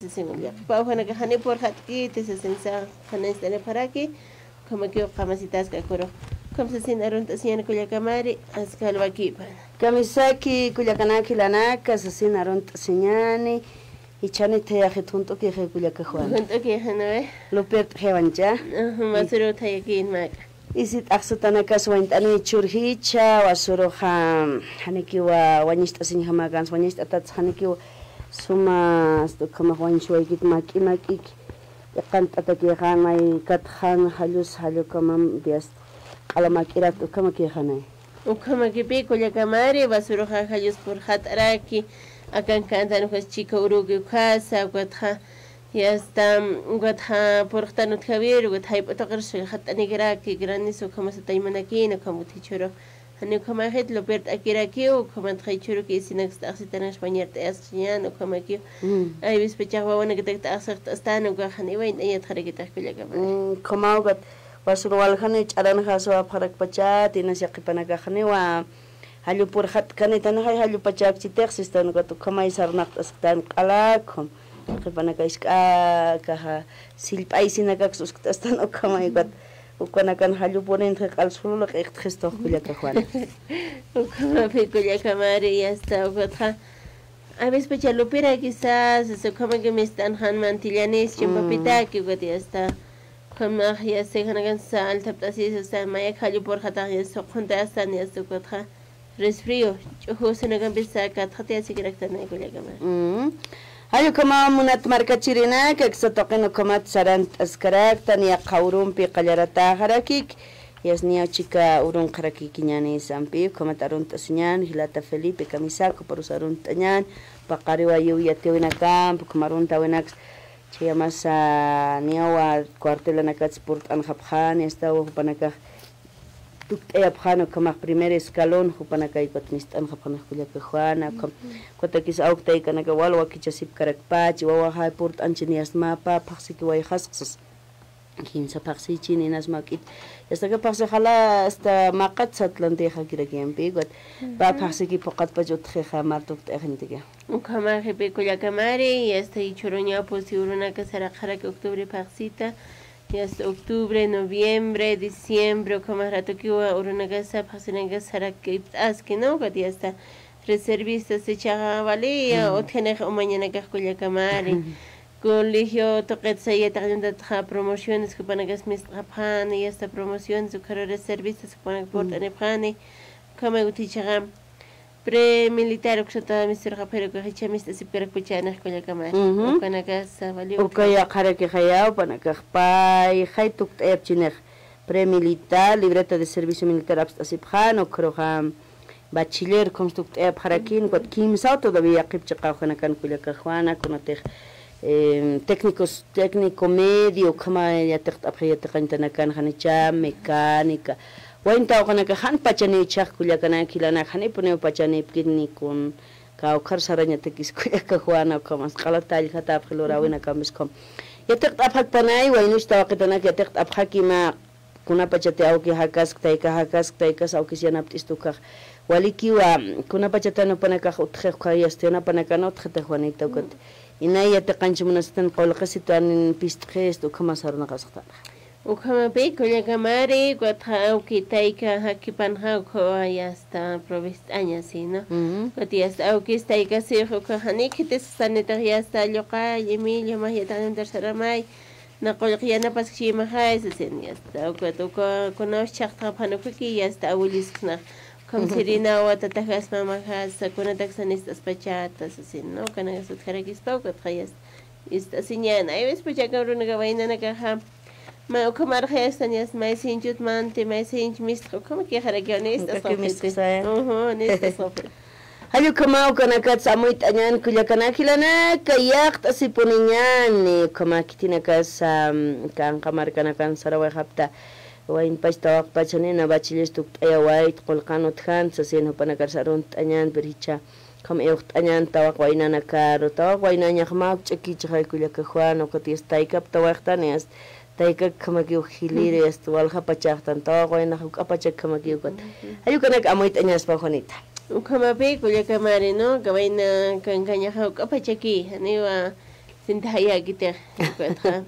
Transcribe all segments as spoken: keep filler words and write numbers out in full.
Sasin uña. Pawjanaka jani purxat'kiti sasin sa, jani ist'anipxaraki, ukhamakiw qamasitas kakuru. Ukham sasin arunt'asiñan kullakamari, askal wakipa. Kamisaki kullakanaka jilanaka, sasin arunt'asiñani, ichani thayaxit junt'ukixi kullaka Juana. Junt'ukixi, ¿no ve? Lupirt'xiwancha. Ajá, masuru thayakin maka. Isit'axsatanakas wañt'ani churjicha, wasuruxa, janikiwa wañist'asiñjamäkans, wañist'atats janikiwa suma, hasta ukhamax wañsuwaykit mak'i mak'iki, iqant'atakixan, may katxan, jallus, jallukamam, dias, q'alamak'irat, ukhamakixanay. Ukhamakipi kullakamari, wasuruxa, jallus purxat'araki, akan kantan ukhas chika uruki ukhasa, ukatxa, Yasta, ukatxa purxtan utjawir, ukat jayp'u tuqir sullxat'anikraki, granizo ukhamasa taymanakïn, ukham utji chhuru. Jani ukhamaxit lupirt'akirakiw, ukhamatxa chhuruki isinaksa t'axsitanaksa wañirt'ayasxañän, ukhamakiw. Mm. Ay vispachax wawanakatak t'axsixt'astan, ukax jani wañt'añatxarakitax kullakamari. Mm, ukhamaw ukat, wasur waljani ch'aranxaswapxarakpachat, inas yaqhipanakax janiwa, Jallu purxat'kanitanxay, jallu pachakchitix sistan, ukat ukhamay sarnaqt'asktan q'alakhum. Qhipanaka isk'akaxa, sillp'aysinakaks uskt'astan ukhamay, ukat ukanakan jallu purinti q'al sulu laq'iqtxistux kullaka Juana. Ukhamapi kullakamari, yasta, ukatxa. A veces pacha lupirakisas, ukhamaki mist'anxan mantillanis, chimpapitaki, ukat yasta. Ukhamax, yasta, janakan sa althapt'asis, yasta, mayak jallu purxatax, yasta, suqhunt'astan, yasta, ukatxa. Resfrío, ch'uju usunakampis katxatayasikiraktanay kullakamari. Mm. Jall ukhamaw munat markachirinaka, aksa tuqin ukhamat sarant'askaraktan, yaqha urumpi qallarataxarakik, yasniyaw chika urunqarakikiñäni sampi, ukhamat arunt'asiñän, jilata Felipe Kamisaku, parus arunt'añän, paqariwayiw yatiwinakampi, ukham arunt'awinaks, chayamasa niyawa cuartelanakats purt'anxapxän, yastaw jupanakax, Tukt'ayapxän ukhamax primer escalón, jupanakay ukat mist'anxapxänix kullaka Juana, ukham, ujú, ukatakis awk taykanaka wal wakichasipkarakpachi, wawaxay purt'añchin yasta mä pä phaxsiki wayxasxsas. Kimsa phaxsichin inas mä k'it. Yasta aka phaxsixala hasta maqat satlantixa kirakiyampi, ukat pä, ujú, phaxsiki phuqatpach utjixa mä tukt'ayaxintiki. Ukhamaxipi kullakamari, yasta chhuruñaw pusi urunaka saraqxaraki octubre phaxsita. Yasta octubre, noviembre, diciembre, ukhamax ratukiwa urunakasa, phaxsinakasa sarakipt'aski, ¿no? Ukat yasta reservistas, ichaxa wali, mm, utjanix umañanakax kullakamari. Colegio tuqitsa yatiqañantatxa promociones, jupanakas mist'apxani, yasta promociones, ukharu reservistas, jupanak, mm, purt'anipxani, ukhamay utjichaxa. Premilitar uksata misturxapxiri, ukax jichha mist'asipkarakpuchänix kullakamari. Ujú. Ukanakasa, wali ukaya qharakixaya, upanakax payxay tukt'ayapchinix. Premilitar, libreta de servicio militar apst'asipxän, ukharuxa bachiller, ukhams tukt'ayapxarakin, ukat kimsaw todavía yaqhip chiqaw janakan kullaka Juana, kunatix, em, técnicos, técnico medio, ukhama yatiqt'apxi yatiqañtanakan janicha, mecánica, Wayn tawaqunaka jan pachaniw ichhax kullakanak jilanak, janipuniw pachanipkit ni kun kawkhar sarañatakis kullaka Juana, ukhamas q'alat allkhatapxi luräwinakampis ukham. Yatiqt'apxakpanay, waynuch tawaqitanak yatiqt'apxaki mä kunapachati awki jakask, tayka jakask, taykas awkis yanapt'istu ukax. Walikiwa, kunapachatan jupanakax utjix ukhax yasta, yunapanakan utjatix Juanita ukat. Inay yatiqanch munastan qullqisitu anin pist'xistu ukhamas sarnaqasxtanxa. Ukhamapi kullakamari, ukatxa awki tayka jakipanxa ukhawa yasta provist'aña, ¿sí, no? Ujú. Ukat yasta awkis taykasix ukax janiw khitisxsanitix yasta Lluqall, Emilio, mä yatiqañantar saramay, na qullqi yanapaskchïmaxay, sasin yasta. Ukat uka kunaw chhaqtxapxan ukaki yasta awillisksnax. Ukham sirinawa tatajas mamajasa, kunataksa nist'aspachata, sasin, ¿no? Ukanakas utjarakispa, ukatxa yasta. Ist'asiñän, ay, wispachaka urunaka waynanakaxa. Mä ukhamarxayastan yasta, maysinchut manti, maysinch mistx, ukhamakixarakiw, nist'asxapxiti. Ujú, nist'asxapxiti. Jall ukhamaw ukanakats amuyt'añän kullakanak jilanaka, yaqt'asipuniñäni, ukhama khitinakas, am, kanqa markanakan sarawayxapta, waynpach tawaqpach janina bachiller tukt'ayawayt, qullqan utjant, sasin jupanakars arunt'añän, pero jichha, Ukham iwxt'añän tawaq waynanakaru, tawaq waynañax mä ukch'akichixay kullaka Juana, ukat yasta taykap tawayxtani, yasta taykak ukhamakiw jiliri, yasta walja pachaxtan, tawaq waynax uk'a pachak ukhamakiw ukat. Jall ukanak amuyt'añaspa Juanita. Ukhamapi kullakamari, ¿no? Uka wayna kankañaxa uk'a pachaki, janiwa Sinta jayäkitix, ukatxa.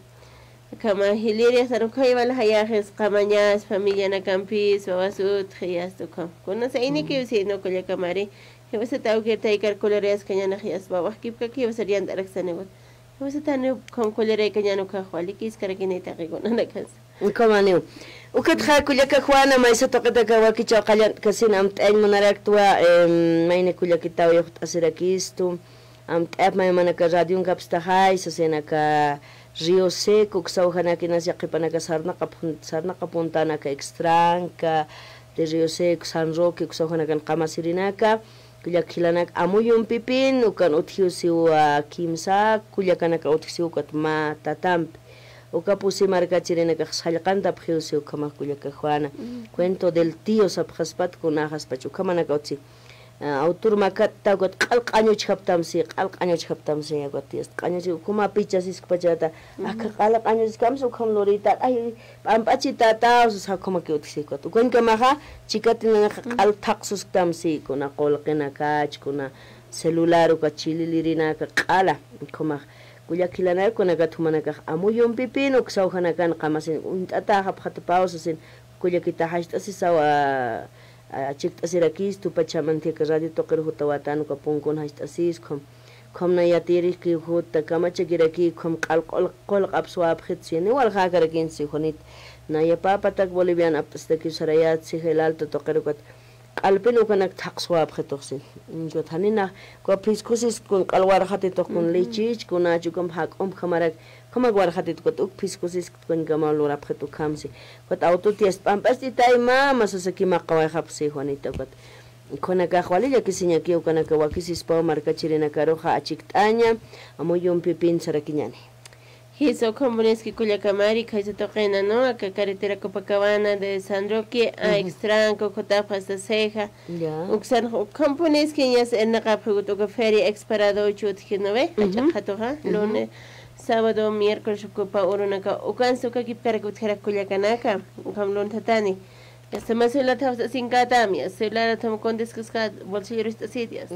Akhama jilïr yastan ukham wal jayaxis qamañas, familianakampis, wawas utji, yasta ukham. Kunas aynikiw, sino kullakamari. Jiwasat awkir taykar kulirayaskañanix, yasta wawax kipkaki jiwasar yant'araksaniwa. Jiwasat janiw ukham kuliraykañän ukax wali khiskarakinay taqi kunanakas. Ukhamaw. Ukatxa kullaka Juana, maysa tuqitaka wakichaw qallt'kasin amt'añ munaraktwa, em, mayni kullakitaw yuqt'asirakistu. Amt'ayap maymanaka radionkapstaxay, sasinaka Río Seco, uksa ujanakïnasa qhipanaka sarnaqa pun-, sarnaqa puntanaka Extranca, de Río Seco, San Roque, uksa ujanakan qamasirinaka, kullak jilanak Amuyumpipin, ukan utjiw siwa kimsa kullakanaka utjisiw ukat mä tatampi. Uka pusi markachirinakax sallqantapxiw siw ukhamax kullaka Juana. Cuento del tío sapxaspat kunaxaspach ukhamanaka utji. Ah, autor makat ta ukat q'al q'añuchjaptam si, q'al q'añuchjaptam si, ukat yasta q'añuchi, ukhama pichasiskpachata, aka q'al q'añuchkamsi ukham lurita, ay, p'amp'achitata, usa ukhamaki utjisi ukat. Ukankamaxa, chikatinanaxa q'al thaqsusktam si, kuna qullqinakach, kuna celular, uka chililirinaka q'ala, ukhamax. Kullak jilanak, kunanakat jumanakax Amuyumpipin, uksa ujanakan qamasin, uñt'atäxapxatpaw sasin, kullakita jacht'asisaw, a, a, achikt'asirakistu, pachamantix aka radio tuqir jutawatan, uka punkun jacht'asiskam. Ukham naya yatiyiriki juta kamachakiraki, ukham q'al qullq, qullq apswapxit, sini walxakarakin si Juanita. Naya papatak Bolivian apt'asitakiw sarayat, si el Alto tuqir ukat. Q'alpin ukanak thaqswapxitux si. Ukat janina, uka phiskusiskun q'al warxatitux kun lichich, kunach ukham jak'umpjamarak, ukhamak warxatit ukat uk phiskusiskut kunkama lurapxit ukhamsi. Ukat autot yasta p'amp'acht'itay mama sasaki maqawayxapxi Juanita ukat. Kunakax wali llakisiñaki ukanaka wakisispaw markachirinakaruxa achikt'aña, Amuyumpipin sarakiñani. Jisa, ukham puniski kullakamari, khaysa tuqina, ¿no? Aka carretera Copacabana de San Roque a Extranca, ukhutapxa hasta Ceja. Ya. Uksan, ukham puniski, ñas irnaqapxi ukat uka feria Exparadocho utji, ¿no ve? Jach'a qhatuxa, lunes, sábado, miércoles, uka urunaka, ukansa uka kipkarak utjarak kullakanaka, ukham lunthatani. Yasta, mä celular thawst'asinkatami, yasta, celular tham contestaskat bolsillo rist'asitas.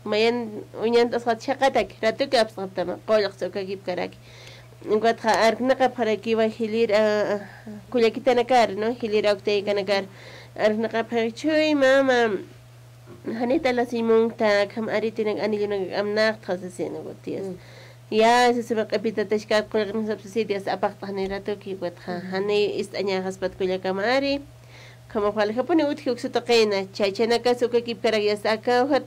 Mayan uñant'asqat chhaqatak, ratuki apsqaptama, qullqsa uka kipkaraki. Ukatxa arknaqapxarakiwa jilïr, a, a, kullakitanakar, ¿no? Jilïr awktaykanakar. Arknaqapxaraki, chuy mama, janita lasiñ munkta, akham aritinak anillunak amnaqtxa, sasin, ukat yasta. Ya, sasima q'ipitataskät qullqinakasap sasit, yasta, apaqt'axani ratuki, ukatxa, jani ist'añäxaspat kullakamari. Ukhamax waljapuni utji uksa tuqina, chachanakas uka kipkarak yasta aka ujat,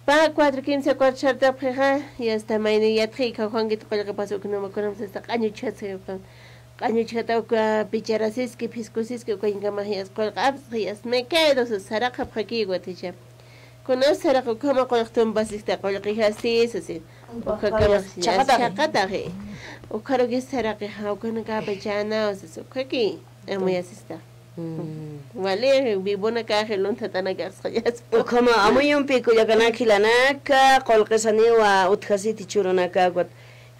pä cuatro kimsa cuarto sartapxixa, yasta mayni yatxi, kawjankit qullqapas uk numa kunamsa yasta q'añuchjatsa, q'añuchjata uka picharasiski, phiskusiski, ukankamax yasta qullqa apsxi, yasta me quedo, sasa saraqapxakiwa, ticha. Kunas saraq ukhama qullq tumpasista qullqijasti, sasi. Ukhakamax chhaqataxi. Chhaqataxi. Ukharukis saraqixa, ukanakapa chänaw, sasi, ukhaki amuyasista. Wali, vivonakaxi, lunthatanakax sayaspa. Ukhama Amuyumpi kullakanak jilanaka, qullqisaniwa utjasiti churunaka, ukat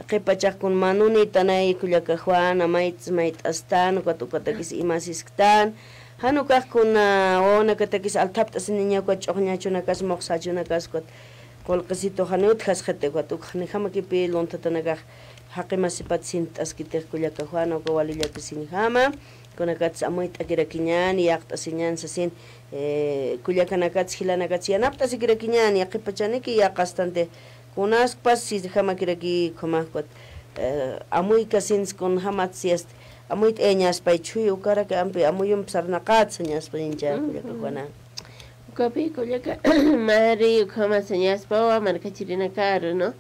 qhipachax kun manunitanay kullaka Juana, mayt'as mayt'astan, ukat ukatakis imasisktan. Jan ukax kuna wawanakatakis althapt'asiniña uka ch'uxñachunakas, muxsachunakas, ukat qullqisitu jani utjasxiti, ukat uk janijamakipi lunthatanakax jaqi masipat sint'askitix kullaka Juana, uka wali llakisiñjama. Kunakats amuyt'akirakiñän, yaqt'asiñän sasin, eh, kullakanakats jilanakats yanapt'asikirakiñän, yaqhipachaniki yaqastantix. Kunaspas sisjamakiraki ukhamax ukat, eh, amuykasinsa kunjamatsa yasta, amuyt'ayañaspay chhuy ukarak ampi amuyumpi sarnaqat sañaspañcha kullaka Juana. Ukapi kullaka Mari, ukhama sañaspawa markachirinakaru, ¿no?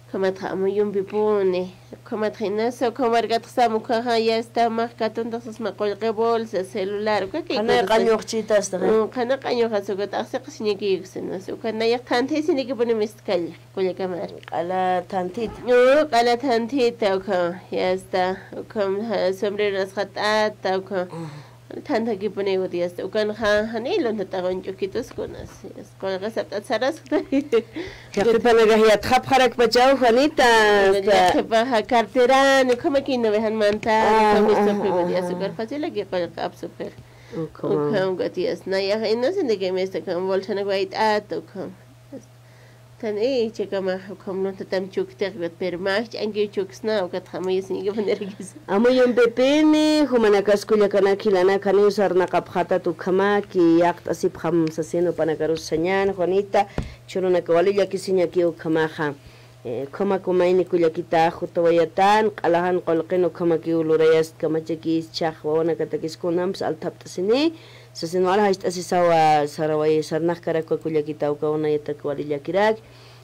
Ukhamatxa Amuyumpipuni, ukhamatxa inasa, ukham markatxa sam ukhaxa yasta max katuntax sasma qullqi bolsa, celular, ukaki. Qhana qañuxchitas taxa. Mm, qhana qañuxas ukat axsiqasiñakiyuksina, ukat nayax thanthisinikipunimistkallax. Kullakamari. Q'ala thanthita. No, q'ala thanthita, ukham, yasta, ukham, ja, sombrero asqat'ata, ukham. Thanthakipuniwat, yasta, ukan ja, janiy luntatax uñch'ukituskunas, yasta, qullqi sapt'at saraskta. Yaqhipanakax yatxapxarakpachaw, Juanita, hasta. Yaqhipaxa carteran, ukhamakina, jan manta, ukham, yasta, ukar facilaki qullqi apsupxir. Ukham. Ukham, ukat, yasta, nayax inocente que me está con bolsanak wayt'ata, ukham. Tan, eh, chakama, ukham luntatam chuktix, pero mä ch'ankiw chuksna, ukat jamayusiñkipunirakis. Amuyumpipini, jumanakas kullakanak jilanakaniw sarnaqapxatat ukhamaki, yaqt'asipxam sasin jupanakarus sañän, Juanita, churunaka wali llakisiñakiw ukhamaxa. Eh, ukhamaku mayni kullakita jutawayatan, q'alajan qullqin ukhamakiw lurayast kamachakis, chhax wawanakatakis kunampis althapt'asini, sasin wal jacht'asisawa saraway sarnaqkarakwa kullakita ukaw nayatak wali llakirak.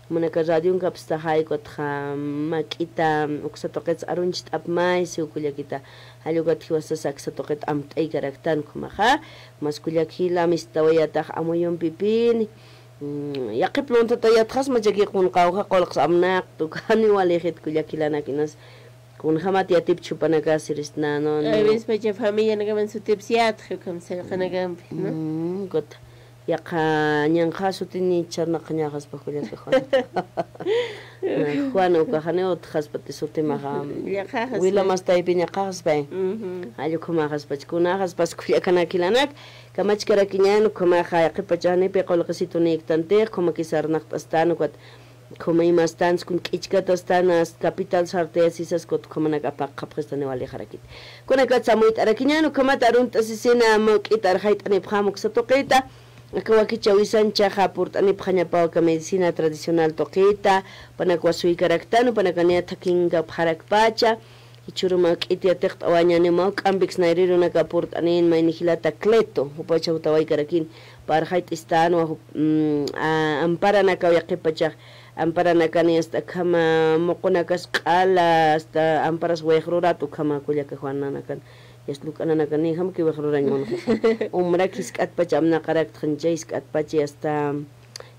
Jumanaka radionkapstaxay, ukatxa mä k'ita uksa tuqits aruncht'apmay, siw kullakita. Jall ukat jiwasas aksa tuqit amt'aykaraktan ukhamaxa. Mas kullak jila, amistawayatax Amuyumpipini. Mm, yaqhip luntata yatxasma chaki qunqawxa qullqs amnaqta, uka janiw walixit kullak jilanak inas. Kunjamat yatipchi jupanaka siristna, ¿no? A veces pacha familianakaman sutips yatxi, ukham sallqanakampi, ¿no? Mm, ukat. Yaqha ñanqha sutini charnaqañaxaspa kullaka Juan. Juan ukaxani utjaspati sutimaxa. Llaqhaxaspa. Wila mastaypi ñaqhaxaspay. Ujú. Jall ukhamaxaspach, kunaxaspas kullakanak jilanak. Kamachkarakiñän ukhamaxa, yaqhip pachanipi qullqisitunïktantix, ukhamaki sarnaqt'astan, ukat ukhama imastan, kun k'ichkatastan, hasta capital sartayasisas, ukat ukhamanak apaqapxistani walixarakit. Kunakatsa amuyt'arakiñän, ukhamat arunt'asisina, mä k'ita arxayt'anipxam uksa tuqita, aka wakichäwisan chhaxa purt'anipxañapaw aka medicina tradicional tuqita, jupanakwa suykaraktan, jupanaka niya thakinkapxarakpacha, jichhüru mä k'ita yatiqt'awañäni, mä juk'ampix nayrirunaka purt'anin, mayni jilata Cleto, jupacha jutawaykarakin, pä arxayt'istänwa, jup-, mm, a-, amparanakaw yaqhip pachax, amparanakani hasta akhama muqunakas q'ala, hasta amparas wixrurat ukhama kullaka Juananakan. Yasta luk'ananakan niyjamki wixrurañ munxa. Umrak jisk'atpacha amnaqaraktxañ, chay jisk'atpacha hasta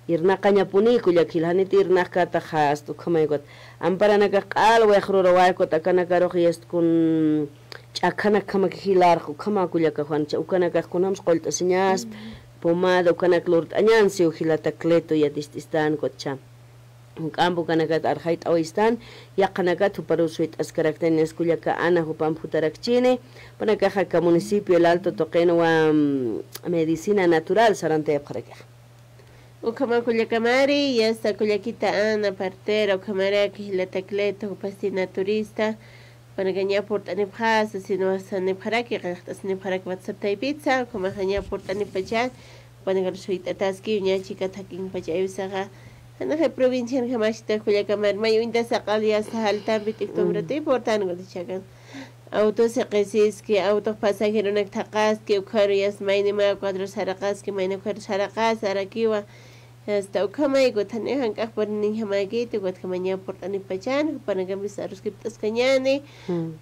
irnaqañapuni kullak jila, janit irnaqkataxa hasta ukhamay ukat. Amparanakax q'al wixruraway ukat, akanakarux yasta kun ch'akhanakjamaki jilarx ukhama kullaka Juan, cha ukanakax kunjams qullt'asiñaspa, pomada ukanak lurt'añän siw jilata Cleto yatist'istän ukat cha. Juk'amp ukanakat arxayt'awaystan, yaqhanakat juparus suyt'askaraktan, inas kullaka Ana jupamp jutarakchini, jupanakaxa aka municipio El Alto tuqinwa, mm, medicina natural sarantayapxarakixa. Ukhama kullakamari, yasta kullakita Ana, partera, ukhamaraki jilata Cleto, jupasti naturista, jupanakaña purt'anipxasa, sino sanipxaraki, qillqt'asinipxaraki WhatsApp taypitsa, ukhamaxaña purt'anipachan, jupanakar suyt'ataski, uña chika thakinpacha ayusaxa, janaxa provincian jamaxta kullakamar, may uñta saqal yasta jaltampi t'iktumrati, purt'ankuti chakan. Auto siqisiski, autox pasajeronak thaqaski, ukharu yasta mayni mä cuadro saraqaski, mayni ukharu saraqas, arakiwa, hasta ukhamayku, thani janq'ax puriniñjamäkiti, ukat ukhamaña purt'anipachan, jupanakampis aruskipt'askañäni,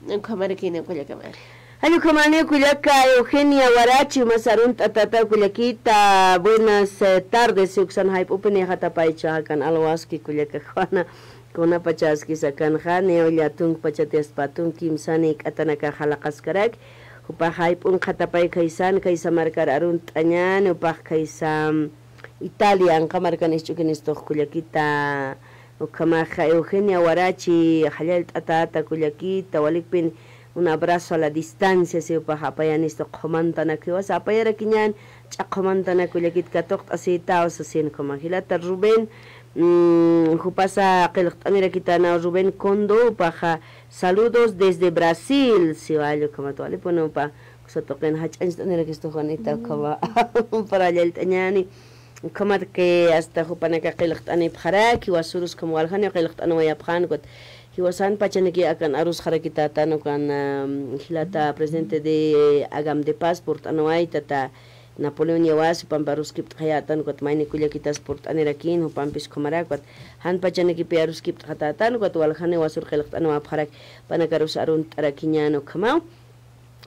ukhamarakina kullakamari. Jall ukhamani kullaka Eugenia Warachi, mas arunt'atata kullakita, buenas, eh, tardes, uksan jayp'upinïxatapaycha, akan alwaski kullaka Juana, kunapachaskis akanxa, niya ullatunkpachati aspatunk, kimsani k'atanakax jalaqaskarak, jupax jayp'unkxatapay khaysan, khaysa markar arunt'añäni, jupax khaysa, Italia, anqa markan isch'ukinistux kullakita, ukhamaxa Eugenia Warachi, jallallt'atäta kullakita, walikpin un abrazo a la distancia, siw jupax apayanistu qhumantanak jiwasa apayarakiñän, ch'a qhumantanak kullakit katuqt'asïtaw sasin ukhama jilata Rubén, mm, jupasa qillqt'anirakitänaw Rubén Condo, jupaxa saludos desde Brasil, siw jall ukhamat walipuni jupa, uksa tuqin jach'añcht'anirakistu Juanita, ukhama, para jallallt'añäni. Ukhamat que hasta jupanaka qillqt'anipxaraki, jiwasurus ukham waljaniw qillqt'anwayapxän, ukat jiwasan pachaniki akan arusxarakitätan, ukan, am, jilata presidente de Agam de Paz purt'anwaytata Napoleón Yawasa, jupampi aruskipt'xayätan, ukat mayni kullakitas purt'anirakïn, jupampis ukhamarak, ukat jan pachanikipi aruskipt'xatätan, ukat waljaniw jiwasur qillqt'anwapxarak, jupanakarus arunt'arakiñän ukhamaw.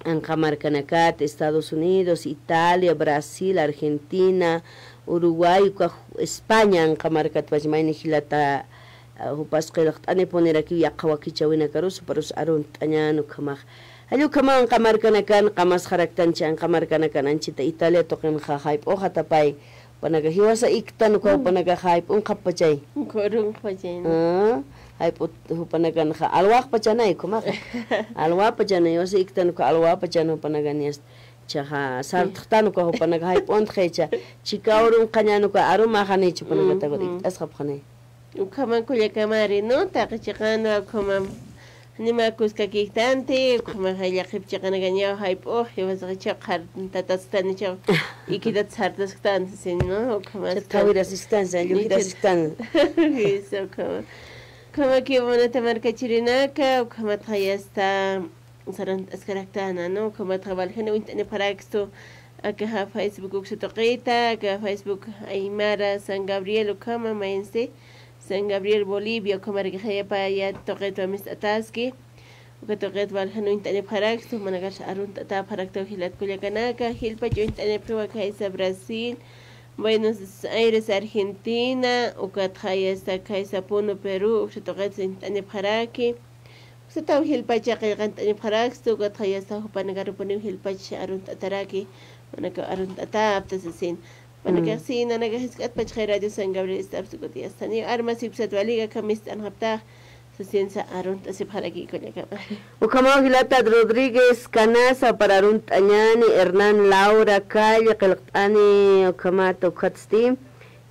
Anqa markanakat, Estados Unidos, Italia, Brasil, Argentina, Uruguay, ukax España, anqa markatpach mayni jilata, ah, jupas qillqt'anipunirakiw yaqha wakichäwinakarus, juparus arunt'añän ukhamax. Jall ukhamaw anqa markanakan qamasxaraktanchi, anqa markanakan anchhita Italia tuqinxa jayp'uxatapay, jupanaka jiwasa iktan uka, jupanaka jayp'unxapachay. Uka urunxapachay, ¿no? Ah, jayp'u jupanakanxa alwaxpachanay ukhamaxa. Alwapachanay, jiwasa iktan uka alwapachan jupanakan, yasta. Chhaxa sartxtan uka jupanaka jayp'untxay, chha. Chhika urunxañän uka arumaxanich jupanakatakur ikt'asxapxanay. Ukhama kullakamari, ¿no? Taqi chiqanwa ukhama. Nima kuskakiktanti, ukhama jay llaqip chiqanakañaw jayp'ux, jiwasax ichhaw qhartatasktanichaw, ikitat sartasktanti, ¿no? Ukhama. Chat qhawirasisktansa, llujirasisktan. Eso, ukhama. Ukhama kiw munata markachirinaka, ukhamatxa yasta sarant'askaraktana, ¿no? Ukhamatxa waljani uñt'anipxarakstu, akaxa Facebook uksa tuqita, aka Facebook Aymara San Gabriel ukhama, mayinsti San Gabriel Bolivia, ukhamaraki jayapaya tuqitwa mist'ataski. Uka tuqit waljani uñt'anipxarakstu, jumanakax arunt'atäpxaraktaw jilat kullakanaka, jilpach uñt'anipxiwa khaysa Brasil, Buenos Aires, Argentina, ukatxa yasta khaysa Puno, Perú, uksa tuqit uñt'anipxaraki. Uksataw jilpacha qillqant'anipxarakstu, ukatxa yasta jupanakarupuniw jilpach arunt'ataraki, jumanakaw arunt'atäpxta sasin. Jupanakaxsi nanakax jisk'atpach jay Radio San Gabriel ist'apxta, ukat yastaniw armasipksat waliga, akham mist'anxapxtax sasinsa arunt'asipxaraki kullakama. Ukhamaw jilata Rodríguez Canaza, para arunt'añäni, Hernán Laura Calle, qillqt'ani, ukhamata, ukhatsti.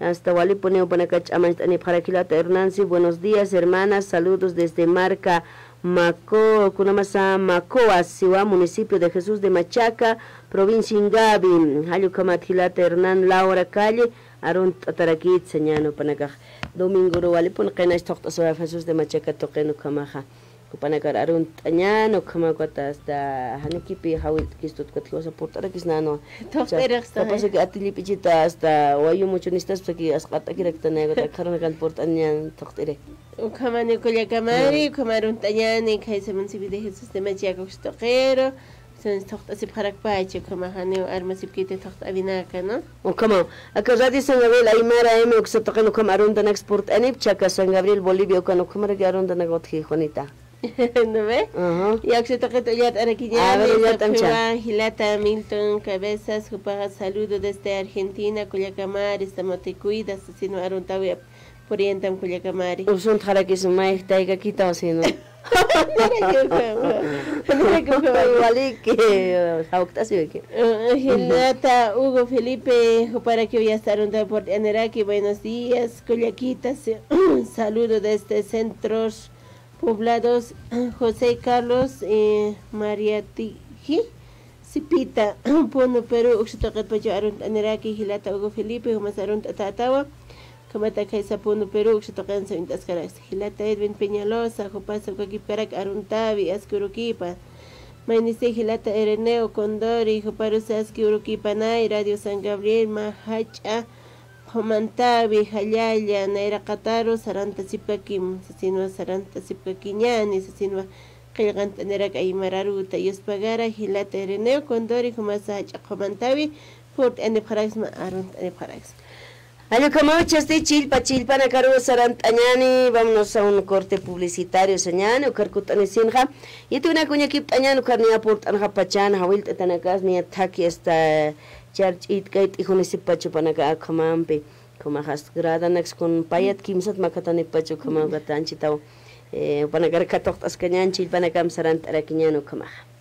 Hasta walipuniw jupanaka ch'amancht'anipxarakilata Hernán, sí, buenos días, hermanas, saludos desde Marca Maco, kunamasa Macoa, Siwa, municipio de Jesús de Machaca, provincia Ingavi. Jall ukhamat jilata Hernán Laura Calle, arunt'atarakitsa ñan jupanakax. Domingoru walipun qinax thuqt'asiwa Jesús de Machaca tuqin ukhamaxa. Jupanakar arunt'añän, ukhama ukat hasta janikipi jawillt'kistut ukat jiwasa purt'arakisnänwa. Thuqt'irixsa. Capaz que ati llip'ichita hasta wayu muchunistaspaki asq'at'akiraktanay ukat akharanakan purt'añän thuqt'iri. Ukhamani kullakamari, ukhama arunt'añäni, khaysa municipio de Jesús de Machaca uksa tuqiru. Entonces, thuqt'asipxarakpacha, ukhama janiw armasipkiti thuqt'awinaka, ¿no? Ukhama, aka Radio San Gabriel Aymara M uksa tuqin ukhama aruntanaks purt'anipxcha, aka San Gabriel Bolivia ukan ukhamaraki aruntanak utji, Juanita. ¿No ve? Ajá. Ya uksa tuqit ullat'arakiñäni. A ver, ullat'amcha. Jilata Milton Cabezas, jupaxa saludo desde Argentina, kullakamari, estamos te cuidas, sasinwa aruntawi puriyantam kullakamari. Usuntxarakis mayjtaykakitaw sino. Waliki, jawkt'asiwaki. Eh, Hilata Hugo Felipe, juparakiw yasta arunta purt'aniraki, buenos días, kullakitas. Saludo desde Centros Poblados, José Carlos, eh, Mariatiji. Sipita, Puno, Perú, uksa tuqitpachaw arunt'aniraki, jilata Hugo Felipe, jumas arunt'atätawa. Ukhamat khaysa Puno, Perú, uksa tuqinsa uñt'askaraksa. Jilata Edwin Peñalosa, jupasa ukakipkarak aruntawi, aski urukipa. Maynisti jilata Ireneo Condori, juparusa aski urukipanay, Radio San Gabriel, mä jach'a qhumantawi, jallalla, nayraqataru sarantasipkakim, sasinwa sarantasipkakiñäni, sasinwa qillqant'anirak aymararuta, yuspagara, jilata Ireneo Condori, jumasa jach'a qhumantawi, purt'anipxaraksma, arunt'anipxaraksma. Jall ukhamaw, jichhasti chillpa, chillpanakaru sarant'añäni, vámonos a un corte publicitario, sañäni, ukhar kutt'anisinxa. Yatiwinaka uñakipt'añäni, ukhar niya purt'anxapachan, jawillt'atanakas, niya thaki hasta char ch'it'kay t'ijunisippacha jupanaka ukhamampi. Ukhamäxas gradanaks kun payat kimsat makathanippacha ukhamaw, ukat anchitaw, eh, jupanakar kathuqt'askañän, chillpanakamp sarant'arakiñän ukhamaxa.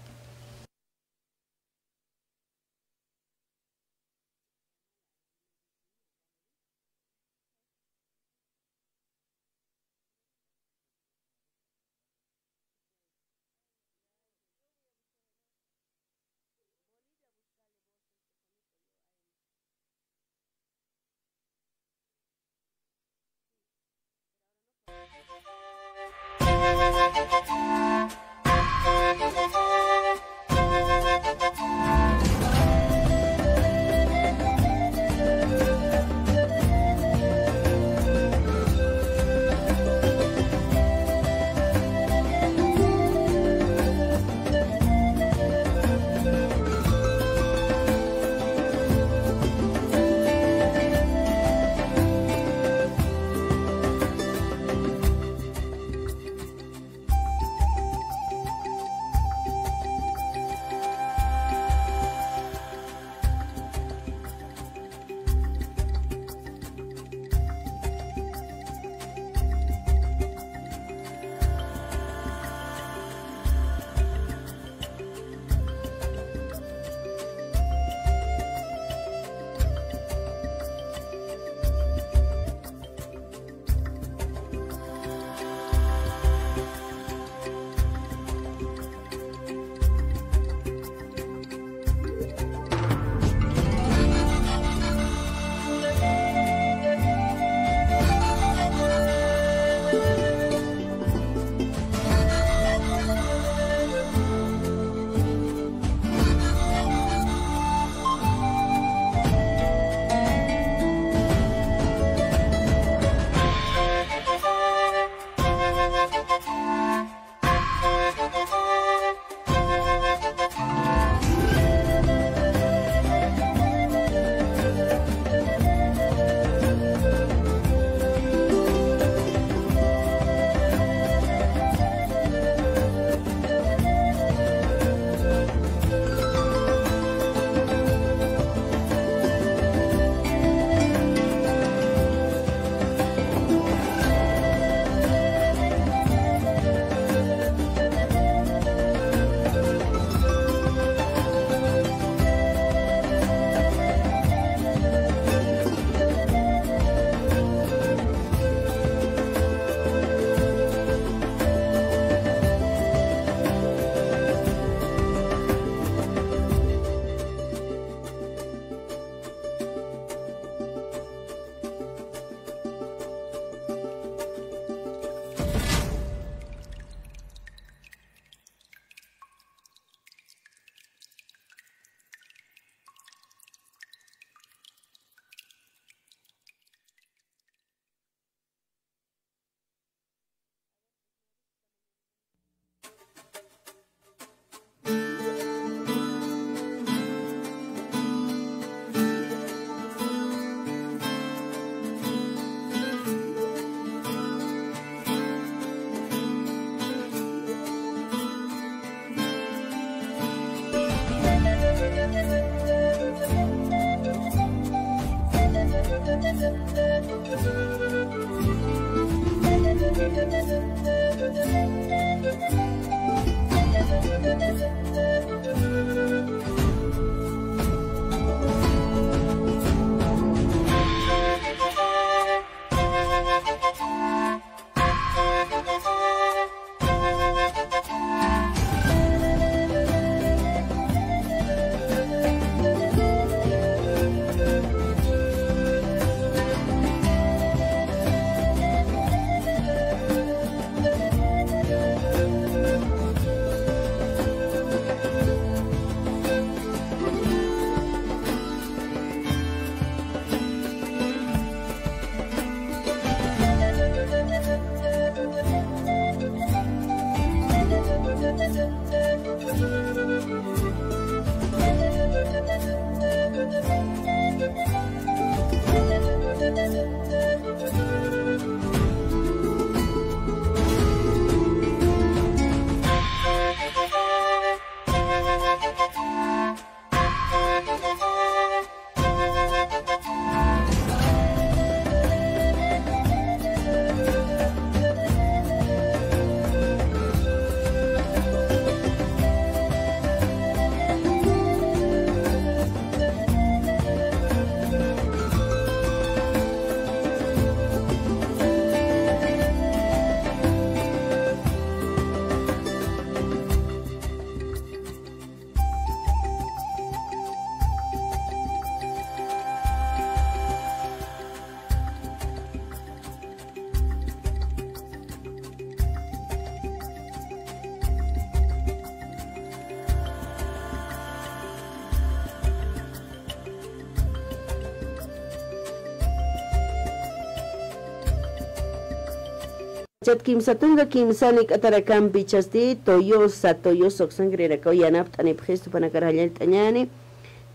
Chat kimsa tunka kimsa nik'atarakampi chasti Toyosa, Toyosa uksankirinakaw yanapt'anipxistu jupanakar jallallt'añäni.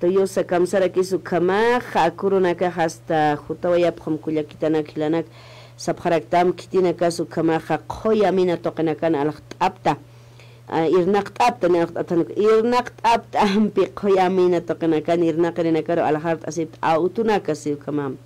Toyosa kamsarakisu ukhamaxa, akurunakax hasta jutawayapxam kullakitanak jilanak sapxaraktam khitinakas ukhamaxa qhuya mina tuqinakan alxt'apta. Ah, irnaqt'apta, irnaqt'apta, irnaqt'apta ampi qhuya mina tuqinakan irnaqirinakaru alxart'asipta awtunaka si ukhama.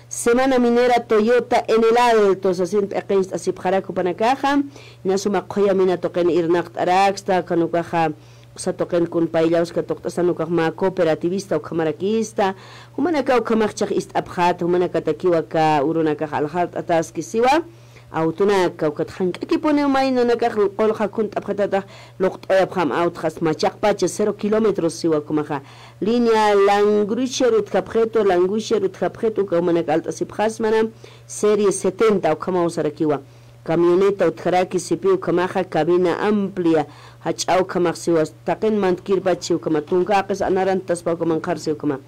Semana Minera Toyota en el Alto sasin p'iqincht'asipxarak jupanakaxa, jina suma qhuya mina tuqin irnaqt'araksta, ukan ukaxa uksa tuqin kun payllawska tuqt'asan ukax mä cooperativista ukhamarakista, jumanaka ukhamax chhax ist'apxäta, jumanakatakiw aka urunakax alxart'ataski siwa. Awtunaka ukat jank'akipuniw may nanakax qullqa khunt'apxatatax luqt'uyapxam awtxas machaqpacha cero kilómetros siwa ukhamaxa. Línea Langrusher utjapxitu, Langrusher utjapxitu, uka jumanak alt'asipxasmana, serie setenta ukhamaw sarakiwa. Camioneta utjaraki sipi ukhamaxa, cabina amplia, jach'a ukhamax siwa, taqin mantkirpachi ukhama, tunka jaqis anarantaspa ukhama, qharsi ukhama.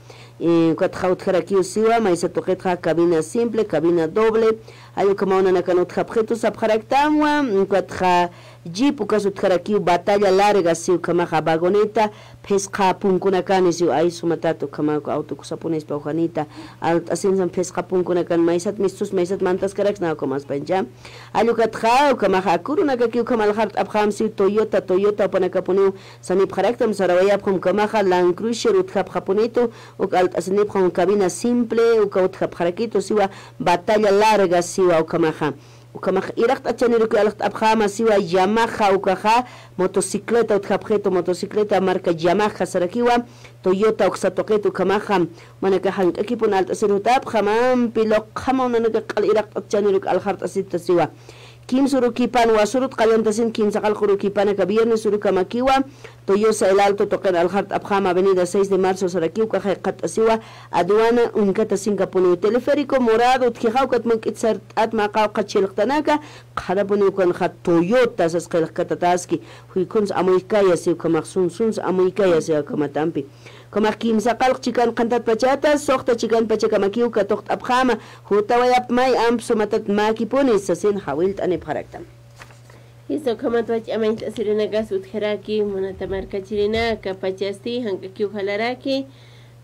Eh, ukatxa utjarakiw siwa, maysa tuqitxa cabina simple, cabina doble, jall ukhamaw nanakan utjapxitu sapxaraktamwa, ukatxa Jeep ukas utjarakiw batalla larga si ukhamaxa, vagoneta phisqa punkunakani siw, ay sumatat ukhama, uka auto kusapunispa ujanita, alt'asinsan phisqa punkunakan maysat mistus maysat mantaskaraks na ukhamaspancha. Jall ukatxa ukhamaxa akurunakakiw ukham alxart'apxam siw Toyota, Toyota jupanakapuniw sanipxaraktam sarawayapxam ukhamaxa Land Cruiser utjapxapunitu, uk alt'asinipxam cabina simple, uka utjapxarakitu siwa batalla larga siwa ukhamaxa. Ukhamax iraqt'at chaniruki alxt'apxama siwa Yamaha ukaxa, motocicleta utjapxitu, motocicleta marca Yamaha sarakiwa, Toyota uksa tuqit ukhamaxa, jumanakax jank'akipun alt'asir jutapxam ampi luqjamaw nanaka q'al iraqt'at chaniruk alxart'asipta siwa. Kimsa urukipan wasurut qallantasin kimsa qalq urukipan aka viernes urukamakiwa, Toyosa El Alto tuqin alxart'apxam avenida seis de marzo sarakiw ukaxa jikxatasiwa, aduana uñkatasinkapuniw teleférico morado utjixaw ukat mank'it sart'at mä qawqha chhilqtanaka, qharapuniw ukanxa Toyota sas qillqkatataski, juykhunsa amuykaya si ukhamax sunsunsa amuykaya si ukhamatampi. Ukhamax kimsa qalq chikan qhantatpachata, suxta chikanpachakamakiw katuqt'apxama, jutawayap may amp sumatat mäkipuni sasin jawillt'anipxaraktam. Jisa ukhamatpach amañt'asirinakas utjaraki, munata markachirinaka pachasti, jank'akiw jalaraki,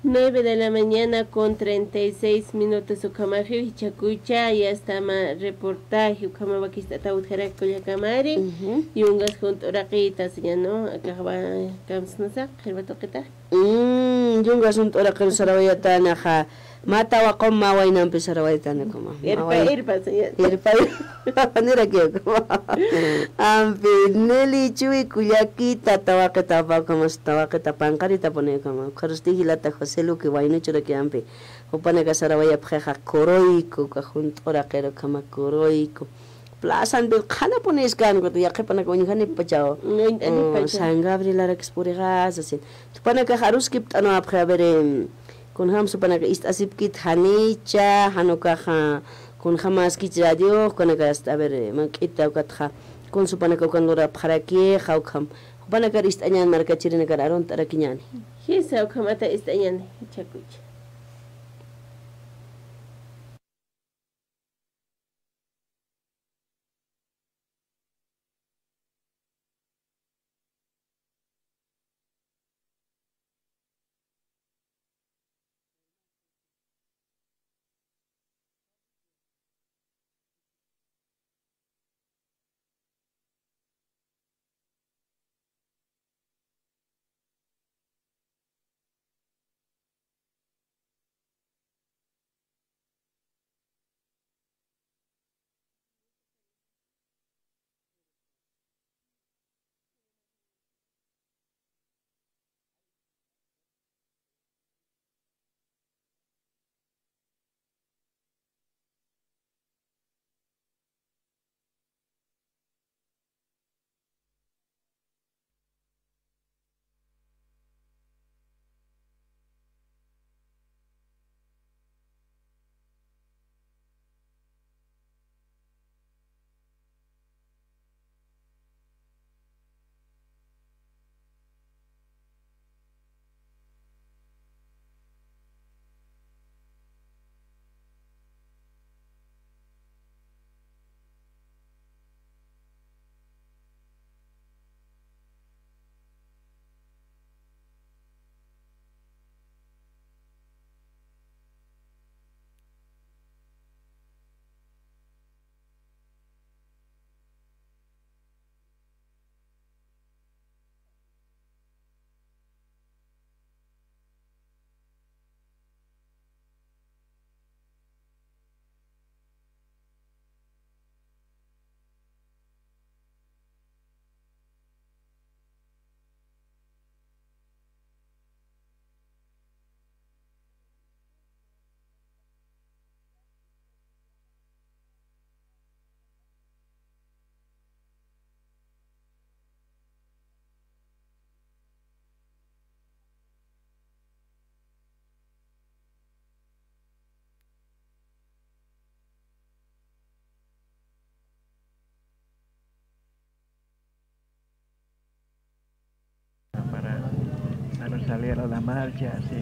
nueve de la mañana con treinta y seis minutos ukhamaxiw, jichhakucha, ya está ama reportaje, ukhama wakist'ata utjaraki kullakamari, Ujú. Yungas junt'uraqita, señor, ¿no? Akaxwa, kamsnasa, qhirwa tuqita. Mm, yungas junt'uraqir sarawayatanaxa, Mä tawaqum mä waynampi sarawaytani ukama. Irpa, irpa, señor. Irpa, irpa. Niraki ukama. Ampi, Nelly Chuy kullakita tawaqita apaw ukama, tawaqita panqarita puni ukama. Ukharus jilata José Luque waynuchuraki ampi. Jupanaka sarawayapxixa Coroico, uka junt'u raqiru ukhama Coroico. Plazanpi qhanapuni iskan, ukat yaqhipanaka uñjanipachaw. Uñjanipachaw. Mm, San Gabrielarakis purixasa, sin. Jupanakax aruskipt'anwapxi, a ver, em, kunjams jupanaka ist'asipkit janicha, jan ukaxa, kunjamäskich radio, jupanaka hasta, a ver, eh, mank'ita ukatxa, kuns jupanaka ukan lurapxarakixa, ukham. Jupanakar ist'añän markachirinakar arunt'arakiñäni. Jisa, ukhamata ist'añäni, jichhakucha. Para, para salir a la marcha, sí.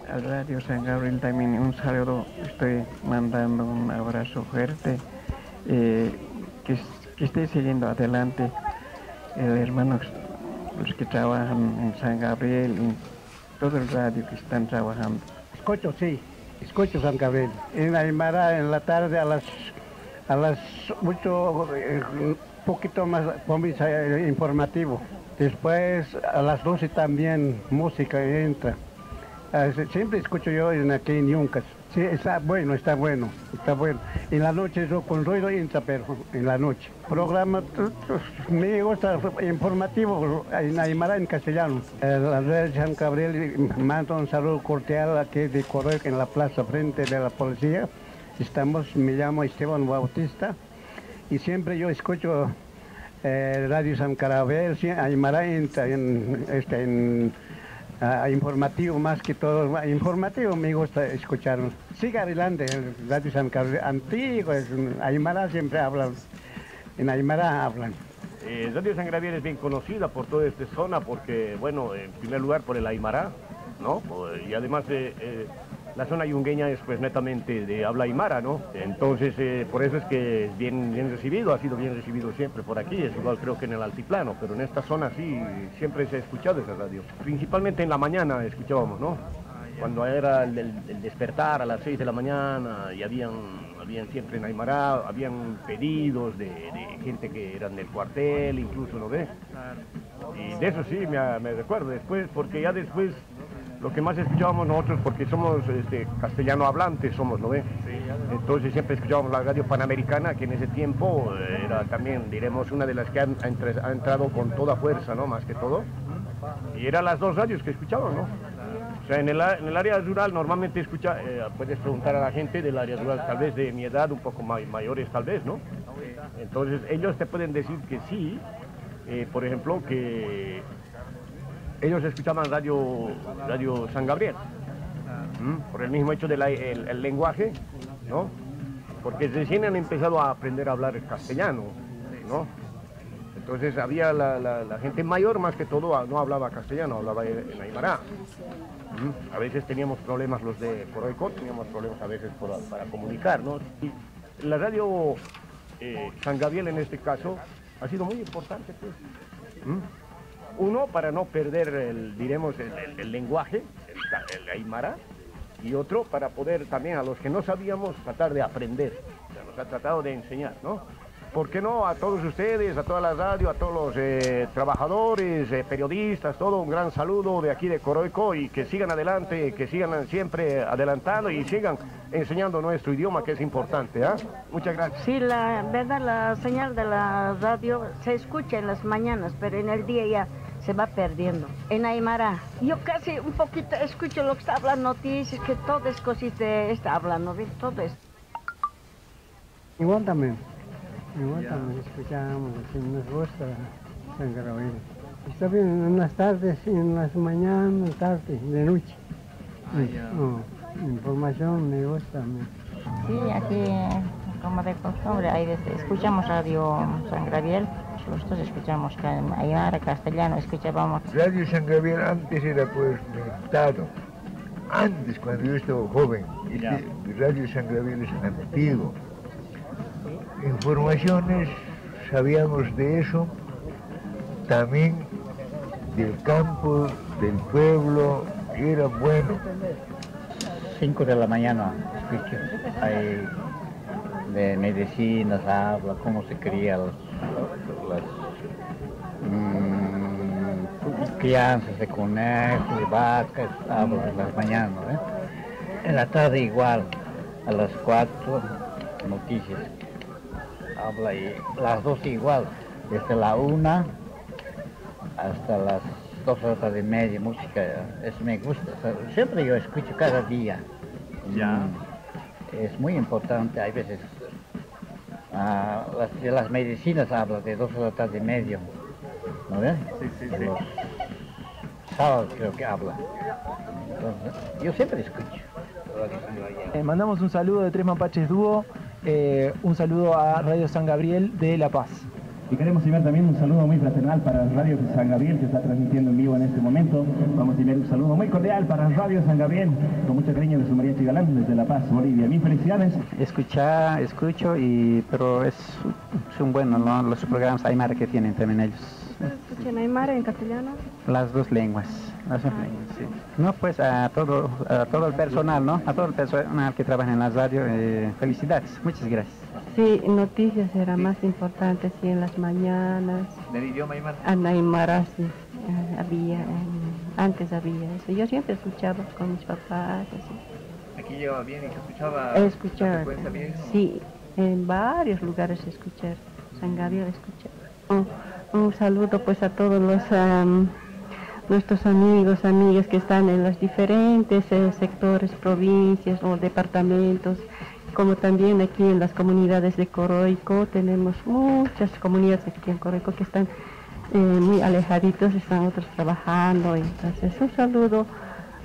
Al Radio San Gabriel también un saludo, estoy mandando un abrazo fuerte, eh, que, que esté siguiendo adelante el hermano, los que trabajan en San Gabriel, en todo el radio que están trabajando. Escucho, sí, escucho San Gabriel. En Aymara, en la tarde a las, a las ocho, eh, poquito más comienza el informativo. Después, a las doce también música entra. Ah, sí, siempre escucho yo en aquí en Yuncas. Sí, está bueno, está bueno, está bueno. En la noche yo con ruido entra, pero en la noche. Programa, tu, tu, me gusta informativo en aymara, en castellano. Eh, la red San Gabriel manda un saludo cordial aquí de Coroico en la plaza frente de la policía. Estamos, me llamo Esteban Bautista y siempre yo escucho, eh, Radio San Gabriel, sí, aymara, en, en, este, en, ah, informativo más que todo, informativo me gusta escuchar. Siga adelante, el Radio San Gabriel, antiguo, es, aymara siempre hablan. En aymara hablan. Eh, Radio San Gabriel es bien conocida por toda esta zona porque, bueno, en primer lugar por el aymara, ¿no? Por, y además, eh, eh, la zona yungueña es, pues, netamente de habla aymara, ¿no? Entonces, eh, por eso es que es bien, bien recibido, ha sido bien recibido siempre por aquí, es igual creo que en el altiplano, pero en esta zona sí, siempre se ha escuchado esa radio. Principalmente en la mañana escuchábamos, ¿no? Cuando era el, el, el despertar a las seis de la mañana y habían, habían siempre en aymara, habían pedidos de, de gente que eran del cuartel, incluso, ¿no ve? Claro. Y de eso sí me, me recuerdo después, porque ya después Lo que más escuchábamos nosotros, porque somos, este, castellano hablantes somos, ¿no ve? Sí. Entonces siempre escuchábamos la radio Panamericana, que en ese tiempo, eh, era también, diremos, una de las que han, ha entre-, ha entrado con toda fuerza, ¿no? Más que todo. Y eran las dos radios que escuchaban, ¿no? O sea, en el a-, en el área rural normalmente escucha, eh, puedes preguntar a la gente del área rural, tal vez de mi edad, un poco ma-, mayores tal vez, ¿no? Entonces ellos te pueden decir que sí, eh, por ejemplo, que ellos escuchaban radio, radio San Gabriel, ¿m? Por el mismo hecho del el, el lenguaje, ¿no? Porque recién han empezado a aprender a hablar el castellano, ¿no? Entonces había la, la, la gente mayor, más que todo, a-, no hablaba castellano, hablaba en, en aymara. ¿M? A veces teníamos problemas los de Coroico, teníamos problemas a veces por, para comunicarnos. Y la radio, eh, San Gabriel en este caso, ha sido muy importante, pues. ¿M? Uno, para no perder el, diremos, el, el, el lenguaje, el ca-, el aymara, y otro, para poder también a los que no sabíamos tratar de aprender. O sea, nos ha tratado de enseñar, ¿no? ¿Por qué no a todos ustedes, a toda la radio, a todos los, eh, trabajadores, eh, periodistas, todo un gran saludo de aquí de Coroico y que sigan adelante, que sigan siempre adelantando y sigan enseñando nuestro idioma, que es importante, ¿ah? Muchas gracias. Sí, la verdad, la señal de la radio se escucha en las mañanas, pero en el día ya se va perdiendo. En aymara, yo casi un poquito escucho lo que está hablando, noticias, que todo es cosita, está hablando, ¿ve? Todo es. Igual también, igual también escuchamos, así nos gusta San Gabriel. Está bien en las tardes, en las mañanas, tarde, de noche. Ah, ya. Oh, información me gusta a mí. Sí, aquí, como de costumbre, hay veces escuchamos Radio San Gabriel, nosotros escuchamos ca-, aymara, castellano, escuchábamos. Radio San Gabriel antes era, pues, limitado. Antes, cuando yo estaba joven, este, ya, Radio San Gabriel es antiguo. Informaciones, sabíamos de eso, también del campo, del pueblo, era bueno. Cinco de la mañana, escucho, hay de medicinas, habla, cómo se cría los, las, mm, crianzas de conejos, de vacas, habla en las mañanas, ¿eh? En la tarde igual, a las cuatro, noticias. Habla y las dos igual, desde la una hasta las dos horas y media, música, eso me gusta. O sea, siempre yo escucho cada día. Ya. Mm, es muy importante, hay veces, ah, las, de las medicinas habla de dos horas y medio, ¿no ve? Sí, sí, sí. Los sábados creo que habla. Entonces, yo siempre escucho. Eh, mandamos un saludo de Tres Mapaches Dúo, eh, un saludo a Radio San Gabriel de La Paz. Y queremos enviar también un saludo muy fraternal para Radio San Gabriel, que está transmitiendo en vivo en este momento. Vamos a enviar un saludo muy cordial para Radio San Gabriel, con mucho cariño de su mariachi galán desde La Paz, Bolivia. Mis felicidades. Escucha, escucho, y, pero es, son buenos, ¿no? Los programas aymara que tienen también ellos. ¿Escuchan aymara en castellano? Las dos lenguas, las dos lenguas, sí. No, pues a todo, a todo el personal, ¿no? A todo el personal que trabaja en la radio, eh, felicidades. Muchas gracias. Sí, noticias era más importante, sí, en las mañanas. ¿Del idioma aymara? En aymara, sí. Eh, había, eh, antes había eso. Yo siempre escuchaba con mis papás, así. ¿Aquí llegaba bien y se escuchaba la frecuencia bien, no? Sí, en varios lugares se escuchaba. San Gabriel escuchaba. Un, un saludo, pues, a todos los, am, nuestros amigos, amigas que están en los diferentes, eh, sectores, provincias o departamentos, como también aquí en las comunidades de Coroico. Tenemos muchas comunidades aquí en Coroico que están, eh, muy alejaditos, están otros trabajando. Entonces, un saludo,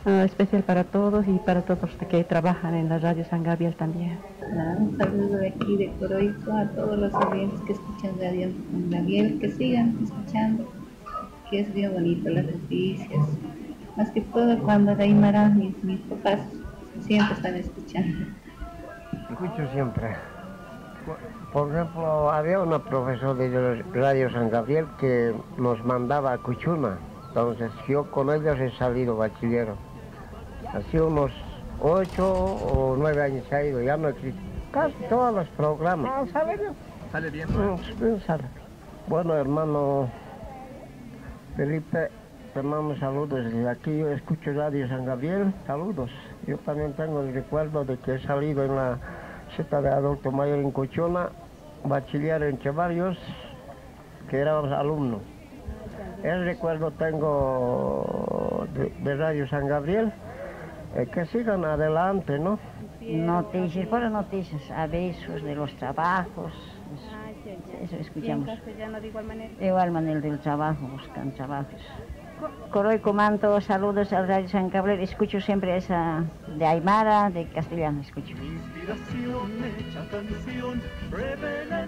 ah, especial para todos y para todos los que trabajan en la Radio San Gabriel también. Ah, un saludo de aquí de Coroico a todos los oyentes que escuchan Radio San Gabriel, que sigan escuchando, que es bien bonito las noticias. Más que todo cuando de aymara mis, mis papás siempre están escuchando. Escucho siempre. Por ejemplo, había una profesora de Radio San Gabriel que nos mandaba a Cuchuna. Entonces, yo con ellos he salido bachillero. Hace unos ocho o nueve años se ha ido, ya no existe. Casi todos los programas. Ah, ¿sale bien? ¿Sale bien, no? Mm, sí, sale. Bueno, hermano Felipe, Llamamos saludos desde aquí, yo escucho Radio San Gabriel, saludos. Yo también tengo el recuerdo de que he salido en la cita de adulto mayor en Cochona, bachiller en Chebarrios, que era alumno. El recuerdo tengo de, de Radio San Gabriel, eh, que sigan adelante, ¿no? Noticias, por noticias, avisos de los trabajos. Eso escuchamos. De igual manera del trabajo, buscan trabajos. Coroy Comanto, saludos al Radio San Gabriel. Escucho siempre esa de Aymara, de castellano, escucho.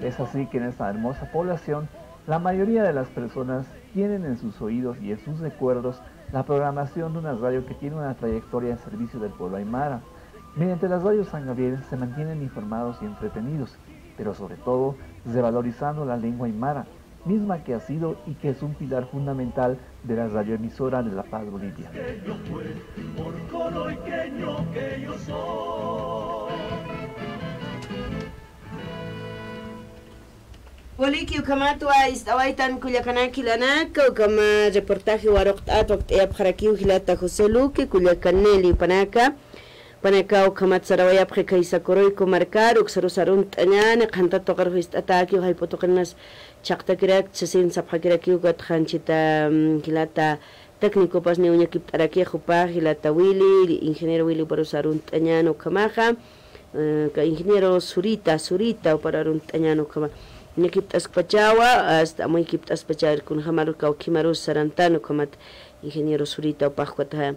Es así que en esta hermosa población, la mayoría de las personas tienen en sus oídos y en sus recuerdos la programación de una radio que tiene una trayectoria en servicio del pueblo aymara, mediante las radios San Gabriel se mantienen informados y entretenidos, pero sobre todo revalorizando la lengua aymara, misma que ha sido y que es un pilar fundamental de la radioemisora de La Paz, Bolivia. Waliki ukhamatwa ist'awaytan kullakanaka jilanaka, ukhama reportaje waruqt'at wakt'ayapxarakiw jilata José Luque, kullakanili panaka. Panaka ukhamat sarawayapxi khaysa Coroico markaru, uksarus arunt'añäni, qhantat tuqirux ist'atäkiw, jayp'u tuqirinas chhaqtakirakchi sasin sapxakirakiw, ukat qhanchita, mm, jilata técnico pasni uñakipt'arakix jupax, jilata Willy, ingeniero Willy juparus arunt'añäni ukhamaxa, eh, ka ingeniero Zurita, Zurita juparu arunt'añäni ukhama. Uñakipt'askpachawa, hasta amuykipt'aspacha kunjamaru kawkhimarus sarantan ukhamat ingeniero Zurita jupax ukatxa.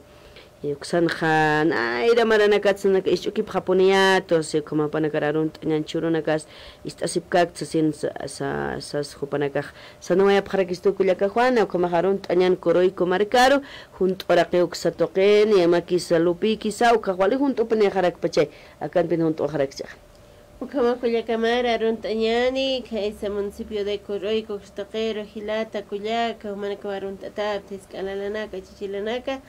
Eh, uksanxa nayra maranakatsa naka ist'ukipxapuniyätu, si ukhama jupanakar arunt'añän chhurunakas ist'asipkakta sasin sa-, sa-, sas jupanakax. Sanawayapxarakistu kullaka Juana, ukhamax arunt'añän Coroico markaru, junt'uraqiw uksa tuqini, amakisa lupïkisa, ukax wali junt'upinixarakpachay, akanpin junt'uxarakchixa. Ukhama kullaka Mara arunt'añäni, khaysa municipio de Coroico uksa tuqiru, jilata kullaka, jumanakaw arunt'atäpxi, jisk'a lalanaka, chichi lalanaka,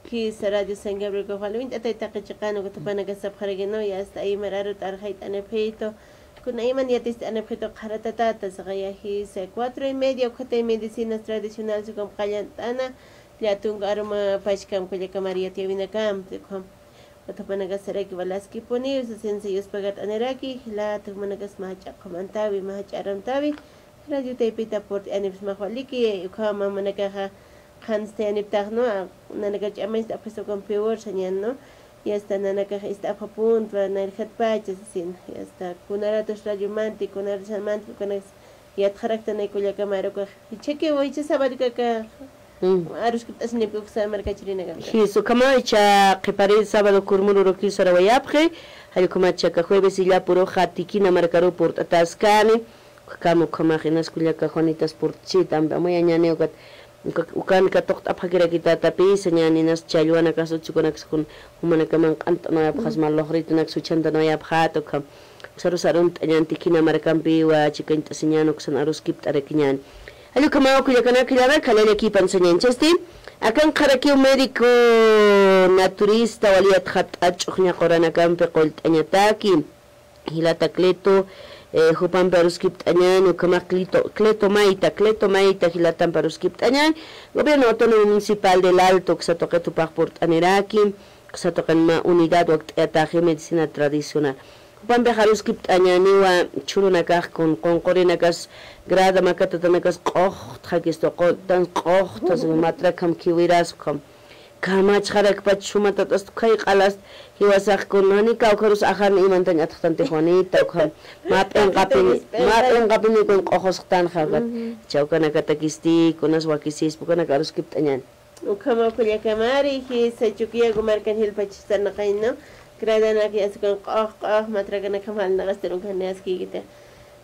Khisa Radio San Gabriel ukax wali uñt'atay taqi chiqan, ukat jupanaka sapxaraki, no, ya está, aymar arut arxayt'anipxitu, kuna ayman yatist'anipxitu qharatatata, saqaya jisa cuatro y media ukatay medicinas tradicionales ukham qallant'ana, llatunk aruma pachkam kullaka Mara yatiyäwinakampi, ukham. Ukat jupanaka saraki wali askipuniw, sasinsa yuspagart'aniraki, jilata jumanakas mä jach'a qhumantäwi, mä jach'a arunt'awi, Radio Taypita purt'ayanipxsmax waliki, ukhama jumanakaxa qhanstayanipxtax, ¿no? A, nanakax ch'amañcht'apxista ukham peor sañän, ¿no? Y hasta nanakax ist'apxapunta, nayrjatpacha sasin. Y hasta kunaratus radiomanti, kunaratus manti, ukanaks yatxaraktanay kullaka Mara ukax. Jichhakiw, jichha sabado ukaka, mm, aruskipt'asinipki uksa markachirinakama. Jis, ukhama jichha qhiparit sábado kurmur urukiw sarawayapxi, jall ukhamat jichhaka jueves illap uruxa Tikina markaruw purt'ataskani. Ukham, ukhamax inas kullaka Juanitas purt'chita, ampi amuyañäni ukat, uka-, ukan katuqt'apxakirakitata pisa, ñän inas challwanakas, utsukunakas kun, jumanakaman q'ant'anawayapxasma, luqritunakas uchantanawayapxäta, ukham. Uksarus arunt'añän Tikina markampiwa, chikañt'asiñän, uksan aruskipt'arakiñäni. Jall ukhamaw kullakanaka jilanaka, jallalla kipan sañäni, jichhasti, akanxarakiw médico naturista, wali yatxatt'at ch'uxña quranakampi qullt'añataki. Jilata Cleto, eh, jupampi aruskipt'añäni, ukhamax Cleto, Cleto Mayta, Cleto Mayta jilatampi aruskipt'añäni, Gobierno Autónomo Municipal del Alto, uksa tuqit jupax purt'aniraki, uksa tuqin mä unidad wakt'ayataxi medicina tradicional. Jupampix aruskipt'añäniwa chhurunakax kun qunqurinakas, grada makatatanakas q'uxtxakistu, qultan q'uxtas, matrakham khiwiras, ukham. Kamachxarakpach suma tat'ast ukhayq'alast, jiwasax kun jani kawkharus ajarni imantañ atxtanti Juanita, ukham, mä p'inqapini, mä p'inqapini kun q'uxusxtanxa, ukat, chawkanakatakisti, kunas wakisispa, ukanak aruskipt'añäni. Ukhama kullaka Mari, jisa Chukiyawu markan jilpach sarnaqañ, ¿no? Gradanak yasta kun q'ux, q'ux, matrakanak jam jalnaqastar ukan askïkita.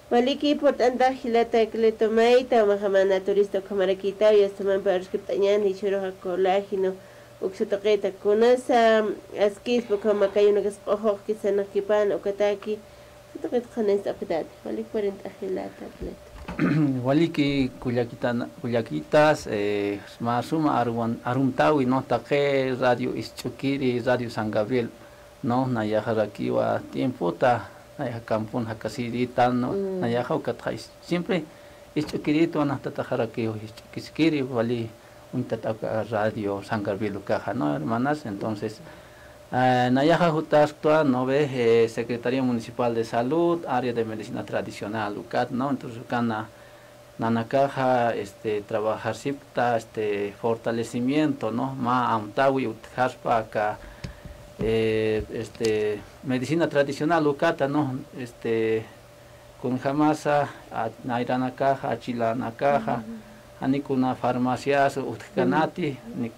Waliki purt'antax jilata Cleto Mayta, umaxa mä naturista ukhamarakïtaw, yasta jumampi aruskipt'añäni, jichhüruxa colágeno, uksa tuqita, kunasa askispa ukham makayunakas q'uxuxki sarnaqkipan, ukataki, uksa tuqit qhanañcht'apxitäti, walik purint'ax jilata Cleto. Waliki kullakitana-, kullakitas, eh, mä suma aruwan-, arumtäwi, ¿no? Taqi radio Isch'ukiri, Radio San Gabriel, ¿no? Nayaxarakiwa tiempota, nayax campon jakasiritan, ¿no? Mm. Nayaxa ukatxa is-, siempre Isch'ukiritwa, nax tataxarakiw Isch'ukiskiri, wali Uñt'ata uka Radio San Gabriel ukaxa, ¿no, hermanas? Entonces, eh, nayaxa jutaskta, ¿no ve? Eh, Secretaría Municipal de Salud, área de medicina tradicional, ukat, ¿no? Entonces, ukana, nanakaxa, este, trabajarsipkta, este, fortalecimiento, ¿no? Mä amtäwi utjarspa aka, eh, este, medicina tradicional ukata, ¿no? Este, kunjamasa, a-, nayranakaxa, achilanakaxa, jani kuna farmacias utjkanati, ni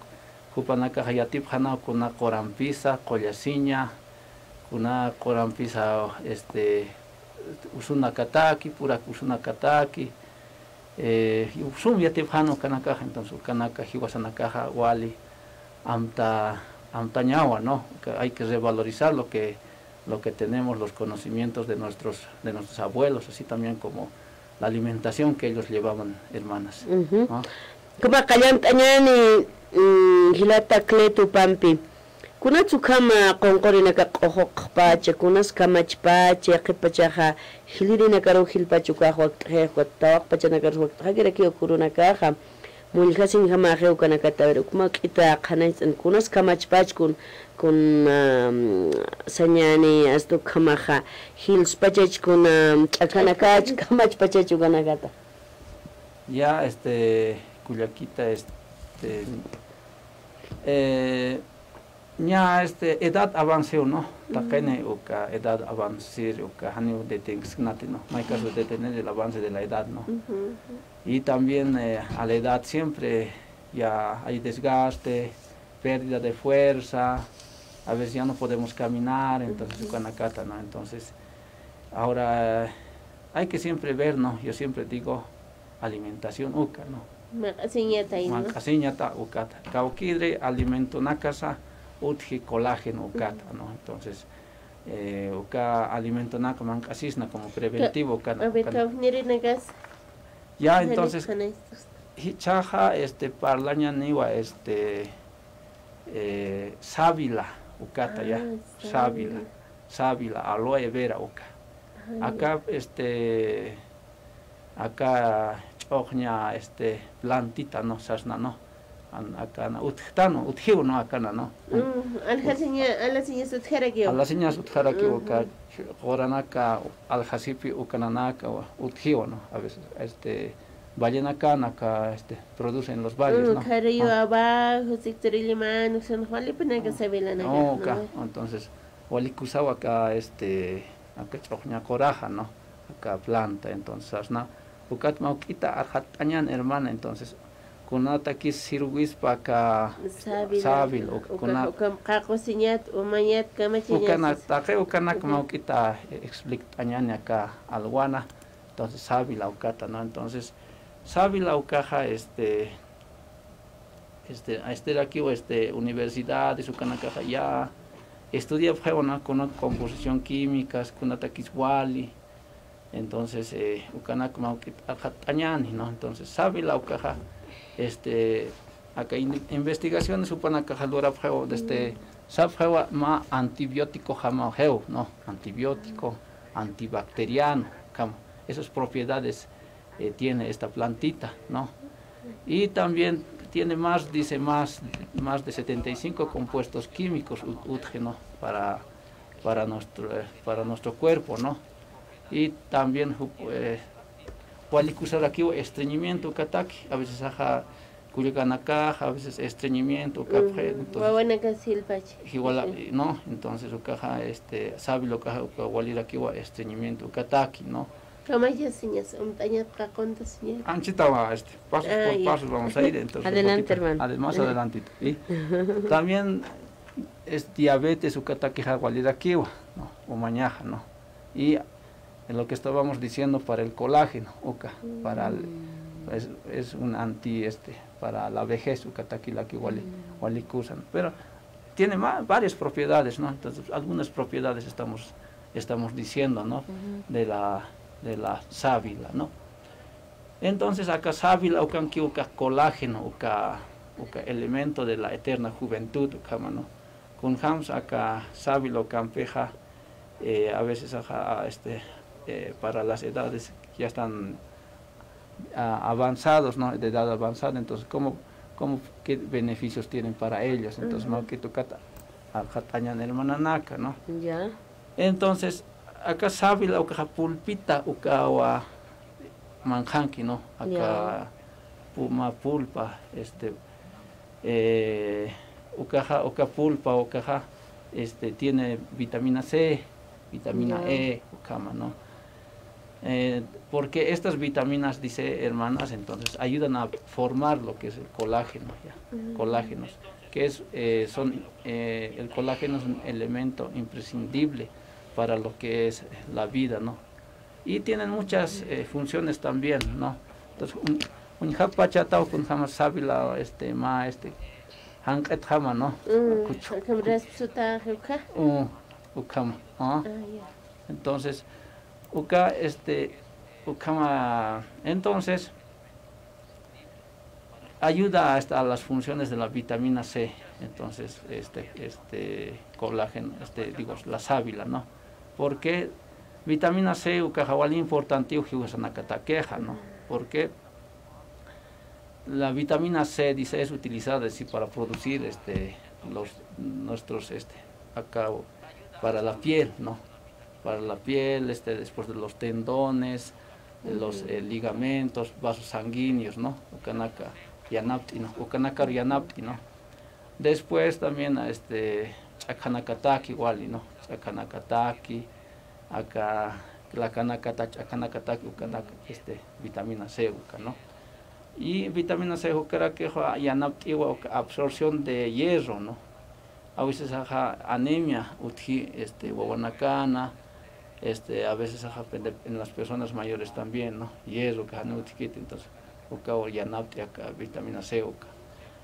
jupanakaxa yatipxäna kuna qurampisa, qullasiña, kuna qurampisa, este, usunakataki, purak usunakataki, eh, sum yatipxäna ukanakaxa, entonces ukanaka jiwasanakaxa wali amta, amtañawa, ¿no? Que hay que revalorizar lo que, lo que tenemos, los conocimientos de nuestros, de nuestros abuelos, así también como la alimentación que ellos llevaban, hermanas, ¿no? Ujú. Ukhama qallant'añäni, mm, jilata Cleto pampi. Kunats ukhama qunqurinaka q'uxuqpacha, kunas kamachpacha, yaqhipachaxa jilïrinakaruw jilpacha ukax wakt'xix, tawaqpachanakarus wakt'xakirakiw uka urunakaxa. Mulljasinjamaxiw ukanakata, a ver, ukhama juk'ita qhanañcht'an, kunas kamachpach kun, kun, am, sañäni, asta ukhamaxa, jilspachach kun, am, ch'akanakach, kamachpachach ukanakata. Ya, este, kullakita, este, eh, ña, este, edad avancew, ¿no? Taqini uka edad avancir, uka janiw detenksnati, ¿no? No hay caso de detener el avance de la edad, ¿no? Ujú, ujú. Y también, eh, a la edad siempre ya hay desgaste, pérdida de fuerza, a veces ya no podemos caminar, entonces, ujú, ukanakata, ¿no? Entonces, ahora, hay que siempre ver, ¿no? Yo siempre digo, alimentación uka, ¿no? Manq'asiñatay, ¿no? Manq'asiñata ukata. Kawkïri alimentonakasa utji colágeno ukata, ¿no? Entonces, eh, uka alimentonaka manq'asisna como preventivo uka, ¿no? A ver, uka, ¿no? Kawknirinakas. Ya, entonces, jichhaxa, este, parlañäniwa, este, eh, sábila ukata, ya. Ah, sábila. Sábila. Sábila, aloe vera uka. Ajá, ya. Aka, este, aka ch'uxña, este, plantita, ¿no? Sasna, ¿no? An-, akana utjtanu, utjiw, ¿no? Akana, ¿no? Mm, aljasiña, alasiñas utjarakiw. Alasiñas utjarakiw, ujú, uka quranaka, aljasipi ukananaka, utjiw, ¿no? A veces, este, vallenakanaka, este, producen los valles, mm, ¿no? Khariyu, ah, abajo, siktirilliman, uksan, walipinaka, ah, sabilanaka, oh, uka, ¿no? Entonces, walikusaw aka, este, aka ch'uxña quraxa, ¿no? Aka planta, entonces, sasna, ukat mä juk'ita arxatt'añän, hermana, entonces, kunatakis sirwispa aka sábila, sábila, uka, uka, kuna, uka qaqusiñat, umañat, kamachiñat, ukana, taqi ukanak, ujú, mä juk'ita, eh, explikt'añäni aka alwana, entonces, sábila ukata, ¿no? Entonces, sábila ukaxa, este, este, estirakiw, este, universidades, ukanakaxa ya estudiapxiwa, ¿no? Kuna composición químicas, kunatakis wali. Entonces, eh, ukanak mä juk'it arxatt'añäni, ¿no? Entonces, sábila ukaxa, este, aka in-, investigaciones jupanakaxa lurapxiwa, desde, mm, sapxiwa mä antibiótico jamaw jew, ¿no? Antibiótico, antibacteriano, ukham, esas propiedades eh, tiene esta plantita, ¿no? Y también tiene más, dice, más, más de setenta y cinco compuestos químicos u-, utji, ¿no? Para, para nuestro, eh, para nuestro cuerpo, ¿no? Y también, ju-, eh, walikusarakiw estreñimiento ukataki, a veces, ajá, kullakanakax, a veces estreñimiento ukapxi, mm, entonces, wawanaka silpachi, jiwala, sí, ¿no? Entonces, ukaxa, este, sábila ukaxa, uka walirakiwa estreñimiento ukataki, ¿no? Kamachasiñas, umt'añat, qaquntasiñat. Anchitawa, este, pasos, ah, por, ya, pasos vamos a ir, entonces, adelante, un poquito, hermano, ade-, más adelantito. Y también es diabetes, ukatakixa walirakiwa, ¿no? Umañaxa, ¿no? Y lo que estábamos diciendo para el colágeno, uka, para el, mm, es, es un anti, este, para la vejez, ukatakilaki wali, mm, walikusan. Pero tiene ma-, varias propiedades, ¿no? Entonces, algunas propiedades estamos, estamos diciendo, ¿no? Ujú. De la, de la sábila, ¿no? Entonces, aka sábila ukankiw uka colágeno, uka, uka elemento de la eterna juventud, ukhama, ¿no? Kunjams aka sábila ukampixa, eh, a veces, ajá, este, eh, para las edades ya están, ah, avanzados, ¿no? De edad avanzada. Entonces, ¿cómo, cómo, qué beneficios tienen para ellos. Entonces, ujú, mawk'it ukat alxatañan hermananaka, ¿no? Ya. Entonces, aka sábila ukaxa pulpita ukawa manqhanki, ¿no? Aka, ya, puma pulpa, este, eh, ukaxa, uka pulpa ukaxa, este, tiene vitamina C, vitamina, ya, E, ukhama, ¿no? Eh, porque estas vitaminas, dice, hermanas, entonces ayudan a formar lo que es el colágeno, ¿ya? Mm. Colágenos, que es, eh, son, eh, el colágeno es un elemento imprescindible para lo que es la vida, ¿no? Y tienen muchas, eh, funciones también, ¿no? Entonces, un, uñjapachataw kunjama sábila, este, ma, este, janq'etjama, ¿no? Mm, kuchu, kuchu. Uh, ukhama, ¿ah? Ah, ya. Entonces, uka, este, ukhama, entonces, ayuda hasta a las funciones de la vitamina C. Entonces, este, este colágeno, este, digo, la sábila, ¿no? Porque vitamina C ukaxa wali importante jiwasanakatakixa, ¿no? Porque la vitamina C, dice, es utilizada, sí, para producir, este, los, nuestros, este, acá, para la piel, ¿no? Para la piel, este, después de los tendones, los, eh, ligamentos, vasos sanguíneos, ¿no? Ukanaka yanapt'i, ¿no? Ukanakaru yanapt'i, ¿no? Después también, este, ch'akhanakataki wali, ¿no? Ch'akhanakataki, aka, lakanakata, ch'akhanakataki, ukanaka, este, vitamina C uka, ¿no? Y vitamina C ukarakixa yanapt'iwa uka absorción de hierro, ¿no? A veces, ajá, anemia utji, este, wawanakana, este, a veces, ajá, pende-, en las personas mayores también, ¿no? Hierro, que jani utjkiti, entonces, uka yanapt'i aka vitamina C uka.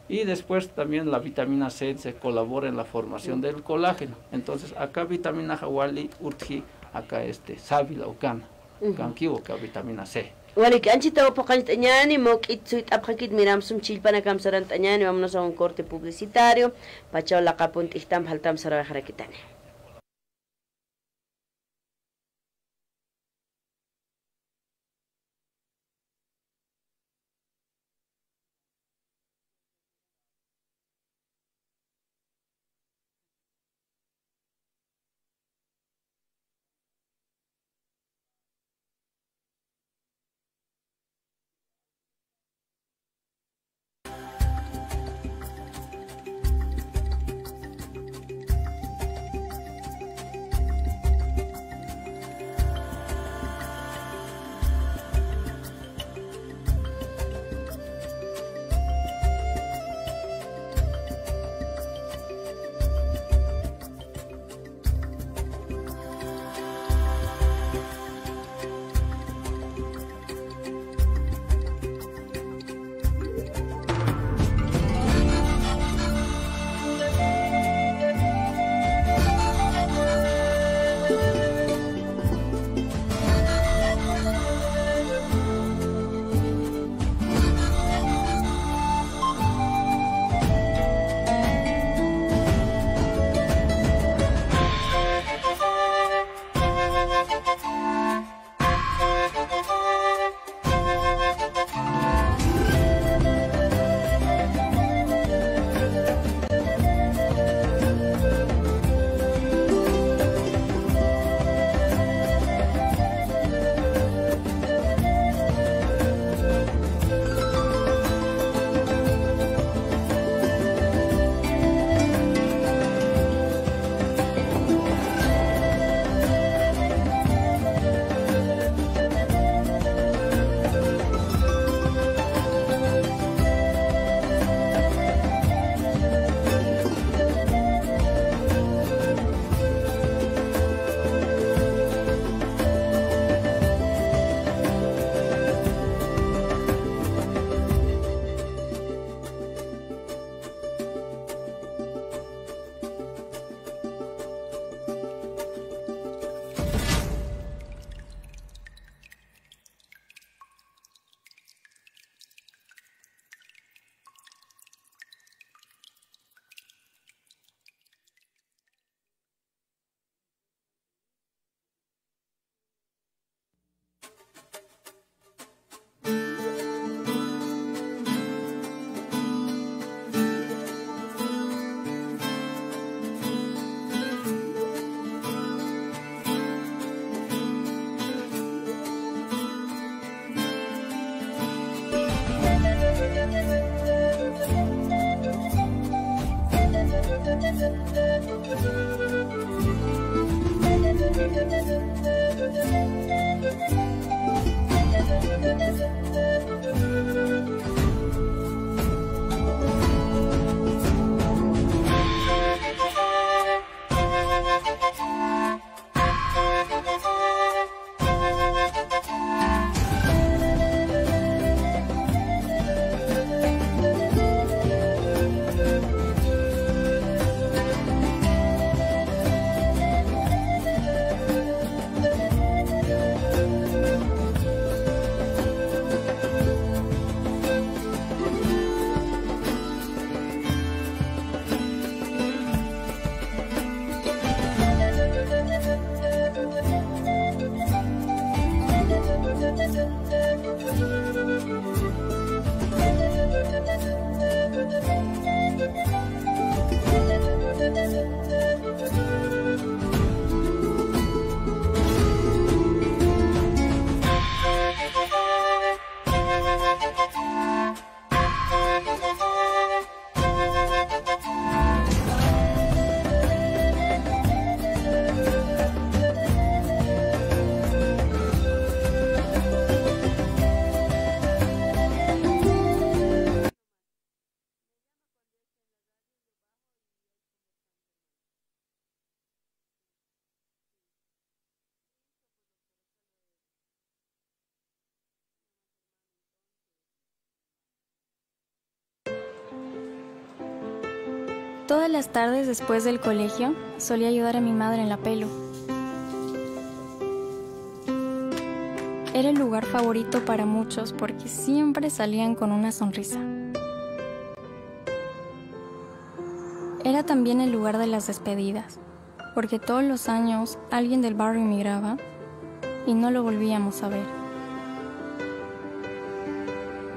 Y después también la vitamina C se colabora en la formación del colágeno. Entonces, aka vitamina wali utji aka, este, sábila ukana. Ujú. Kankiwa aka vitamina C. Walik, anchhitaw phuqañcht'añäni, mawk'it suyt'apxakit, miram sum chillpanakam sarant'añäni, vámonos a un corte publicitario, pachaw laqapun t'ijtam, faltam sarawayxarakitani. Todas las tardes después del colegio, solía ayudar a mi madre en la pelu. Era el lugar favorito para muchos porque siempre salían con una sonrisa. Era también el lugar de las despedidas, porque todos los años alguien del barrio emigraba y no lo volvíamos a ver.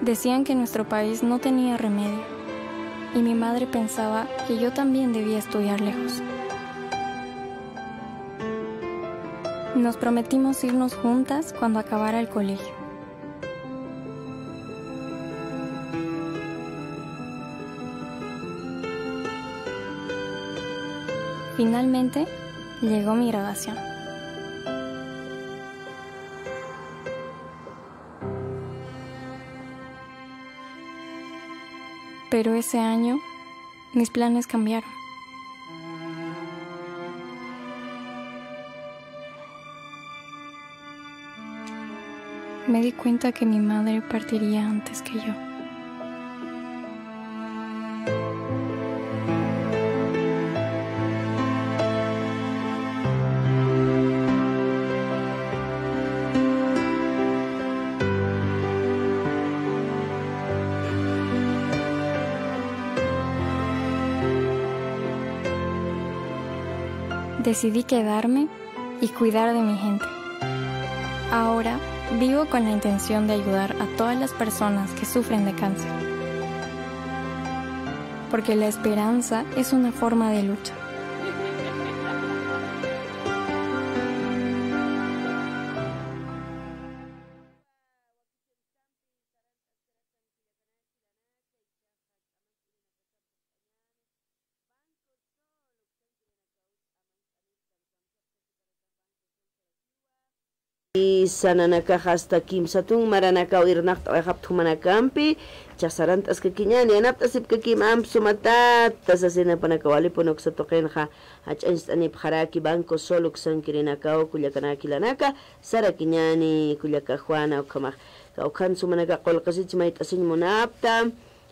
Decían que nuestro país no tenía remedio, y mi madre pensaba que yo también debía estudiar lejos. Nos prometimos irnos juntas cuando acabara el colegio. Finalmente, llegó mi graduación. Pero ese año, mis planes cambiaron. Me di cuenta que mi madre partiría antes que yo. Decidí quedarme y cuidar de mi gente. Ahora vivo con la intención de ayudar a todas las personas que sufren de cáncer. Porque la esperanza es una forma de lucha. Sananakax asta kimsatun maranakaw irnaqt'awayxapxta jumanakampi, jichhax sarant'askakiñäni, yanapt'asipkakim amp sumatata sasina apanakaw, walipun uksa tuqinxa jach'añcht'anipxaraki Banco Sol uksankirinakaw, kullakanaka jilanaka, sarakiñäni kullaka Juana, ukhamax kawkhan sumanaka qullqisitch mayt'asiñ munapxta,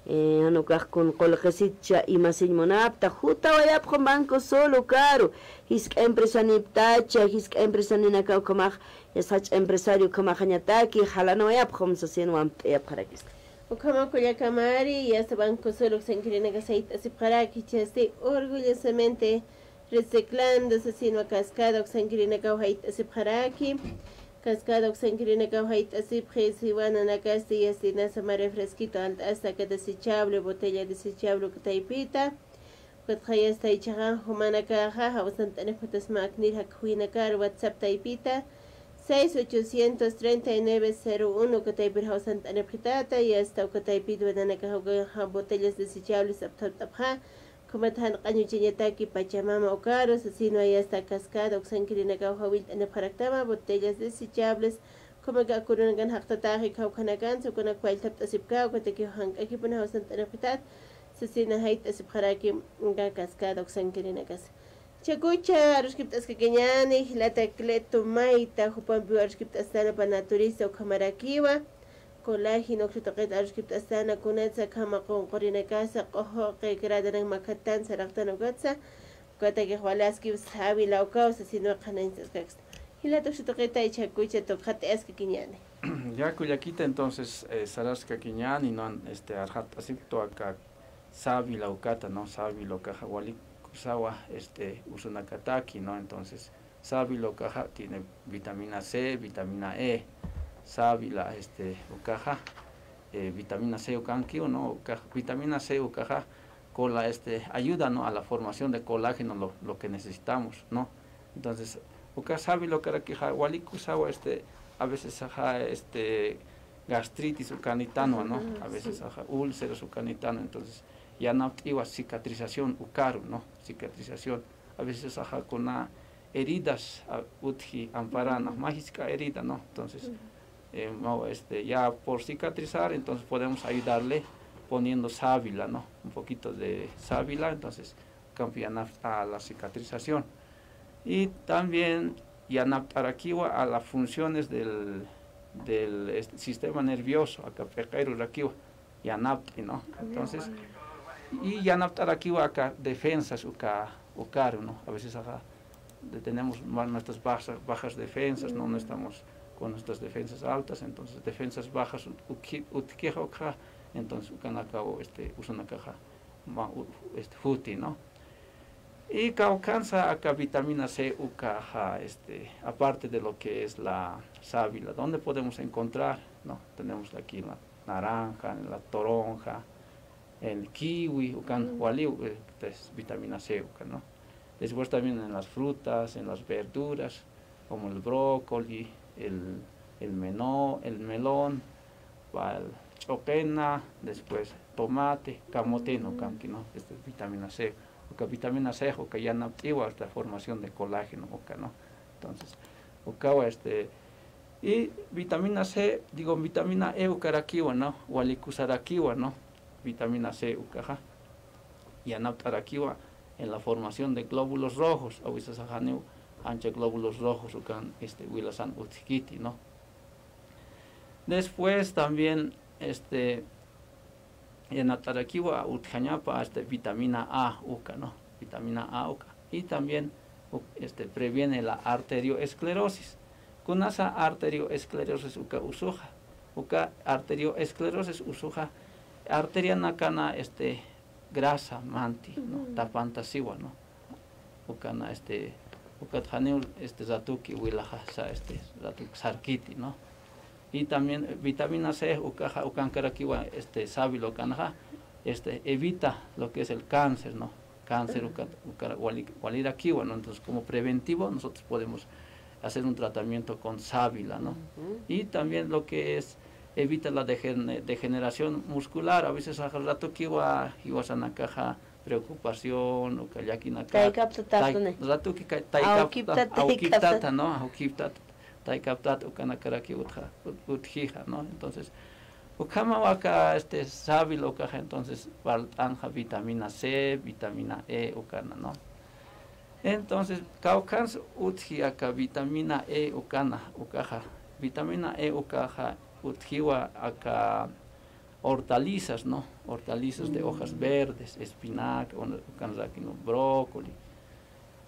eh, jan ukax kun qullqisitcha imasiñ munapxta, jutawayapxam Banco Sol ukaru, jisk'a empresaniptacha, jisk'a empresaninaka ukhamax, yasta jach'a empresario ukhamaxañataki, jalanawayapxam sasin wampt'ayapxarakista. Ukhama kullaka Mari, yasta Banco Sol uksankirinaka sayt'asipxaraki, jichhasti orgullosamente reciclando sasinwa Cascada uksankirinakaw jayt'asipxaraki. Cascada uksankirinakaw jayt'asipxi, siwananakasti yastinasa mä refresquito alt'asta aka desechable, botella desechable uka taypita. Ukatxa yasta jichhaxa jumanakaxa jawsant'anipxatasma aknir jakhuwinakar WhatsApp taypita, seis ochocientos treinta y nueve cero uno uka taypir jawsant'anipxitata, yasta uka taypitwa nanakaxa uka botellas desechables apthawt'apxa, Ukhamat janq'añ uchañataki Pachamama ukaru, sasinwa yasta cascada uksankirinakaw jawillt'anipxaraktama, botellas desechables, ukhamak kurunakan jaqtataxi kawkhanakansa, ukanak walltapt'asipka, ukataki jank'akipuna jawsant'anipxitat, sasina jayt'asipxaraki uka cascada uksankirinakasa. Chakucha aruskipt'askakiñäni, jilata Cleto Mayta, jupampiw aruskipt'astana pä naturista ukhamarakiwa, colágeno uksa tuqit aruskipt'astana, kunatsa akhama qunqurinakasa q'ujuqi gradanak makatan saraqtan ukatsa, ukatakix walaskiw sábila ukaw sasinwa qhanañchaskaksa. Jilata uksa tuqitay chakucha tukxat'askakiñäni. Ya, kullakita, entonces, eh, saraskakiñäni, ¿no? Este, arxat'asipktu aka sábila ukata, ¿no? Sábila ukaxa walikusawa, este, usunakataki, ¿no? Entonces, sábila ukaxa tiene vitamina C, vitamina E. Sábila, este, ukaxa, eh, vitamina C ukankiw, ¿no? Ukax, vitamina C ukaxa cola-, este, ayuda, ¿no? A la formación de colágeno, lo, lo que necesitamos, ¿no? Entonces, uka sábila ukarakixa walikusawa, este, a veces, ajá, este, gastritis ukanitanwa, ¿no? Ujú, ujú, a veces, sí, ajá, úlceras ukanitanwa, entonces, yanapt'iwa cicatrización ukaru, ¿no? Cicatrización. A veces, ajá, kuna heridas, a, utji amparana, ujú, mä jisk'a herida, ¿no? Entonces, ujú, eh, ma-, este, ya por cicatrizar, entonces podemos ayudarle poniendo sábila, ¿no? Un poquito de sábila, entonces, ukampi yanapt'a la cicatrización. Y también yanapt'arakiwa a las funciones del, del, este, sistema nervioso, aka p'iqirurakiwa yanapt'i, ¿no? Entonces, y yanapt'arakiwa aka defensas uka, ukaru, ¿no? A veces, ajá, de-, tenemos ma-, nuestras bajas, bajas defensas, ¿no? No estamos con nuestras defensas altas, entonces defensas bajas ut-, uki-, utjkixa ukxa, entonces ukanakaw, este, usunakaxa mä u-, este, juti, ¿no? Y kawkhansa aka vitamina C ukaxa, este, aparte de lo que es la sábila, ¿dónde podemos encontrar? ¿No? Tenemos aquí la naranja, la toronja, el kiwi, ukan waliw, eh, es vitamina C ukan, ¿no? Después también en las frutas, en las verduras, como el brócoli, el, el meno-, el melón, wal ch'uqina, después tomate, camote, ¿no? Ukanki, ¿no? Este, vitamina C. Uka vitamina C, uka yanapt'iwa la formación de colágeno, uka, ¿no? Entonces, ukawa, este, y vitamina C, digo, vitamina E ukarakiwa, ¿no? Walikusarakiwa, ¿no? Vitamina C ukaxa yanapt'arakiwa en la formación de glóbulos rojos, a veces janiw ancha glóbulos rojos ukan, este, wilasan utjkiti, ¿no? Después también, este, yanapt'arakiwa utjañapa, este, vitamina A uka, ¿no? Vitamina A uka. Y también, u-, este, previene la arterioesclerosis. Kunasa arterioesclerosis uka usuxa. Uka arterioesclerosis usuxa, arterianakana, este, grasa manti, ¿no? Ujú. Tapantasiwa, ¿no? Ukana, este, ukat janiw, este, ratuki wilaxasa, este, ratuki sarkiti, ¿no? Y también vitamina C, ukaxa, ukankarakiwa, este, sábila ukanaxa, este, evita lo que es el cáncer, ¿no? Cáncer, ujú, uka, uka wali-, walirakiwa, ¿no? Entonces, como preventivo, nosotros podemos hacer un tratamiento con sábila, ¿no? Ujú. Y también lo que es, evita la degen-, degeneración muscular. A veces, axa ratukiwa, jiwasanakaxa, preocupación, uka llakinaka, taykaptata, tay-, ¿no? Ratuki ka-, taykapta-, awkiptata, awkiptata, taykaptata, ¿no? Awkiptata, taykaptata, ukanakaraki utja-, ut-, utjixa, ¿no? Entonces, ukhamawa aka, este, sábila ukaxa, entonces, parlt'anxa vitamina C, vitamina E ukana, ¿no? Entonces, kawkhans utji aka vitamina E ukana, ukaxa, vitamina E ukaxa, utjiwa aka hortalizas, ¿no? Hortalizas de hojas verdes, espinaca, un-, ukanraki, ¿no? Brócoli.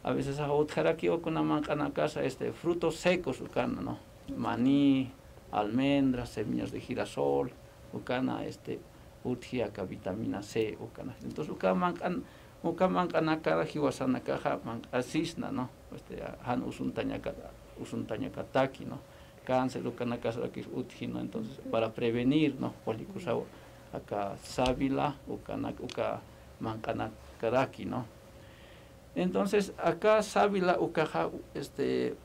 A veces, axa, utjarakiwa kuna manq'anakasa, este, frutos secos, ukana, ¿no? Maní, almendras, semillas de girasol, ukana, este, utji aka vitamina C, ukana. Entonces, uka manq'an-, uka manq'anakar jiwasanakaxa manq'asisna, ¿no? Este, jan usuntañaka-, usuntañakataki, ¿no? Cáncer ukanakasrakis utji, ¿no? Entonces, para prevenir, ¿no? Walikusawa aka sábila ukanak-, uka manq'anakaraki, ¿no? Entonces, aka sábila ukaxa, este,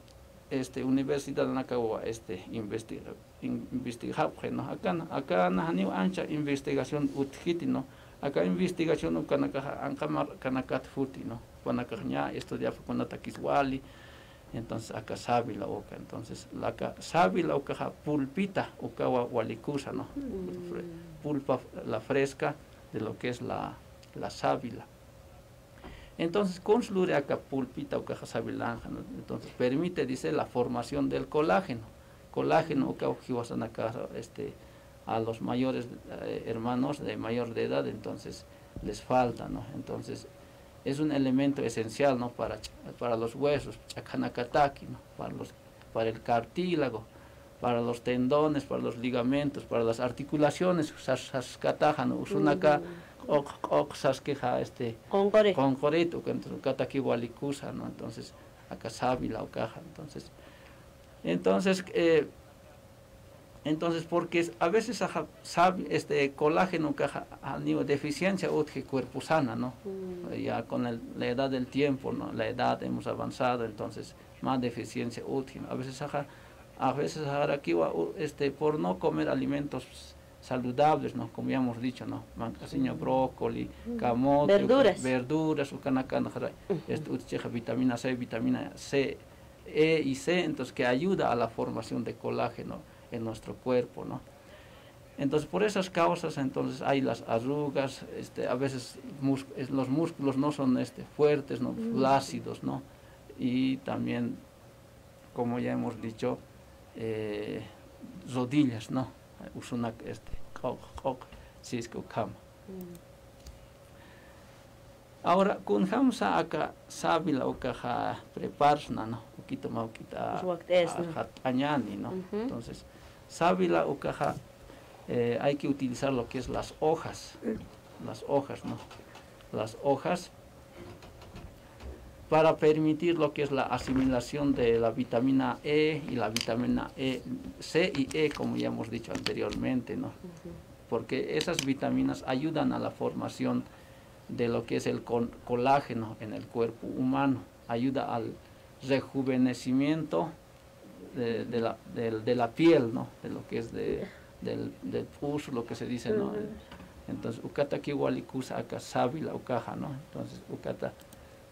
este, universidad nakawa, este, investi-, in-, investigapxi, ¿no? Akana, akana janiw ancha investigación utjkiti, ¿no? Aka investigación ukanakaxa anqamarkanakat futi, ¿no? Jupanakax ña estudiapxi kunatakis wali, entonces aka sábila uka. Entonces, aka sábila ukaxa pulpita ukawa walikusa, ¿no? Fre-, pulpa, la fresca de lo que es la, la sábila. Entonces, kuns luri aka pulpita ukaxa sábilanxa, ¿no? Entonces, permite, dice, la formación del colágeno. Colágeno ukaw jiwasanakax, este, a los mayores, eh, hermanos de mayor de edad, entonces, les falta, ¿no? Entonces, es un elemento esencial, ¿no? Para ch-, para los huesos, ch'akhanakataki, ¿no? Para los, para el cartílago, para los tendones, para los ligamentos, para las articulaciones, sas-, saskataxa, ¿no? Usunaka, q'uq, q'uq saskixa, este, qunquri, qunqurit, uka, entonces, ukataki walikusa, ¿no? Entonces, aka sábila ukaxa, entonces, entonces, eh, entonces, porque es, a veces, axa, sab-, este, colágeno ukaxa, janiw deficiencia utji cuerpo sana, ¿no? Ya con el, la edad del tiempo, ¿no? La edad hemos avanzado, entonces, más deficiencia utji, ¿no? A veces, axa, a veces, axarakiwa, u-, este, por no comer alimentos saludables, ¿no? Como ya hemos dicho, ¿no? Mank'asiña, brócoli, camote, verduras, uka-, verduras, ukanakan, este, utjixa vitamina C, vitamina C, E y C, entonces que ayuda a la formación de colágeno en nuestro cuerpo, ¿no? Entonces, por esas causas, entonces hay las arrugas, este, a veces mus-, es, los músculos no son, este, fuertes, ¿no? Flácidos, ¿no? Y también, como ya hemos dicho, eh, rodillas, ¿no? Usunak, este, q'uq, q'uq, siski ukhama. Ahora, kunjamsa aka sábila ukaxa preparsna, ¿no? Ukita mä ukita, usuwakt'asna, ajat'añani, ¿no? Entonces, sábila ukaxa, eh, hay que utilizar lo que es las hojas, las hojas, ¿no? Las hojas para permitir lo que es la asimilación de la vitamina E y la vitamina E, C y E, como ya hemos dicho anteriormente, ¿no? Porque esas vitaminas ayudan a la formación de lo que es el col-, colágeno en el cuerpo humano, ayuda al rejuvenecimiento de, de la, del, de la piel, ¿no? De lo que es de, del, del pus, lo que se dice, ¿no? Entonces, ukataki walikusa aka sábila ukaxa, ¿no? Entonces, ukata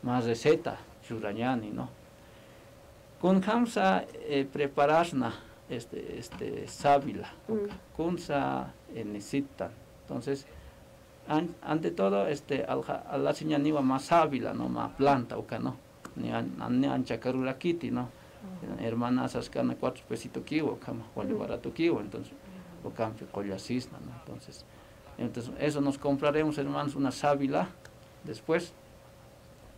mä receta churañani, ¿no? Kunjamsa, eh, preparasna, este, este, sábila, kunsa, eh, necesitan. Entonces, an-, ante todo, este, alja-, alasiñaniwa mä sábila, ¿no? Mä planta uka, ¿no? Ni an-, an-, ni ancha karurakiti, ¿no? Hermana saskana cuatro pesitokiwa, ukhama, wali baratokiwa, entonces, ukampi qullasisna, ¿no? Entonces, entonces, eso nos compraremos, hermanos, una sábila, después,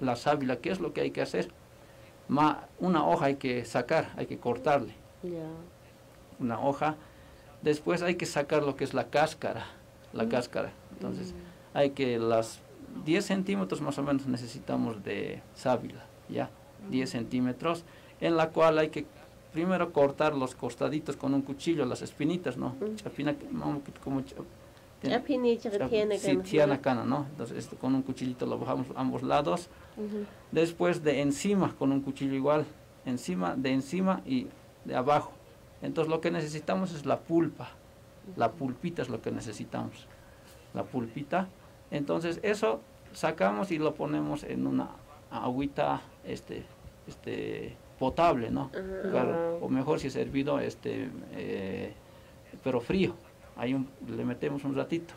la sábila, ¿qué es lo que hay que hacer? Ma-, una hoja hay que sacar, hay que cortarle. Ya. Una hoja. Después hay que sacar lo que es la cáscara, la cáscara. Entonces, hay que las diez centímetros más o menos necesitamos de sábila, ¿ya? Diez centímetros, en la cual hay que primero cortar los costaditos con un cuchillo, las espinitas, ¿no? Ch'apina, como, como ch-, Ch'apini, ch'ap-, sí, tiene que, ¿no? Entonces, esto, con un cuchillito lo bajamos ambos lados. Después de encima, con un cuchillo igual, encima, de encima y de abajo. Entonces, lo que necesitamos es la pulpa. La pulpita es lo que necesitamos. La pulpita. Entonces, eso sacamos y lo ponemos en una agüita, este, este, potable, ¿no? Claro, o mejor si es hervido, este, eh, pero frío. Ahí un, le metemos un ratito.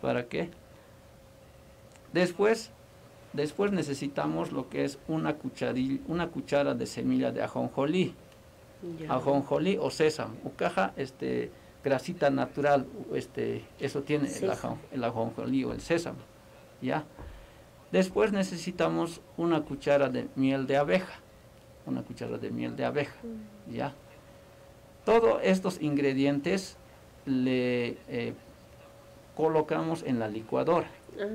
¿Para qué? Después, después necesitamos lo que es una cucharil-, una cuchara de semilla de ajonjolí. Ya. Ajonjolí o sésamo. Ukaxa, este, grasita natural, este, eso tiene el ajon-, el ajonjolí o el sésamo. ¿Ya? Después necesitamos una cuchara de miel de abeja. Una cuchara de miel de abeja. ¿Ya? Todos estos ingredientes le, eh, colocamos en la licuadora.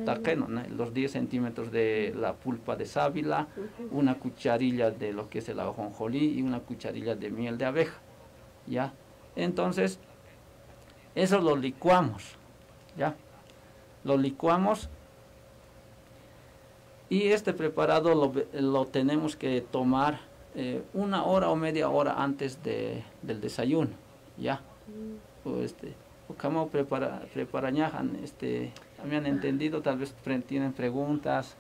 Taqin, ¿no? Los diez centímetros de la pulpa de sábila, una cucharilla de lo que es el ajonjolí y una cucharilla de miel de abeja. ¿Ya? Entonces, eso lo licuamos. ¿Ya? Lo licuamos. Y este preparado lo be-, lo tenemos que tomar, eh, una hora o media hora antes de, del desayuno, ¿ya? O este, Ukhama prepara-, preparañaxan, este, me han entendido, tal vez pre-, tienen preguntas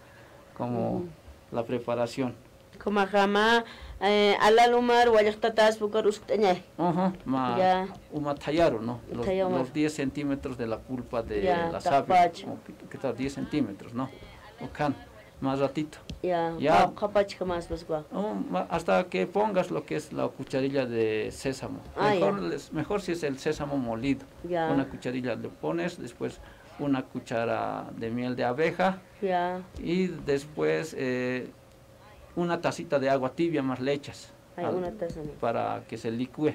como la preparación. Ukhamaxa mä, eh, alal umar wallxtataspa ukar uskt'añay. Ajá, mä, ya, uma thayaru, ¿no? Los, los diez centímetros de la pulpa de la savia, ¿no? Que está diez centímetros, ¿no? Ukhan, más ratito. Ya, ya. Qhapachka más, pues, gua. Oh, ma-, hasta que pongas lo que es la cucharilla de sésamo. Ah, mejor ya. Les, mejor si es el sésamo molido. Ya. Una cucharilla le pones, después una cuchara de miel de abeja. Ya. Y después, eh, una tacita de agua tibia más le echas. Ay, al-, una taza, ¿no? Para que se licúe.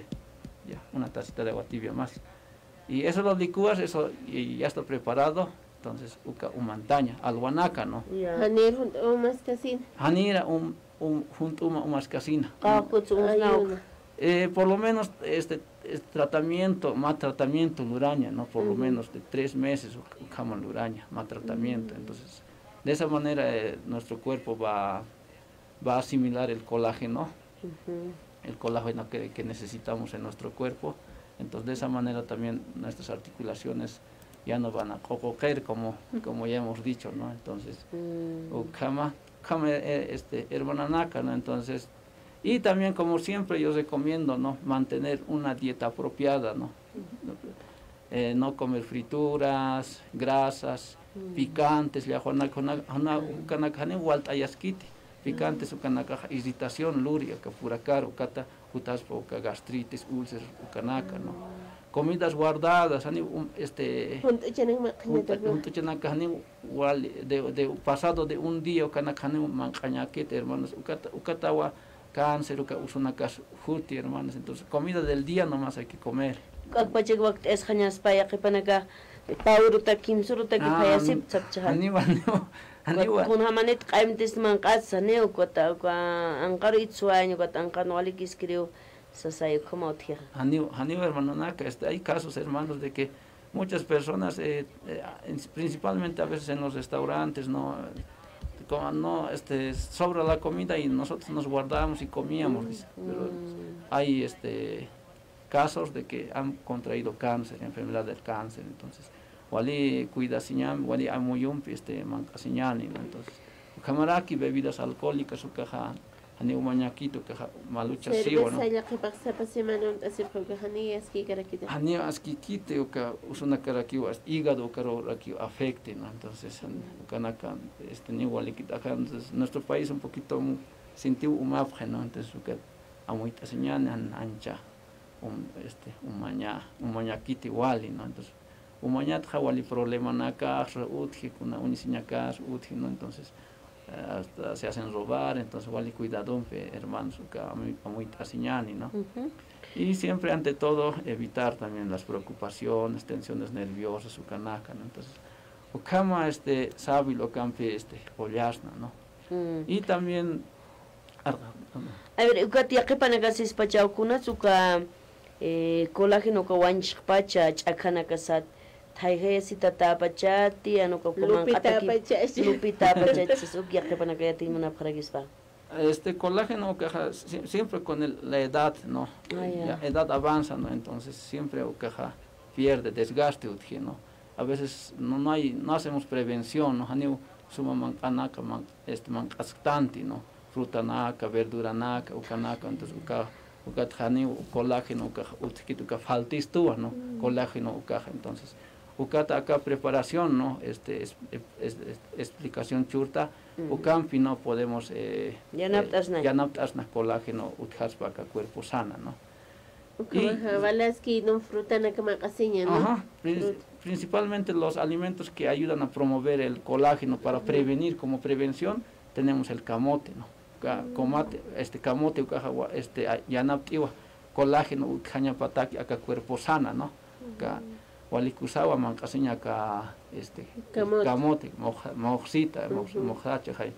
Ya, una tacita de agua tibia más. Y eso lo licúas, eso, y ya está preparado. Entonces, uka umantaña, alwanaka, ¿no? Ya. Janir junt'uma umaskasina. Janira um, um, junt'uma umaskasina. Qawqutsu umasnawka. Eh, por lo menos, este, este tratamiento, mä tratamiento luraña, ¿no? Por lo menos de tres meses, u-, ukhama luraña, mä tratamiento. Entonces, de esa manera, eh, nuestro cuerpo va, va a asimilar el colágeno, el colágeno que, que necesitamos en nuestro cuerpo. Entonces, de esa manera también nuestras articulaciones ya no van a qoqoqer, como, como ya hemos dicho, ¿no? Entonces, ukhama, ukhama, eh, este, hermananaka, ¿no? Entonces, y también, como siempre, yo recomiendo, ¿no? Mantener una dieta apropiada, ¿no? Eh, no comer frituras, grasas, picantes, ya, juna-, juna-, juna-, ukanaka janiw walt'ayaskiti. Picantes ukanakaxa irritación luri, aka purakaru, ukata jutaspa uka gastritis, úlceras, ukanaka, ¿no? Comidas guardadas, janiw, um, este, junt'uchanaka, junt'uchanaka janiw wali, de, de pasado de un día, ukanaka janiw manq'añakiti, hermanos, ukata, ukatawa cáncer, uka usunakas juti, hermanos. Entonces, comida del día nomás hay que comer. K'akpachak wakt'asxañaspa, yaqhipanaka pawruta, kimsurutaki phayasip sapchaxa. Janiwa, janiwa, janiwa. Kunjamanit q'ayamtist manq'atsa, janiw, ukat, uka anqaru itsuwayañ, ukat anqan walikiskiriw sasay, ukhama utjixa. Janiw, janiw, hermanonaka, este, hay casos, hermanos, de que muchas personas, eh, eh, en, principalmente a veces en los restaurantes, ¿no? Como, no, este, sobra la comida y nosotros nos guardamos y comíamos, dice. Pero hay, este, casos de que han contraído cáncer, enfermedad del cáncer, entonces, wali cuidasiñäni, wali amuyumpi, este, manq'asiñäni, ¿no? Entonces, ukhamaraki bebidas alcohólicas, ukaxa, janiw umañakiti, ukaxa maluchasiwa, ¿no? Cerveza, yaqhipax sapa semana uñt'asipxi, ukax janiw askïkarakiti. Janiw askïkiti, uka usunakarakiw, hasta hígado ukarurakiw afecte, ¿no? Entonces, jan-, ukanaka, este, niw walikiti, akan, entonces, nuestro país un poquito mu-, sintiw umapxi, ¿no? Entonces, uka amuyt'asiñäni, jan-, jancha, um, este, umaña, umañakiti wali, ¿no? Entonces, umañatxa wali problemanakax utji, kuna uñisiñakas utji, ¿no? Entonces, eh, hasta se hacen robar, entonces wali cuidadompi, hermanos, uka amuy-, amuyt'asiñäni, ¿no? Y siempre, ante todo, evitar también las preocupaciones, tensiones nerviosas, ukanaka, ¿no? Entonces, ukhama, este, sábilo ukampi, este, ollasna, ¿no? Y también, a ver, ukat yaqhipanakasispachaw kunas uka, eh, colágeno uka wañuchxpacha ch'akhanakasat, thayjayasitatäpachati, jan uka uka manq'ataki lupitapacha, lupitapacha, uk yaqhipanakayatiñ munapxarakispa. Este colágeno ukaxa sie-, siempre con el, la edad, ¿no? Ah, ya. Ya edad avanza, ¿no? Entonces siempre ukaxa pierde, desgaste utji, ¿no? A veces no, no hay, no hacemos prevención, ¿no? Janiw suma manq'anaka, man-, este, manq'asktanti, ¿no? Frutanaka, verduranaka, ukanaka, entonces uka, ukat janiw colágeno ukax utjkiti, uka faltistuwa, ¿no? Colágeno ukaxa, entonces, ukat aka preparación, ¿no? Este, es-, es-, es-, explicación churta, ukampi, ¿no? Podemos, eh, yanapt'asna, eh, yanapt'asna colágeno utjarspa aka cuerpo sana, ¿no? Ukhamaxa, walaski, ¿no? Frutanaka manq'asiña, ¿no? Ajá, prin-, principalmente los alimentos que ayudan a promover el colágeno para prevenir, como prevención, tenemos el camote, ¿no? Uka, comate, este, camote, ukaxa wa-, este, a-, yanapt'iwa colágeno utjañapataki aka cuerpo sana, ¿no? Uka, wali kusawa manq'asiña aka, este, camote, camote, moja-, mojsita, moj-, mojsacha, jay.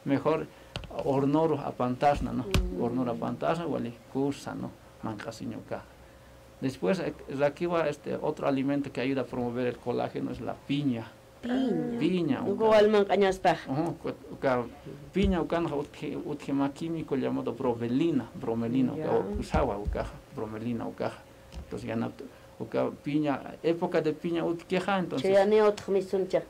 Mejor hornoru apantasna, ¿no? Hornoru apantasna, wali kusa, ¿no? Manq'asiña uka. Después, eh, rakiwa, este, otro alimento que ayuda a promover el colágeno es la piña. Piña. Piña, uka wal manq'añaspa. Ujú, uka, uka piña ukanxa utji, utji mä químico llamado bromelina, bromelina, uka usawa ukaxa, bromelina ukaxa. Entonces, yanapt'i-, Uka piña, época de piña utjkixa, entonces. Chayaniw utjkix mistuncha.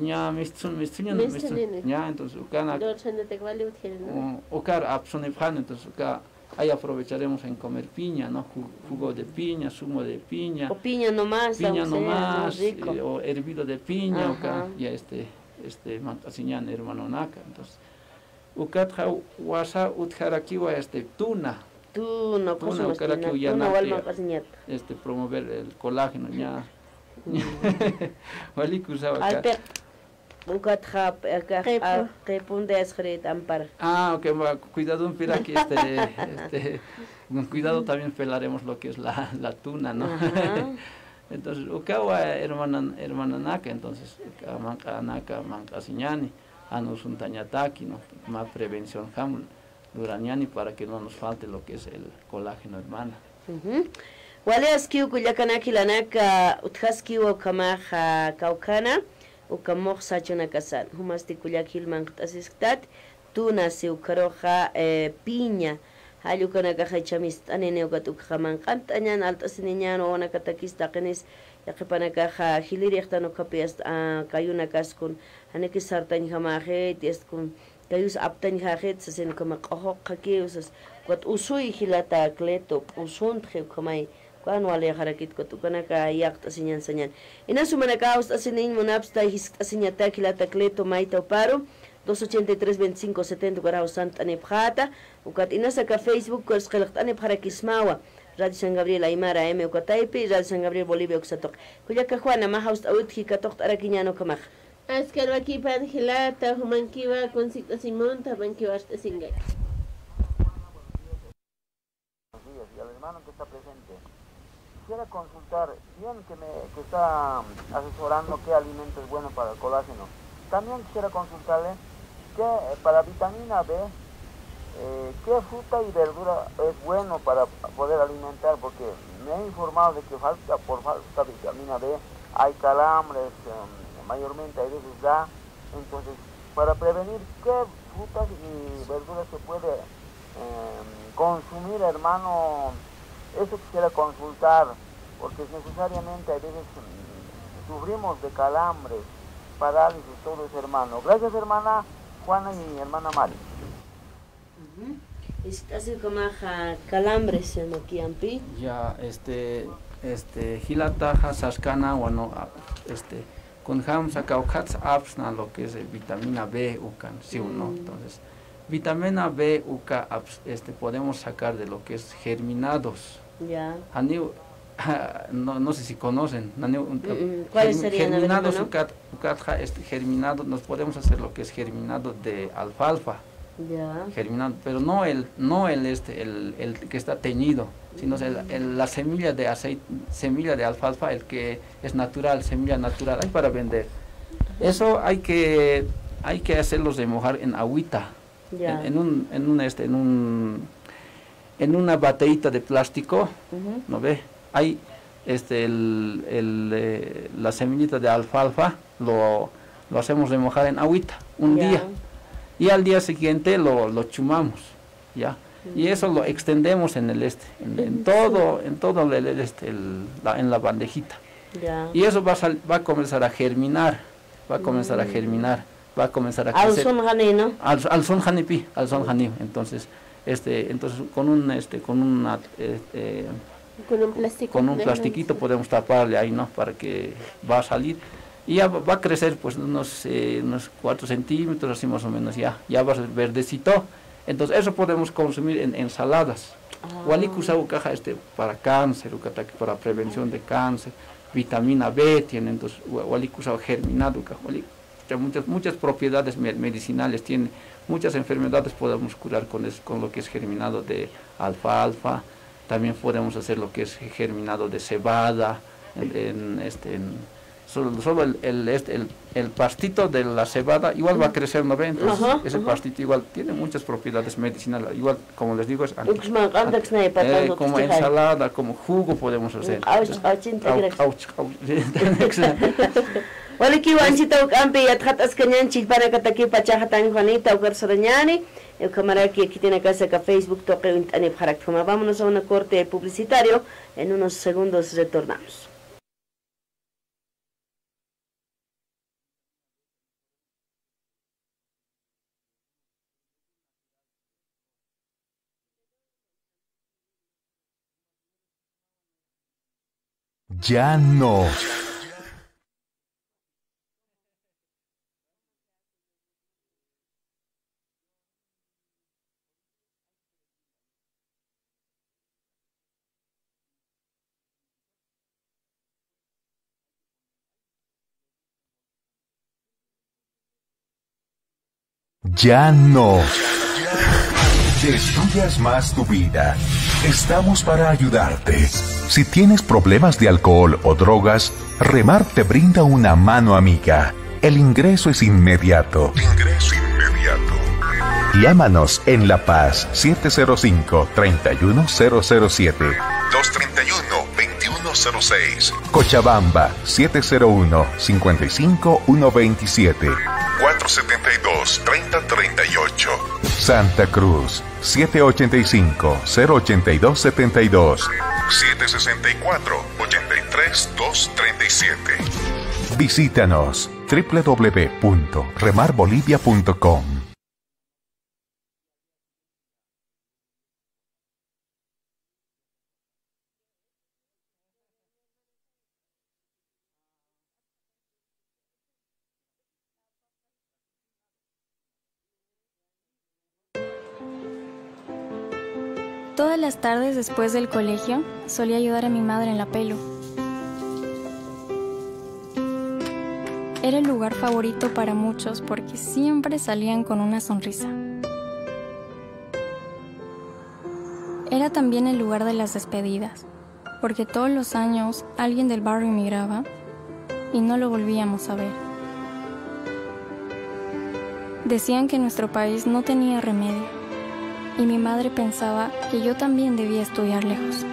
Ña mistsun, mistsuñan, mistsun. Mistunini. Ña, entonces, ukana. Dulcenitek wali utjkini, ¿no? U-, ukar apsunipxani, entonces, uka, ahí aprovecharemos en comer piña, ¿no? Ju-, jugo de piña, zumo de piña. O piña nomás, piña aunque sea, nomás, ¿no? Rico. Eh, o hervido de piña, ajá, uka, ya este, este, manq'asiñan hermanonaka, entonces. Ukatxa wasa utjarakiwa, este, tuna. Tuna, tuna, ukarakiw tuna yanapt'aña, walmaqasiñata. Este, promover el colágeno, ña. Mm. Wali kusawa aka. Alpiq, ukatxa, aka, qhipu, a, qhipun de asxrit ampar. Ah, ok, va, cuidadompiraki, este, este, con cuidado también pelaremos lo que es la, la tuna, ¿no? Ajá. Entonces, ukawa hermana, hermananaka, entonces, uka manq'anaka, manq'asiñani. Jan usuntañataki, ¿no? Mä prevención jam lurañani para que no nos falte lo que es el colágeno, hermana. Ujú. Wali askiw kullakanak jilanaka, utjaskiw ukhamaxa kawkhana, uka muxsa achunakasan. Jumasti kullak jil manq't'asisktat, tuna si ukharuxa, eh, piña, jall ukanakaxa jichha mist'anini, ukat ukxa manq'ant'añan, alt'asiniñan, wawanakatakis taqinis, yaqhipanakaxa jilirixtan ukhapi hasta, ah, kayunakaskun, janiki sartañjamäxit, yastkun kayus aptañjaxit, sasin ukhama q'uxuqxakiw, sas, ukat usuy jilata Cleto, p'usuntxi ukhamay, ukan walixarakit, ukat ukanaka yaqt'asiñan sañan. Inas jumanakax jawst'asiniñ munapsta, jiskt'asiñatak jilata Cleto, maythaw paru, dos ochenta y tres, veinticinco setenta, ukarak jawsant'anipxäta, ukat inas aka Facebook, ukas qillqt'anipxarakismawa, Radio San Gabriel Aymara A M uka taypi, Radio San Gabriel Bolivia uksa tuqi. Kullaka Juana, mä jawst'äwit katuqt'arakiñäni ukhamax. Askar wakipan jilata, jumankiwa kunsikt'asiñ munta, jumankiwa arst'asiñkaki. Buenos días, y al hermano que está presente. Quisiera consultar, bien que me, que está asesorando qué alimento es bueno para el colágeno. También quisiera consultarle que, eh, para vitamina B, eh, qué fruta y verdura es bueno para poder alimentar, porque me he informado de que falta, por falta de vitamina B, hay calambres, em, mayormente a veces da. Entonces, para prevenir, ¿qué frutas y verduras se puede, em, consumir, hermano? Eso quisiera consultar, porque necesariamente a veces, mm, sufrimos de calambres, parálisis, todo eso, hermano. Gracias, hermana Juana y hermana Mari. Ujú. Jiskt'asiw ukhamaxa calambres, ¿no? Kiyampi. Ya, este, este, jilataxa saskana, bueno, a, este, kunjamsa kawkhats apsna lo que es, eh, vitamina B ukan, ¿sí o no? Mm. Entonces, vitamina B uka aps-, este, podemos sacar de lo que es germinados. Ya. Janiw, no, no sé si conocen, janiw, mm, mm, ¿cuáles serían? A ver, germinados, hermano. Ukat, ukatxa, este, germinado, nos podemos hacer lo que es germinado de alfalfa. Ya. Germinado, pero no el, no el, este, el, el que está teñido, sino el, el, la semilla de aceite, semilla de alfalfa, el que es natural, semilla natural, hay para vender. Eso hay que, hay que hacerlos remojar en agüita. Ya. En, en un, en un, este, en un, en una bateyita de plástico, ujú, ¿no ve? Hay, este, el, el, eh, la semillita de alfalfa, lo, lo hacemos remojar en agüita un, ya, día. Y al día siguiente lo, lo chumamos, ¿ya? Y eso lo, mm, extendemos en el, este, en, en, ujú, todo, sí, en todo el, el, este, el, la, en la bandejita. Ya. Y eso va a sal-, va a comenzar a germinar, va a comenzar a, mm, germinar, va a comenzar a crecer. Alsun jani, ¿no? Al-, alsun janipi, alsun jani. Entonces, este, entonces con un, este, con una, este, con un plástico, con un plastiquito podemos taparle ahí, ¿no? Para que va a salir. Y ya va, va a crecer, pues, unos, eh, unos cuatro centímetros, así más o menos, ya, ya va a ser verdecito. Entonces, eso podemos consumir en ensaladas. Ah. Wali kusa ukaxa, este, para cáncer, ukataki para prevención de cáncer, vitamina B tiene, entonces, wa-, wali kusa germinado, ukaxa, wali, o sea, muchas, muchas propiedades me-, medicinales tiene, muchas enfermedades podemos curar con es-, con lo que es germinado de alfalfa, también podemos hacer lo que es germinado de cebada, en, en, este, en, solo, solo el, el, este, el, el pastito de la cebada igual va a crecer, ¿no ve? Entonces, ajá, ese, ajá, pastito igual tiene muchas propiedades medicinales. Igual, como les digo, es anti-, uksman anti-, q'antaksnay, eh, patando, como ensalada, como jugo podemos hacer. Q'awch, q'awchinta, q'awch, q'awch. Walikiw anchhita juk'ampi yatxataskañäni, chillpanakatakiw pachaxa tan Juanita, ukat sarañäni, ukhamaraki khitinakasa aka Facebook tuqiw uñt'anipxarakta. Vámonos a una corte publicitario, en unos segundos retornamos. Ya no. Ya no. Destruyas más tu vida. Estamos para ayudarte. Si tienes problemas de alcohol o drogas, Remar te brinda una mano amiga. El ingreso es inmediato. Ingreso inmediato. Llámanos en La Paz, siete cero cinco, treinta y uno cero cero siete. Dos treinta y uno, veintiuno cero seis. Cochabamba, siete cero uno, cincuenta y cinco, uno veintisiete. Cuatro setenta y dos, treinta treinta y ocho. Santa Cruz, siete ochenta y cinco, cero ochenta y dos setenta y dos. Siete sesenta y cuatro, ochenta y tres, dos treinta y siete. Visítanos, w w w punto remar bolivia punto com. Todas las tardes después del colegio solía ayudar a mi madre en la pelu. Era el lugar favorito para muchos porque siempre salían con una sonrisa. Era también el lugar de las despedidas, porque todos los años alguien del barrio emigraba y no lo volvíamos a ver. Decían que nuestro país no tenía remedio, y mi madre pensaba que yo también debía estudiar lejos.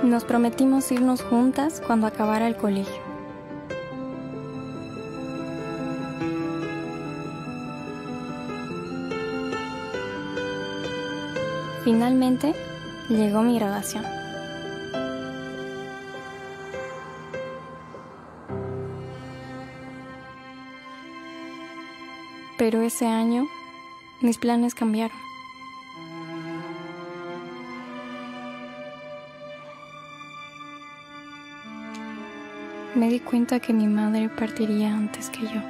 Nos prometimos irnos juntas cuando acabara el colegio. Finalmente, llegó mi graduación. Pero ese año, mis planes cambiaron. Me di cuenta que mi madre partiría antes que yo.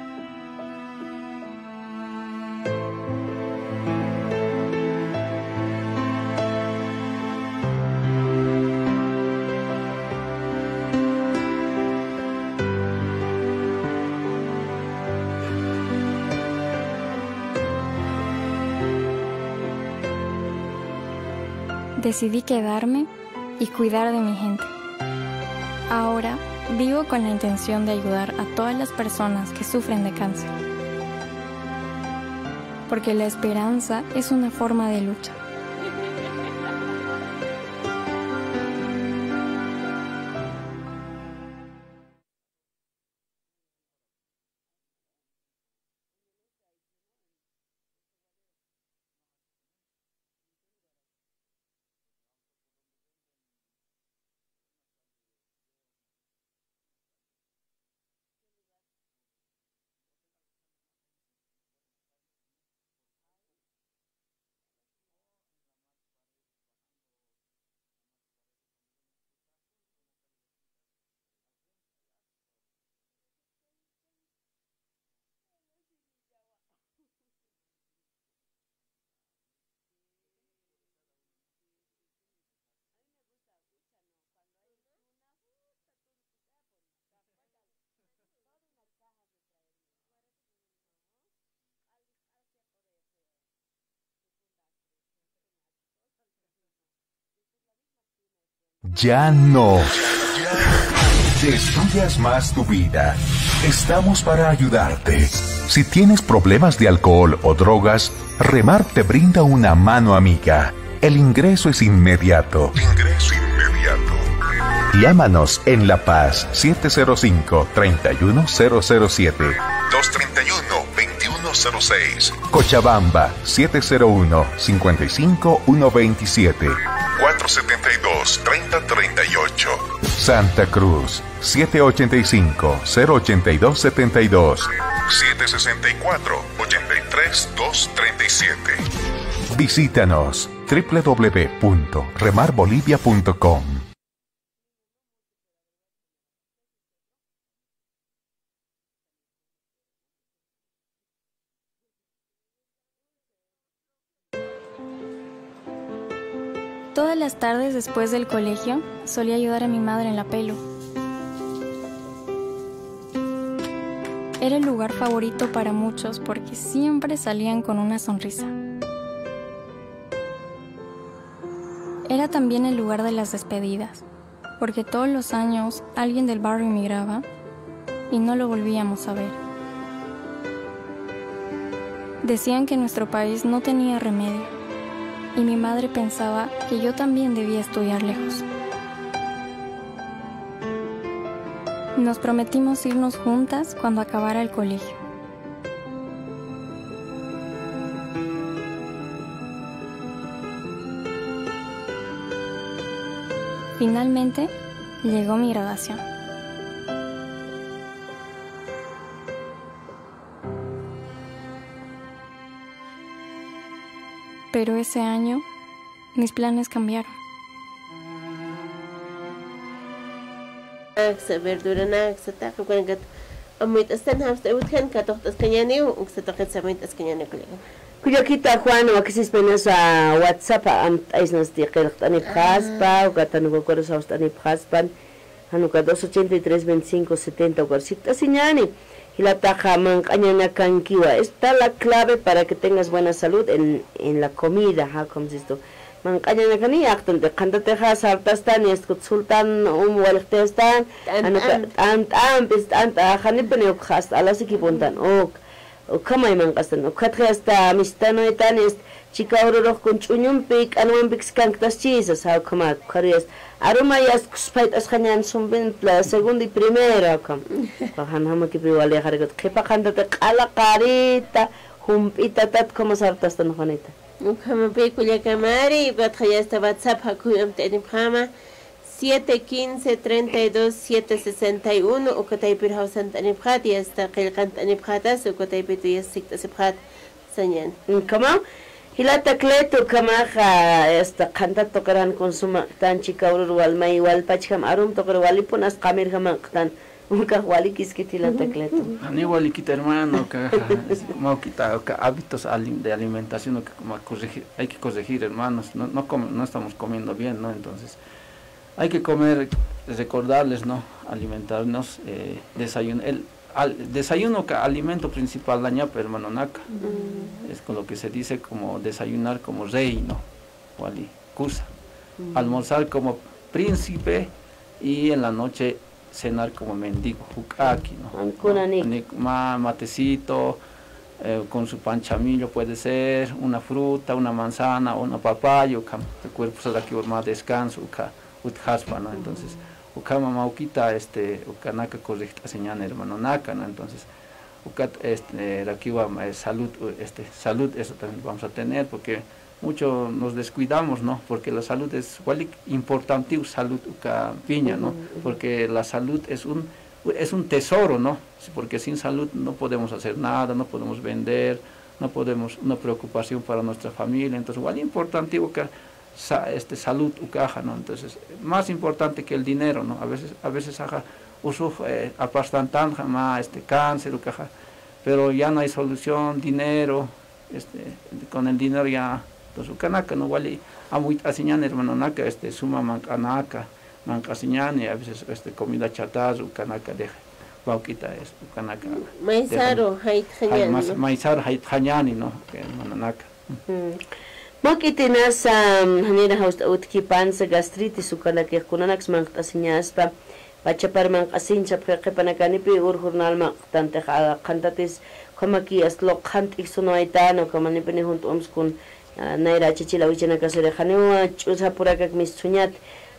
Decidí quedarme y cuidar de mi gente. Ahora vivo con la intención de ayudar a todas las personas que sufren de cáncer. Porque la esperanza es una forma de lucha. Ya no. Destruyas más tu vida. Estamos para ayudarte. Si tienes problemas de alcohol o drogas, Remar te brinda una mano amiga. El ingreso es inmediato. Ingreso inmediato. Llámanos en La Paz, siete cero cinco, treinta y uno cero cero siete. Dos treinta y uno, veintiuno cero seis. Cochabamba, siete cero uno, cincuenta y cinco, uno veintisiete. Cuatro setenta y dos, treinta treinta y ocho. Santa Cruz, siete ochenta y cinco, cero ochenta y dos setenta y dos. Siete sesenta y cuatro, ochenta y tres, dos treinta y siete. Visítanos, w w w punto remar bolivia punto com. Todas las tardes después del colegio solía ayudar a mi madre en la pelu. Era el lugar favorito para muchos porque siempre salían con una sonrisa. Era también el lugar de las despedidas, porque todos los años alguien del barrio emigraba y no lo volvíamos a ver. Decían que nuestro país no tenía remedio, y mi madre pensaba que yo también debía estudiar lejos. Nos prometimos irnos juntas cuando acabara el colegio. Finalmente, llegó mi graduación. Pero ese año, mis planes cambiaron. Aksa, verduranaksa, taqi ukanakata amuyt'astan, jamst'ay utjan katuqt'askañäniw, uksa tuqitsa amuyt'askañäniw, colega. Kullakita Juan, wakisispinasa WhatsApp amt'aysnasti qillqt'anipxaspa, ah, ukatan ukakuras jawst'anipxaspan, jan uka dos ochenta y tres veinticinco setenta ukar sikt'asiñäni. Jilataxa manq'añanakankiwa. Está la clave para que tengas buena salud en, en la comida, ¿ja? Como dices tú. Manq'añanakani, yaqtan qhantatixa sartastani, este, kut sultan, um, walixtayastan, t'ant'ampi. Jan uka t'ant'ampis, t'ant'a, janipini ukxa hasta a las iki puntan, uk. Ukhamay manq'astan, ukhatxi hasta mistanuytan, este, chika ururux kun ch'uñumpi, k'anwampiks kanktaschisa, sa ukhamak, ukharuyas, arumayas kuspayt'asxañän sumpin, la segunda y primera, ukham. Uka jan jamakipi walixarkut, qhipa qhantati q'ala qarita, jump'itatat, ukhama sartastan, Juanita. Ukhamapï kullakamari, ukatxa ya está WhatsApp, jakhuy amt'anipxäma, siete quince, treinta y dos, siete sesenta y uno, uka taypir jawsant'anipxät, ya está qillqant'anipxätas, uka taypit ya sikt'asipxät, sañäni. Ukhama, jilata Cleto, ukhamaxa, ya está qhantat tuqir jan kun sumaqtan, chika urur walmay, walpachjam arum tuqir walipun, as qamir jamanqtan, Ukax walikiskiti jilata Cleto. Janiw walikiti hermano, uka, es, mawk'ita, uka hábitos alim-, de alimentación, uka, ma, corregir, hay que corregir, hermanos, no, no come-, no estamos comiendo bien, ¿no? Entonces, hay que comer, recordarles, ¿no? Alimentarnos, eh, desayun-, el, al-, desayuno, uka alimento principal, dañap, hermanonaka. Mm. Es con lo que se dice como desayunar como rey, ¿no? Wali kusa. Mm. Almorzar como príncipe y en la noche cenar como mendigo, juk'aki, ¿no? Jan kunanik. Ni-, ma-, matecito, eh, con su pan chamillo puede ser, una fruta, una manzana, una papaya, ukham, el cuerpo sarakiw mä descanso, ukha, utjaspa, ¿no? Entonces, ukhama mawk'ita, este, ukanaka corregt'asiñäni hermanonaka, ¿no? Entonces, ukat, este, rakiwa, eh, salud, u-, este, salud, eso también vamos a tener, porque mucho nos descuidamos, ¿no? Porque la salud es, walik importantiw salud ukapiña, ¿no? Ujú, ujú. Porque la salud es un, es un tesoro, ¿no? Sí, porque sin salud no podemos hacer nada, no podemos vender, no podemos, una preocupación para nuestra familia. Entonces, walik importantiw uka sa-, este, salud ukaxa, ¿no? Entonces, más importante que el dinero, ¿no? A veces, a veces, axa, usux, eh, apastan tanxa, mä, este, cáncer ukaxa, pero ya no hay solución, dinero, este, con el dinero ya, entonces, ukanaka, ¿no? Wali amuyt'asiñäni, hermanonaka, este, suma manq'anaka, manq'asiñäni, a veces, este, comida chatarra, ukanaka deja, wawk'ita, es, ukanaka, maysaru, dejan, jayt'añäni, may-, mas-, ¿no? Maysaru jayt'añäni, ¿no? Hermanonaka. Mm. Mawk'itinasa, janira jawst'a utjkipansa gastritis ukanakix kunanaks manq't'asiñaspa, pachapar manq'asiñ sapxi qhipanakanipi, ur jornal manq'tantix, a, qhantatis, ukhamaki hasta luqxant'ix sunwaytan, ukhamanipini junt'umskun, a, nayra achachil awichanakasiri, janiwa ch'usa purakak mistsuñat,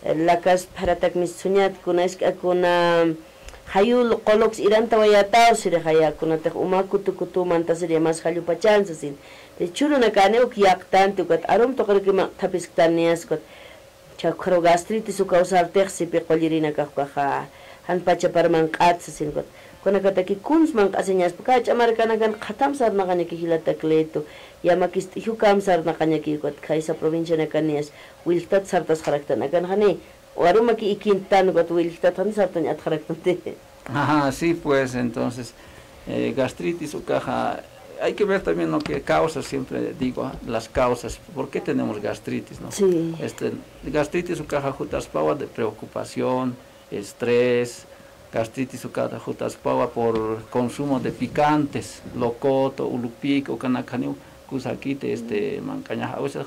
lakas pharatak mistsuñat, kuna isk'a kuna, Jayul quluks irantawayataw sirixaya, kunatix uma kutu kutu mantasiri mas jallupachan sasin. Churunakani uk yaqtanti ukat arum tuqirki maqthapisktan niyas ukat. Chakru gastritis ukaw sartix sipi qullirinakax ukaxa, jan pachapar manq'at sasin ukat. Kunakataki kuns manq'asiñaspa, kach'a markanakan qhatam sarnaqañaki jilata Cleto, yamakist'i jukam sarnaqañaki, ukat khaysa provincianakan niyas willjtat sartasxaraktan, akan jani, warumaki ikintan, ukat willjtat jani sartañ atxaraktanti. Ajá, sí, pues, entonces, eh, gastritis ukaxa, hay que ver también lo que causa, siempre digo, ah, las causas, ¿por qué tenemos gastritis, no? Sí. Este, gastritis ukaxa jutaspawa de preocupación, estrés, gastritis ukaxa jutaspawa por consumo de picantes, locoto, ulupik, ukanakaniw kusakiti, este, manq'añax, a veces,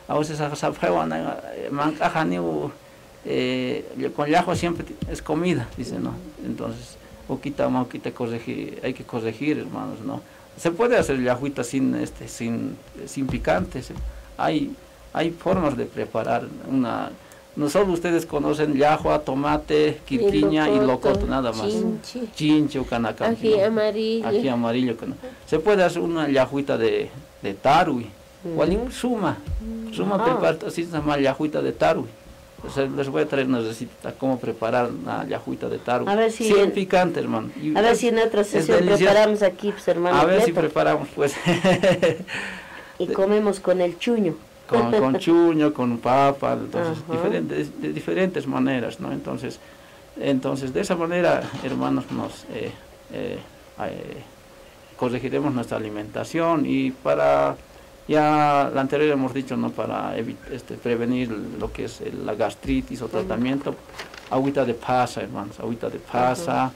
a veces sapxawa, eh, manq'axaniw, eh, con llajwa siempre es comida, dice, ¿no? Entonces, ukita, ma ukita corregir, hay que corregir, hermanos, ¿no? Se puede hacer llajuita sin, este, sin, sin picante, se-, hay, hay formas de preparar una, no solo ustedes conocen llajwa, tomate, quirquiña y locoto, nada más. Chinchi. Chinchi, ukanaka. Ají amarillo. Ají amarillo, ukana-, se puede hacer una llajuita de, de tarwi. Walik suma. Suma prepart'asisna mä llajuita de tarwi. O sea, les voy a traer una receta cómo preparar una llajuita de tarwi. A ver si sin picante, hermano. Y a ver si en otra sesión preparamos aquí, pues, hermano. A ver si preparamos, pues. Y comemos con el chuño. Con, con chuño, con papa, entonces, diferentes, de diferentes maneras, ¿no? Entonces, entonces, de esa manera, hermanos, nos, eh, eh, eh, corregiremos nuestra alimentación y para, ya la anterior hemos dicho, ¿no? Para evi-, este, prevenir lo que es el, la gastritis o tratamiento, agüita de pasa, hermanos, agüita de pasa,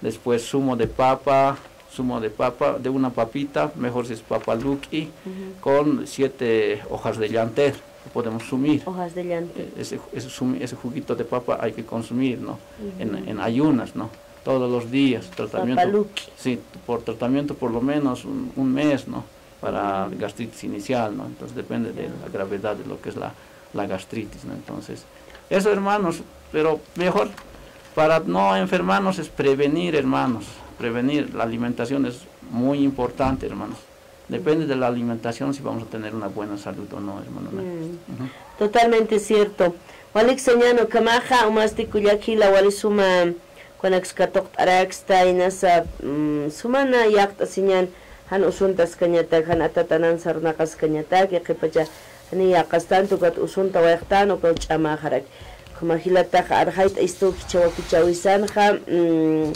después zumo de papa, zumo de papa, de una papita, mejor si es papa luqui, con siete hojas de llantera, lo podemos sumir. Hojas de llantera. Eh, ese, ese sumi-, ese juguito de papa hay que consumir, ¿no? En, en ayunas, ¿no? Todos los días, tratamiento. Papa luqui. Sí, por tratamiento por lo menos un, un mes, ¿no? Para gastritis inicial, ¿no? Entonces depende de la gravedad de lo que es la, la gastritis, ¿no? Entonces, eso, hermanos, pero mejor para no enfermarnos es prevenir, hermanos. Prevenir, la alimentación es muy importante, hermanos. Depende de la alimentación si vamos a tener una buena salud o no, hermano. Totalmente cierto. Walik sañäni ukhamaxa, umasti kullaka jila, wali suma, kunaks katuqt'araksta, inasa, mm, sumana yaqt'asiñäni, jan usuntaskañatak, jan atatanan sarnaqaskañatak, yaqhipacha, jani yäqastan, ukat usuntawayxtan, ukaw ch'amaxarak. Ukhama jilataxa arxayt'ayistu jichha wakichäwisanxa, mm,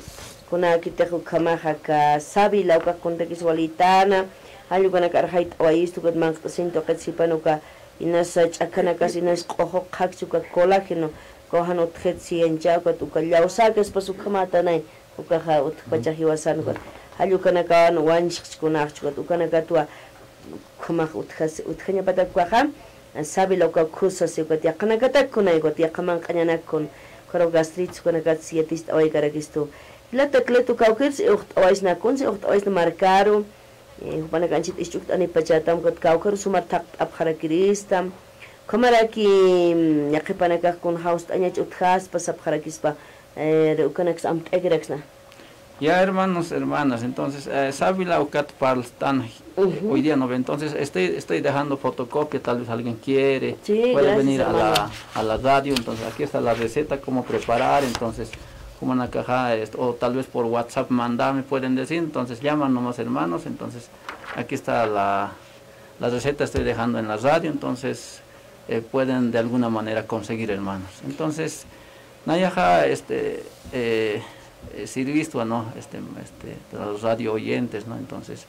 kunakitix ukhamaxa aka sábila ukax kuntakis walïtana, jall ukanak arxayt'awayistu, ukat manq't'asiñ tuqit sipan uka, inasa ch'akanakas, inasa q'uxu qhakchi uka colágeno, ukaw jan utjit siyancha, ukat uka llawsäkaspas ukhamätanay, ukaxa utjpacha jiwasan, ukat jall ukanakawan wañchxchi kunäxchi, ukat ukanakatwa ukhamax utjasi, utjañapatak ukaxa, sábila ukaw khusasi, ukat yaqhanakatak kunay, ukat yaqha manq'añanak kun, ukaru gastritis ukanakats yatist'awaykarakistu. Jilata Cleto, kawkïrsa iwxt'awaysna, kunsa iwxt'awaysna markaru, eh, jupanak anchhit isch'ukt'anipachätam, ukat kawkïru sumar thaqt'apxarakirista. Ukhamaraki, mm, yaqhipanakax kun jawst'añach utjaspa sapxarakispa, eh, ukanaks amt'ayakiraksna. Ya, hermanos, hermanas, entonces, eh, sábila ukat parlt'an hoy día, ¿no ve? Entonces, estoy, estoy dejando fotocopia, tal vez alguien quiere, puede venir a la, a la radio, entonces aquí está la receta, cómo preparar, entonces, jumanakaxa, este, o tal vez por WhatsApp mandame, pueden decir, entonces llaman nomás, hermanos, entonces aquí está la, la receta, estoy dejando en la radio, entonces, eh, pueden de alguna manera conseguir, hermanos. Entonces, nayaxa, este, eh, eh, sirvistwa, ¿no? Este, este, los radio oyentes, ¿no? Entonces,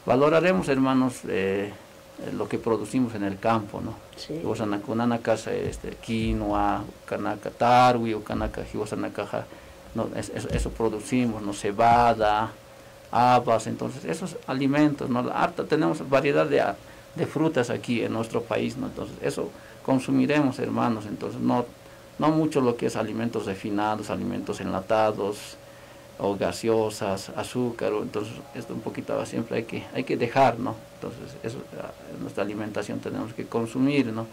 valoraremos, hermanos, eh, eh, lo que producimos en el campo, ¿no? Sí. Jiwasanak kunanakas, este, quinoa, ukanaka tarwi, ukanaka jiwasanakaxa, ¿no? Es-, es-, eso producimos, ¿no? Cebada, habas, entonces, esos alimentos, ¿no? Harta, tenemos variedad de a-, de frutas aquí en nuestro país, ¿no? Entonces, eso consumiremos, hermanos, entonces, no, no mucho lo que es alimentos refinados, alimentos enlatados, o gaseosas, azúcar, o entonces, esto un poquito siempre hay que, hay que dejar, ¿no? Entonces, eso, ah, nuestra alimentación tenemos que consumir, ¿no?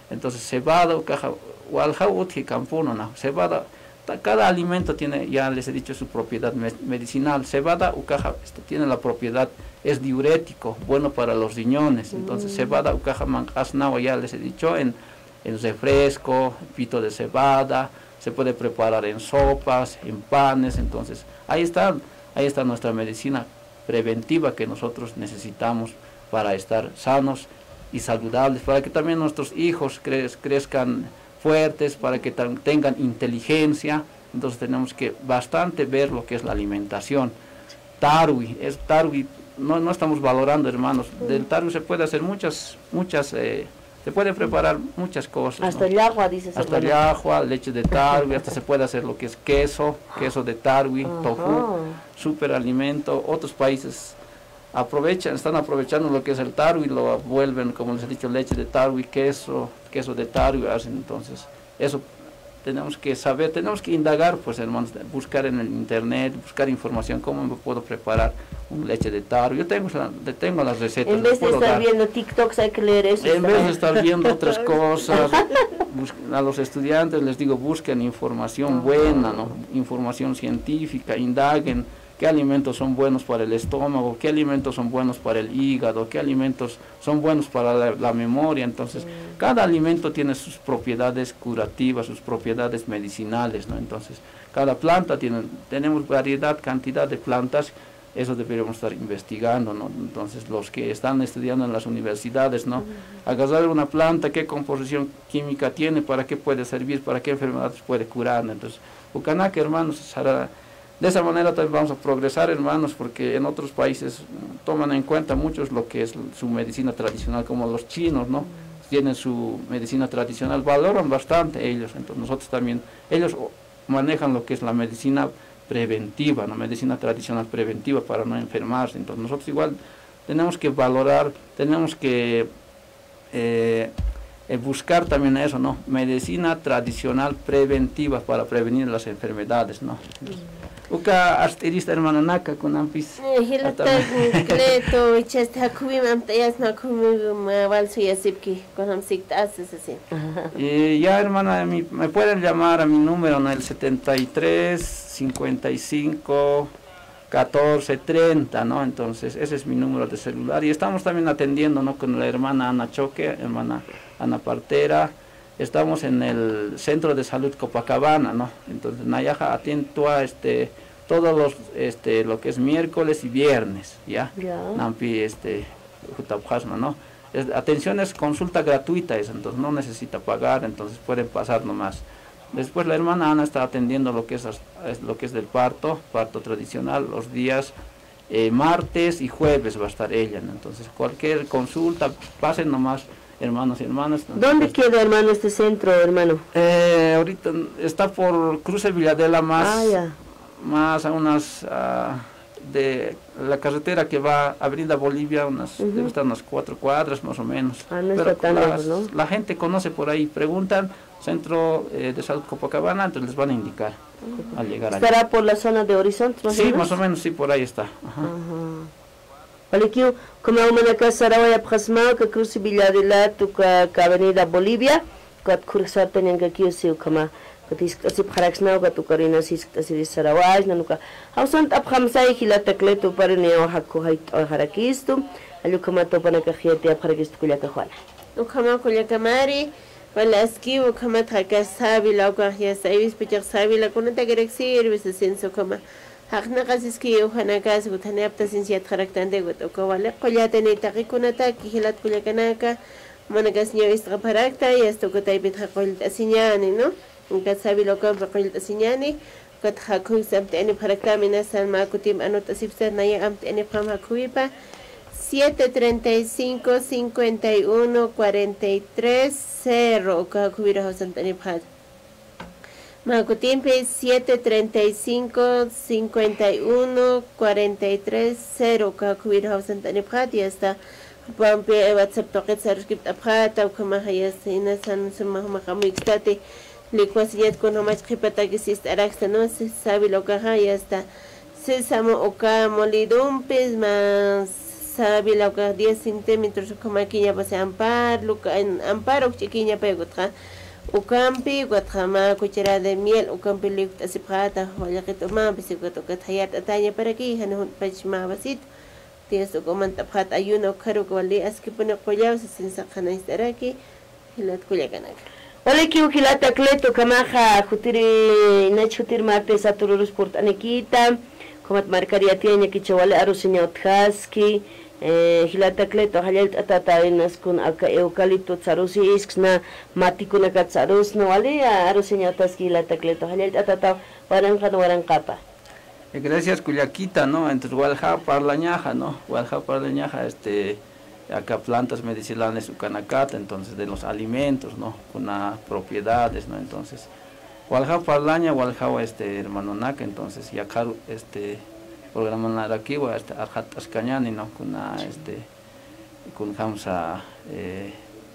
Entonces, cebada, ukaxa, waljaw utji campuna, ¿no? Cebada, ta-, cada alimento tiene, ya les he dicho, su propiedad me-, medicinal. Cebada, ukaxa, este, tiene la propiedad, es diurético, bueno para los riñones. Entonces, cebada, ukaxa, manq'asnawa, ya les he dicho, en, en refresco, pito de cebada, se puede preparar en sopas, en panes. Entonces, ahí está. Ahí está nuestra medicina preventiva que nosotros necesitamos para estar sanos y saludables, para que también nuestros hijos cre-, crezcan fuertes, para que tam-, tengan inteligencia. Entonces tenemos que bastante ver lo que es la alimentación. Tarwi, es tarwi, no, no estamos valorando, hermanos. Del tarwi se puede hacer muchas, muchas, eh, se puede preparar muchas cosas, ¿no? Hasta llajwa, dices, hasta hermano. Llajwa, leche de tarwi, hasta se puede hacer lo que es queso, queso de tarwi, tofu, superalimento. Otros países aprovechan, están aprovechando lo que es el tarwi y lo vuelven, como les he dicho, leche de tarwi, queso, queso de tarwi, hacen entonces. Eso tenemos que saber, tenemos que indagar, pues, hermanos, buscar en el internet, buscar información, cómo me puedo preparar un leche de tarwi. Yo tengo la, le tengo las recetas, en vez de estar viendo TikToks, hay que leer eso. En vez de estar viendo otras cosas, bus-, a los estudiantes les digo, busquen información buena, ¿no? Información científica, indaguen qué alimentos son buenos para el estómago, qué alimentos son buenos para el hígado, qué alimentos son buenos para la, la memoria. Entonces, cada alimento tiene sus propiedades curativas, sus propiedades medicinales, ¿no? Entonces, cada planta tiene, tenemos variedad, cantidad de plantas, eso deberíamos estar investigando, ¿no? Entonces, los que están estudiando en las universidades, ¿no? Agarrar una planta, qué composición química tiene, para qué puede servir, para qué enfermedades puede curar, ¿no? Entonces, ukanaka, hermanos, sara-, de esa manera también vamos a progresar, hermanos, porque en otros países, mm, toman en cuenta muchos lo que es su medicina tradicional, como los chinos, ¿no? Tienen su medicina tradicional, valoran bastante ellos. Entonces, nosotros también, ellos o-, manejan lo que es la medicina preventiva, ¿no? Medicina tradicional preventiva para no enfermarse. Entonces, nosotros igual tenemos que valorar, tenemos que eh, eh, buscar también eso, ¿no? Medicina tradicional preventiva para prevenir las enfermedades, ¿no? Uka arst'irista hermananaka kunampis. Eh, jilata Cleto, ichhasti jakhumim amt'ayasma, jakhumim, ma, wal suyasipki, kunam sikt'asas, así. Eh, ya, hermana, mi, me pueden llamar a mi número, ¿no? El setenta y tres, cincuenta y cinco, catorce treinta, ¿no? Entonces, ese es mi número de celular. Y estamos también atendiendo, ¿no? Con la hermana Ana Choque, hermana Ana Partera. Estamos en el Centro de Salud Copacabana, ¿no? Entonces, nayaxa atiendo a, este, todos los, este, lo que es miércoles y viernes, ¿ya? Ya. Nampi, este, jutapxasma, ¿no? Es, atención es consulta gratuita, es, entonces no necesita pagar, entonces pueden pasar nomás. Después la hermana Ana está atendiendo lo que es as-, es lo que es del parto, parto tradicional, los días, eh, martes y jueves va a estar ella, ¿no? Entonces, cualquier consulta, pasen nomás, hermanos y hermanas. ¿Dónde queda, hermano, este centro, hermano? Eh, ahorita está por Cruce Villadela, más, ah, ya, más a unas, ah, de la carretera que va a Avenida Bolivia, unas, debe estar unas cuatro cuadras más o menos. Ah, no está tan lejos, ¿no? Pero la gente conoce por ahí, preguntan, Centro, eh, de Salud Copacabana, entonces les van a indicar al llegar allá. ¿Estará por la zona de Horizonte, más o menos? Sí, más o menos, sí, por ahí está. Ajá. Ajá. Walikiw, ukhamaw umanakax sarawayapxasmaw, uka Cruce Villadelat, uka Avenida Bolivia, ukat khurksartañankakiw, si ukhama, ukat jiskt'asipxaraksnaw, ukat ukarunas jiskt'asiris sarawayasna, uka jawsant'apxamsay, jilata Cleto, juparu niyaw jakhu jayt'awayxarakistu, jall ukhamat jupanakax yatiyapxarakistu kullaka Juana. Ukhama kullakamari, wali askiw, ukhamat jaka sábila, ukax ya saywispachax sábila, kunatakirak sirvi sasin ukhama. Jaqnaqasiskiy ujanakasa, ukat jani aptasinsi yatxaraktanti, ukat uka wali qullatani taqikunataki, jilat kullakanaka, umanakasiñaw ist'apxarakta, yasta uka taypitxa qullt'asiñäni, ¿no? Ukat sábila ukampi qullt'asiñäni, ukat jakhuyksa amt'anipxarakta, inas mä kutimp anot'asipxta, naya amt'anipxam jakhuwipa, siete treinta y cinco, cincuenta y uno, cuarenta y tres, cero, uka jakhuwiru jawsant'anipxäta. Mä kutimpi, siete treinta y cinco, cincuenta y uno, cuarenta y tres, cero, uka jakhuwiru jawsant'anipxäta, yasta, jupampi, eh, WhatsApp tuqit saruskipt'apxäta, ukhamaxa, yasta, inasan suma jumax amuykstati, likwasiñat kunjamach qhipatakis ist'araksta, ¿no? Si sábila ukaxa, yasta. Sésamo uka molidumpi, mä sábila ukax diez centímetros ukhamakiñapa, si ampar, luka, ampar ukch'ikiñapay ukatxa. Ukampi, ukatxa mä cucharada de miel, ukampi liwt'asipxäta, waliqit umampi, si ukat, ukat jayart'atäñaparaki, jani junt'pach mä vasito. Dios uka umant'apxäta ayuna ukxaru, uka wali askipuni qullaw, sasin saqanañcht'araki. Jilat kullakanaka. Walikiw jilata Cleto, ukhamaxa jutiri, inach jutir martes atururus purt'anikita, Jumat markar yatiyañakicha wali arusiña utjaski, eh, jilata Cleto, jallallt'atata inas kun aka eucalipto sarusisksna, matikunakata sarusna, wali arusiña utjaski jilata Cleto, jallallt'atata waranqan waranqapa. Eh, gracias, kullakita, ¿no? Entonces, walja parlañaxa, ¿no? Walja parlañaxa, este, acá plantas medicinales ukanakata, entonces, de los alimentos, ¿no? Kuna propiedades, ¿no? Entonces, walja parlaña, walja, este, hermanonaka, entonces, yaqharu, este, programanarakiwa, este, arxat'askañani, ¿no? Kuna, este, kunjamsa, eh,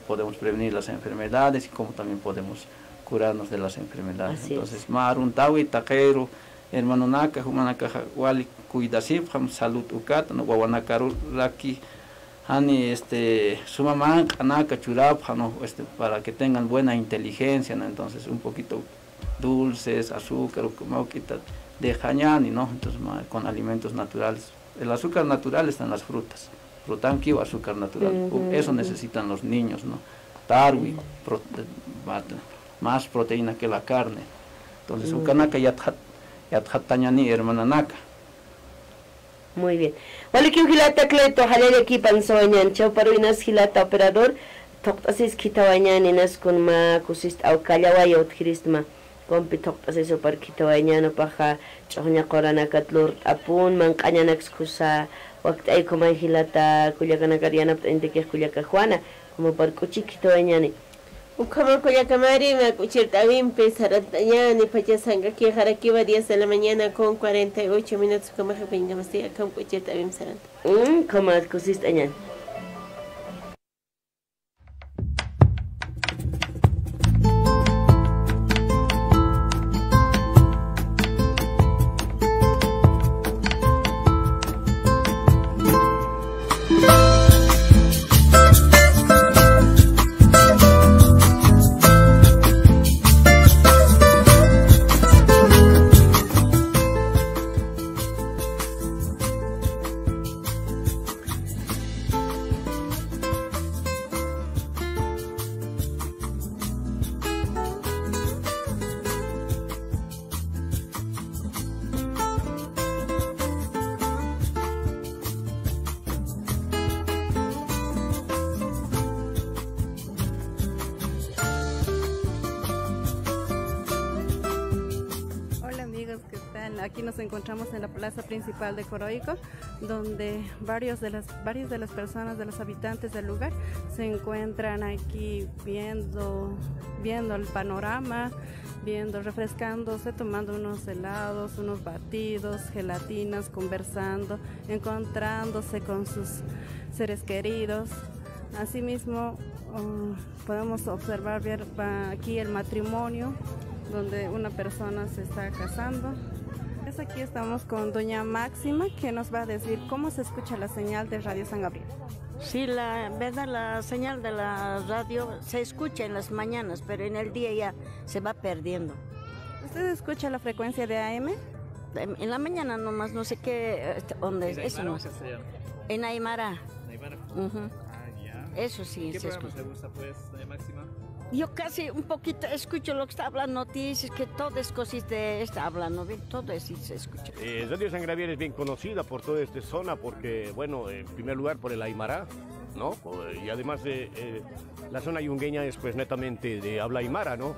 podemos prevenir las enfermedades y cómo también podemos curarnos de las enfermedades. Así es. Entonces, mä aruntawi, taqiru, hermanonaka, jumanakaxa wali cuidasipxam salud ukat, ¿no? Wawanakaruraki, jani, este, suma manq'anaka churapxa, ¿no? Este, para que tengan buena inteligencia, ¿no? Entonces, un poquito dulces, azúcar, uk mawk'ita dejañani, ¿no? Entonces, ma-, con alimentos naturales. El azúcar natural está en las frutas. Frutankiw azúcar natural. U-, eso necesitan los niños, ¿no? Tarwi, pro-, mata, más proteína que la carne. Entonces, ukanaka yatxat-, yatxattañani hermananaka. Muy bien. Walikiw jilata Cleto, jallallakipan sawañan, chawparuw inas jilata operador, thuqt'asis khithawañan, inas kun mä kusist'aw kallawaya utjiristma. Kumpi thuqt'asis jupar khithawañan, jupaxa ch'uxña quranakat lurt'apun, manq'añanaks kusa wakt'ay, ukhama jilata kullakanakar yanapt'añatakix kullaka Juana, ukhama jupar k'uchik khithawañani. Ukhama kullaka Mari, mä k'uchirt'awimpi sarant'añani, pachas jank'akixarakiwa diez de la mañana con cuarenta y ocho minutos, ukhama qhipañkamasti akham k'uchirt'awimpi sarant'añani. Mm, ukhama kusist'añani. Hola amigos, ¿qué tal? Aquí nos encontramos en la plaza principal de Coroico, donde varios de las, varias de las personas, de los habitantes del lugar, se encuentran aquí viendo, viendo el panorama, viendo, refrescándose, tomando unos helados, unos batidos, gelatinas, conversando, encontrándose con sus seres queridos. Asimismo, oh, podemos observar bien, va aquí el matrimonio, donde una persona se está casando. Pues aquí estamos con doña Máxima, que nos va a decir cómo se escucha la señal de Radio San Gabriel. Sí, la verdad, la señal de la radio se escucha en las mañanas, pero en el día ya se va perdiendo. ¿Usted escucha la frecuencia de A M? En, en la mañana nomás, no sé qué, este, onda es, eso no. ¿En aymara o castellano? En aymara. En aymara. Ujú. Ah, ya. Eso sí, ¿qué programa se gusta, pues, doña Máxima? Yo casi un poquito escucho lo que está hablando, noticias, que todo es cosita, está hablando, bien, todo eso se escucha. Eh, Radio San Gabriel es bien conocida por toda esta zona porque, bueno, en primer lugar por el aymara, ¿no? Y además, eh, eh, la zona yungueña es, pues, netamente de habla aymara, ¿no?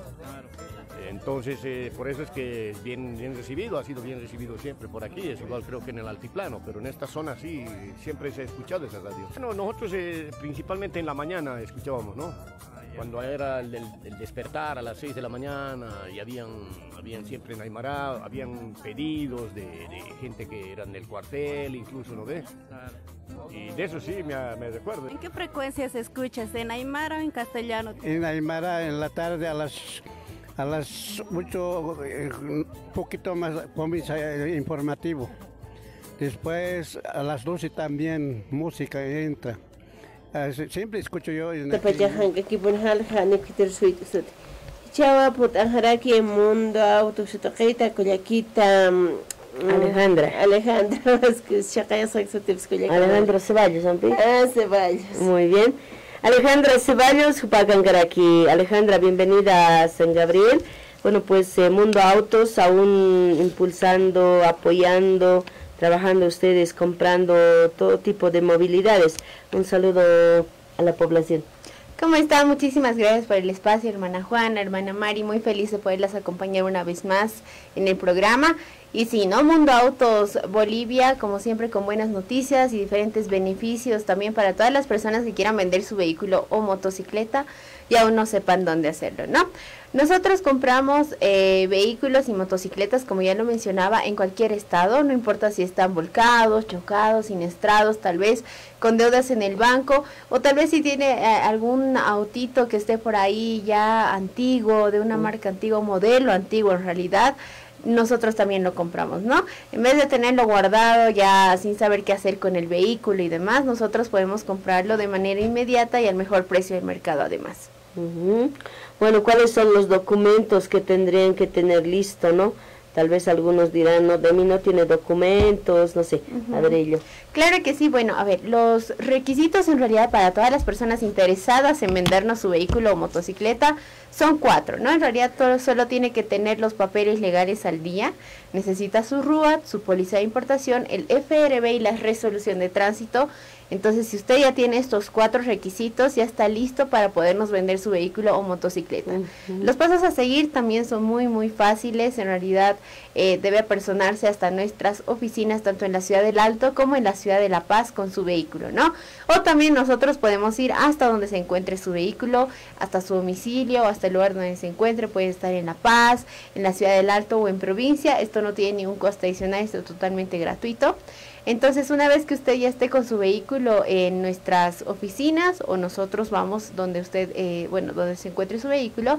Entonces, eh, por eso es que es bien, bien recibido, ha sido bien recibido siempre por aquí, es igual creo que en el altiplano, pero en esta zona sí, siempre se ha escuchado esa radio. Bueno, nosotros, eh, principalmente en la mañana escuchábamos, ¿no? Cuando era el, el, el despertar a las seis de la mañana, y habían, habían siempre en Aymara, habían pedidos de, de gente que eran del cuartel, incluso, ¿no ve? Y de eso sí me, me recuerdo. ¿En qué frecuencia se escucha? ¿En aymara o en castellano? En aymara, en la tarde a las, a las ocho, eh, un poquito más comienza el informativo. Después a las doce también música entra. Ah, sí, siempre escucho yo en el... Tapachaxankakipunxalxa, nipkitir suyt'usut. Chawa put'anxaraki Mundo Auto sut'aqita kullakita, mm, Alejandra. Alejandra Vázquez, chaqayasxak sutipis kullakita. Alejandra Ceballos, ¿ampi? Ah, Ceballos. Muy bien. Alejandra Ceballos, jupakankaraki. Alejandra, bienvenida a San Gabriel. Bueno, pues, eh, Mundo Autos aún impulsando, apoyando, trabajando ustedes, comprando todo tipo de movilidades. Un saludo a la población. ¿Cómo está? Muchísimas gracias por el espacio, hermana Juana, hermana Mari. Muy feliz de poderlas acompañar una vez más en el programa. Y sí, ¿no? Mundo Autos Bolivia, como siempre, con buenas noticias y diferentes beneficios también para todas las personas que quieran vender su vehículo o motocicleta y aún no sepan dónde hacerlo, ¿no? Nosotros compramos, eh, vehículos y motocicletas, como ya lo mencionaba, en cualquier estado, no importa si están volcados, chocados, siniestrados, tal vez con deudas en el banco, o tal vez si tiene, eh, algún autito que esté por ahí ya antiguo, de una marca antigua, modelo antiguo en realidad, nosotros también lo compramos, ¿no? En vez de tenerlo guardado ya sin saber qué hacer con el vehículo y demás, nosotros podemos comprarlo de manera inmediata y al mejor precio del mercado además. Ujú. Bueno, ¿cuáles son los documentos que tendrían que tener listo, no? Tal vez algunos dirán, no, de mí no tiene documentos, no sé. Ujú. A ver, ello. Claro que sí, bueno, a ver, los requisitos en realidad para todas las personas interesadas en vendernos su vehículo o motocicleta son cuatro, ¿no? En realidad todo, solo tiene que tener los papeles legales al día, necesita su RUAT, su póliza de importación, el F R B y la resolución de tránsito. Entonces, si usted ya tiene estos cuatro requisitos, ya está listo para podernos vender su vehículo o motocicleta. Ujú. Los pasos a seguir también son muy, muy fáciles. En realidad, eh, debe apersonarse hasta nuestras oficinas, tanto en la ciudad del Alto como en la ciudad de La Paz, con su vehículo, ¿no? O también nosotros podemos ir hasta donde se encuentre su vehículo, hasta su domicilio, hasta el lugar donde se encuentre. Puede estar en La Paz, en la ciudad del Alto o en provincia. Esto no tiene ningún costo adicional, es totalmente gratuito. Entonces, una vez que usted ya esté con su vehículo en nuestras oficinas o nosotros vamos donde usted, eh, bueno, donde se encuentre su vehículo,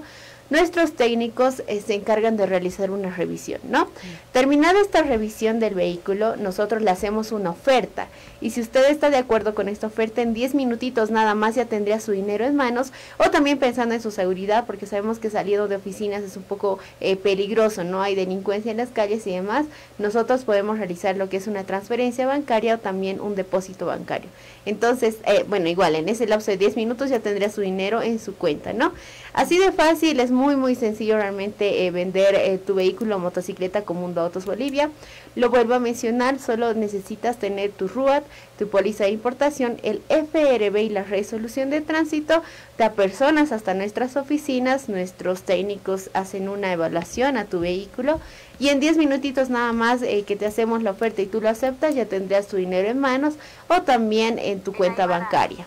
nuestros técnicos, eh, se encargan de realizar una revisión, ¿no? Terminada esta revisión del vehículo, nosotros le hacemos una oferta. Y si usted está de acuerdo con esta oferta, en diez minutitos nada más ya tendría su dinero en manos. O también pensando en su seguridad, porque sabemos que saliendo de oficinas es un poco, eh, peligroso, ¿no? Hay delincuencia en las calles y demás. Nosotros podemos realizar lo que es una transferencia bancaria o también un depósito bancario. Entonces, eh, bueno, igual en ese lapso de diez minutos ya tendría su dinero en su cuenta, ¿no? Así de fácil, es muy, muy sencillo realmente, eh, vender, eh, tu vehículo o motocicleta con Mundo Autos Bolivia. Lo vuelvo a mencionar, solo necesitas tener tu RUAT, tu póliza de importación, el F R B y la resolución de tránsito. Te apersonas hasta nuestras oficinas, nuestros técnicos hacen una evaluación a tu vehículo y en diez minutitos nada más, eh, que te hacemos la oferta y tú lo aceptas, ya tendrías tu dinero en manos o también en tu cuenta bancaria.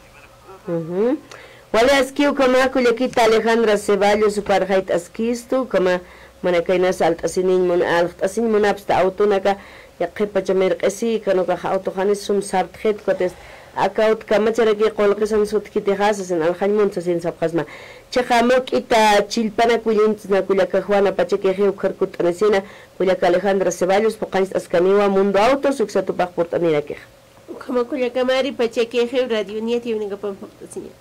Ujú. Wali aski ukhama kullakita Alejandra Ceballos, juparxayt'askistu, ukhama mana kaynas alt'asiniñ mun-, alt'asiñ munapxta autonaka, ya qhipacha mirq'isi, kanukax auto janis sum sartxit, ukatis aka auto kamacharaki qullqisan sutkhitixa sasin, aljañ mun sasin sapxasma. Chiqa muk'ita chillpanak williñt'sna kullaka Juana Pachakixiw, ukhar kutt'anisina, kullaka Alejandra Ceballos, phuqhañcht'askaniwa Mundo Autos, uksa tupax purt'anirakix. Ukhama kullaka Mari Pachakixiw, Radio Unidad yawinakapan phuqt'asiña.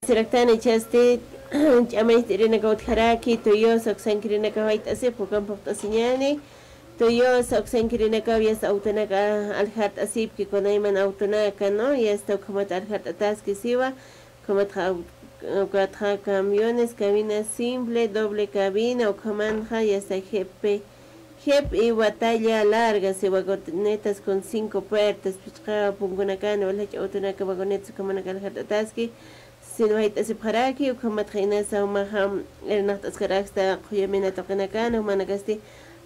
Siraktan ichasti ch'amañcht'irinakaw utjaraki, Toyosa uksankirinakaw jayt'asip, ukham phuqt'asiñäni. Toyosa uksankirinakaw yasta awtunaka aljart'asipki, kunayman awtunaka, ¿no? Yasta ukhamat aljart'ataski siwa, ukhamatxa aw-, ukatxa camiones, cabina simple, doble cabina, ukhamanxa yasta jepe, jep y batalla larga, si vagonetas con cinco puertas, phisqa punkunakan, walja ch'awtunaka vagonetas ukhamanaka aljart'ataski, sino jayt'asipxaraki, ukhamatxa inasa jumaxa irnaqt'askaraksta qhuya mina tuqinakan, jumanakasti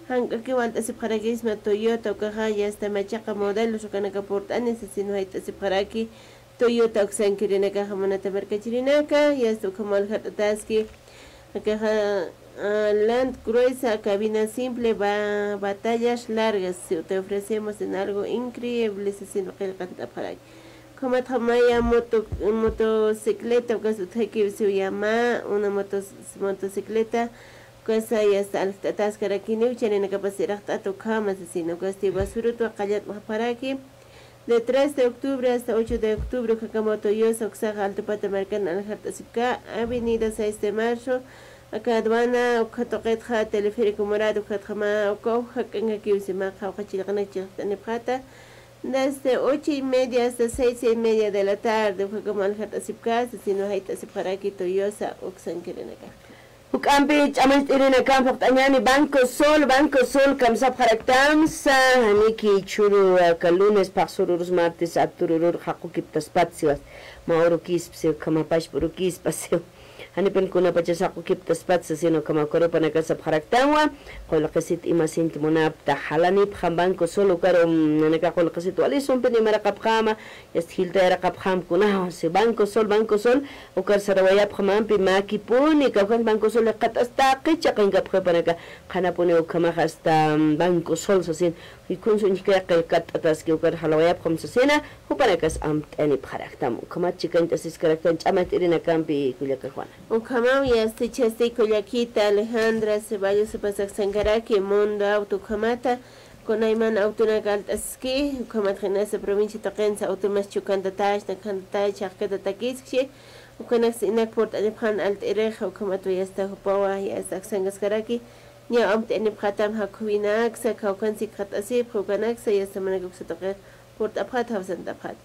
jank'akiw alt'asipxarakisma Toyota, ukaxa yasta machaqa modelos ukanaka purt'ani, sino jayt'asipxaraki Toyota uksankirinakaxa munata markachirinaka, yasta ukhamaw aljart'ataski, akaxa, ah, Land Cruiser cabina simple, ba-, batallas largas, si te ofrecemos en algo increíble, sasina qillqant'apxaraki. Ukhamatxa maya moto-, motocicleta, ukas utjakiw siw Yamaha, una motos-, motocicleta, ukasa yasta aljart'ataskarakiniw, chaninakapas iraqt'ata ukhama, sasina, ukasti basurutwa qallat'apxaraki. De tres de octubre hasta ocho de octubre, ukhakamaw Toyosa uksaxa Altupata markan aljart'asipka, Avenida seis de Marzo, aka aduana, ukha tuqitxa Teleférico Morado, ukhatxa mä ukaw jak'ankakiw, sima qhawqha chillqanak chillqt'anipxata, desde ocho y media hasta seis y media de la tarde, ukhakamaw aljart'asipka, sasina jayt'asipxaraki Toyosa uksankirinaka. Juk'ampi ch'amañcht'irinakan phuqt'añäni Banco Sol, Banco Sol kamsapxaraktamsa, janiki churu aka lunes, phaxsur urus martes, atur urur jaqukiptaspat siwas, mä urukispa siw, ukhama pachpa urukispa siw. Janipin kunapachas jaqukiptaspat sasina ukhama ukarupanaka sapxaraktanwa, qullqisit imasinti munapta, jalanipxam Banco Sol ukaru, mm, nanaka qullqisit wali sumpin imaraqapxama, yasta jiltayaraqapxam kunaw, si Banco Sol, Banco Sol, ukar sarawayapxam ampi mäkipuni, kawkhan Banco Sol jikxatasta qicha qinkapxi jupanaka, qhanapuni ukhamaxa hasta, mm, Banco Sol sasin, jikhunsu uñjkay qillqat'ataski, ukar jalawayapxam sasina, jupanakas amt'anipxaraktam, ukhamat chikañt'asiskaraktan ch'amañcht'irinakampi kullaka Juana. Ukhamaw yasta ichasti kullakita Alejandra Ceballos, jupas aksankaraki Mundo Auto ukhamata, kunayman awtunaka alt'aski, ukhamatxa inasa provincia tuqinsa awtumas chukantatach, nakhantatach, chhaqkatatakiskchi, ukanaksa inak purt'anipxän alt'irixa, ukhamatwa yasta jupawa yasta aksankaskaraki, ñaw amt'anipxätam jakhuwinaksa, kawkhansa jikxat'asipxi ukanaksa, yasta manaka uksa tuqi purt'apxät, jawsantapxät.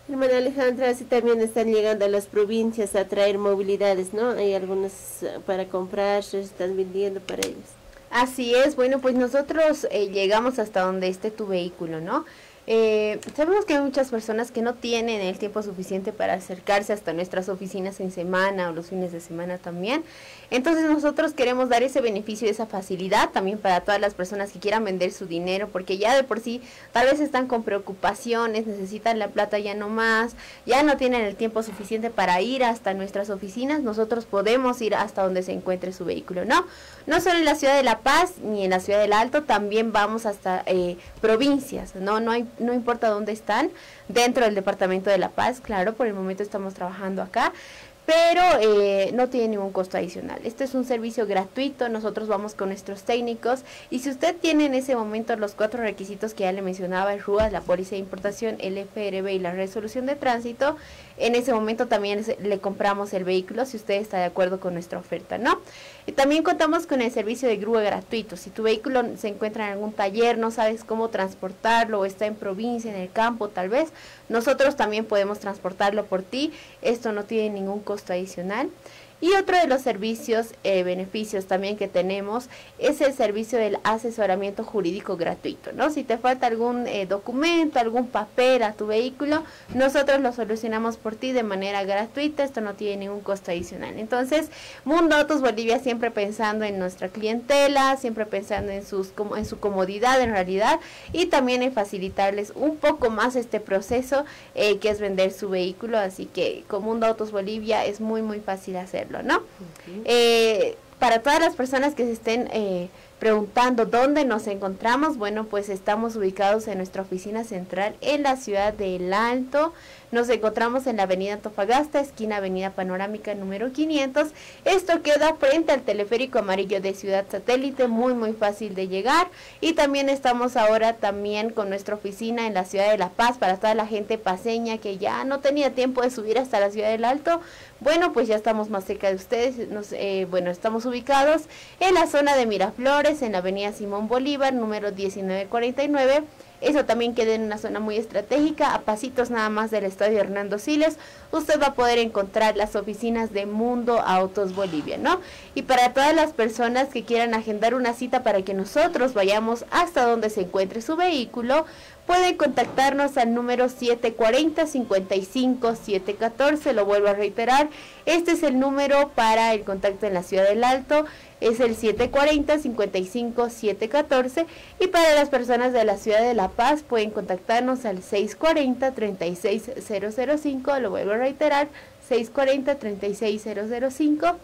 Hermana Alejandra, así también están llegando a las provincias a traer movilidades, ¿no? Hay algunas, eh, para comprar, se están vendiendo para ellos. Así es, bueno, pues nosotros, eh, llegamos hasta donde esté tu vehículo, ¿no? Eh, sabemos que hay muchas personas que no tienen el tiempo suficiente para acercarse hasta nuestras oficinas en semana o los fines de semana también. Entonces nosotros queremos dar ese beneficio, esa facilidad también para todas las personas que quieran vender su dinero, porque ya de por sí tal vez están con preocupaciones, necesitan la plata ya no más, ya no tienen el tiempo suficiente para ir hasta nuestras oficinas, nosotros podemos ir hasta donde se encuentre su vehículo, ¿no? No solo en la ciudad de La Paz ni en la ciudad del Alto, también vamos hasta, eh, provincias, ¿no? No hay, no importa dónde están, dentro del departamento de La Paz, claro, por el momento estamos trabajando acá, pero, eh, no tiene ningún costo adicional. Este es un servicio gratuito, nosotros vamos con nuestros técnicos y si usted tiene en ese momento los cuatro requisitos que ya le mencionaba, el RUAS, la póliza de importación, el F R B y la resolución de tránsito, en ese momento también se- le compramos el vehículo si usted está de acuerdo con nuestra oferta, ¿no? Y también contamos con el servicio de grúa gratuito. Si tu vehículo se encuentra en algún taller, no sabes cómo transportarlo o está en provincia, en el campo tal vez, nosotros también podemos transportarlo por ti. Esto no tiene ningún costo adicional. Y otro de los servicios, eh, beneficios también que tenemos es el servicio del asesoramiento jurídico gratuito, ¿no? Si te falta algún, eh, documento, algún papel a tu vehículo, nosotros lo solucionamos por ti de manera gratuita, esto no tiene ningún costo adicional. Entonces, Mundo Autos Bolivia siempre pensando en nuestra clientela, siempre pensando en sus, como, en su comodidad en realidad, y también en facilitarles un poco más este proceso, eh, que es vender su vehículo. Así que con Mundo Autos Bolivia es muy, muy fácil hacerlo, ¿no? Ok. Eh, para todas las personas que se estén, eh, preguntando dónde nos encontramos, bueno, pues estamos ubicados en nuestra oficina central en la ciudad de El Alto. Nos encontramos en la avenida Antofagasta, esquina Avenida Panorámica número quinientos. Esto queda frente al teleférico amarillo de Ciudad Satélite, muy, muy fácil de llegar. Y también estamos ahora también con nuestra oficina en la ciudad de La Paz para toda la gente paceña que ya no tenía tiempo de subir hasta la ciudad del Alto. Bueno, pues ya estamos más cerca de ustedes. Nos, eh, bueno, estamos ubicados en la zona de Miraflores, en la avenida Simón Bolívar, número diecinueve cuarenta y nueve. Eso también queda en una zona muy estratégica, a pasitos nada más del estadio Hernando Siles. Usted va a poder encontrar las oficinas de Mundo Autos Bolivia, ¿no? Y para todas las personas que quieran agendar una cita para que nosotros vayamos hasta donde se encuentre su vehículo, pueden contactarnos al número siete cuarenta, cincuenta y cinco, siete catorce. Lo vuelvo a reiterar, este es el número para el contacto en la ciudad del Alto, es el siete cuarenta, cincuenta y cinco, siete catorce. Y para las personas de la ciudad de La Paz, pueden contactarnos al seis cuarenta, treinta y seis cero cero cinco. Lo vuelvo a reiterar, seis cuarenta, treinta y seis cero cero cinco.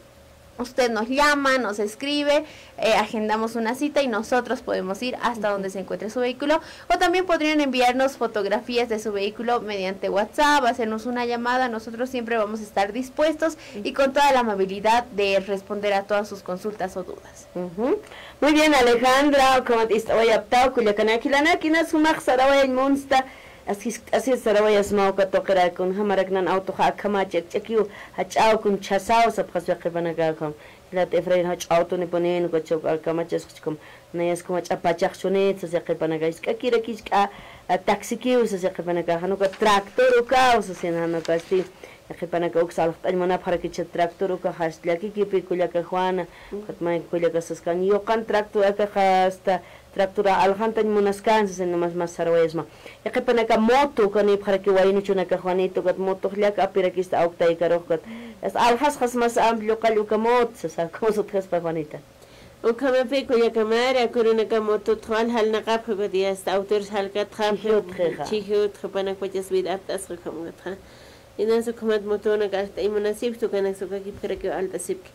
Usted nos llama, nos escribe, eh, agendamos una cita y nosotros podemos ir hasta donde se encuentre su vehículo. O también podrían enviarnos fotografías de su vehículo mediante WhatsApp, hacernos una llamada. Nosotros siempre vamos a estar dispuestos y con toda la amabilidad de responder a todas sus consultas o dudas. Ujú. Muy bien, Alejandra, ukhamat ist'awayaptaw, kullakanaki, jilanaki, inas jumax sarawayañ munsta, as jiskt'asit sarawayasmaw uka tuqirakun, jamarak nan awtuxa akhamacha, ch'akiw, jach'aw kun chhasaw, sapxas yaqhipanakaxa. Jilat Efraín, jach'a awtunipunin, uka chawka akhamacha, sxchkum, nayas kun jach'a pachax chunit, sas yaqhipanakax, jisk'akiraki jisk'a, a, taxikiw, sas yaqhipanakaxa, jan uka tractor ukaw, sasin jan uka, este, yaqhipanaka uksa alxt'añ munapxarakicha tractor uka, jas llakikipi kullaka Juana, ukat may kullaka saskan, yuqan tractor akaxa hasta tractor alxantañ munaskan, sasin, no más, más sarawayasma. Yaqhipanaka moto, ukanipxaraki waynuchunaka Juanito, ukat motox llak apirakista awktaykarux, ukat hasta alxasxas más amplio qall uka moto, sasa, ¿cómo sutjaspa Juanita? Ukhamapi kullaka Mari, akurunaka mototxa wal jalnaqapxi, ukat ya hasta autores jalkatxapxi. Chhiji utjixa. Chhiji utji, jupanakpachas vida apt'asxa ukhamakatxa. Inas ukhamat motonaka alt'añ munasipxi, ukanaksa ukakipxarakiw alt'asipki.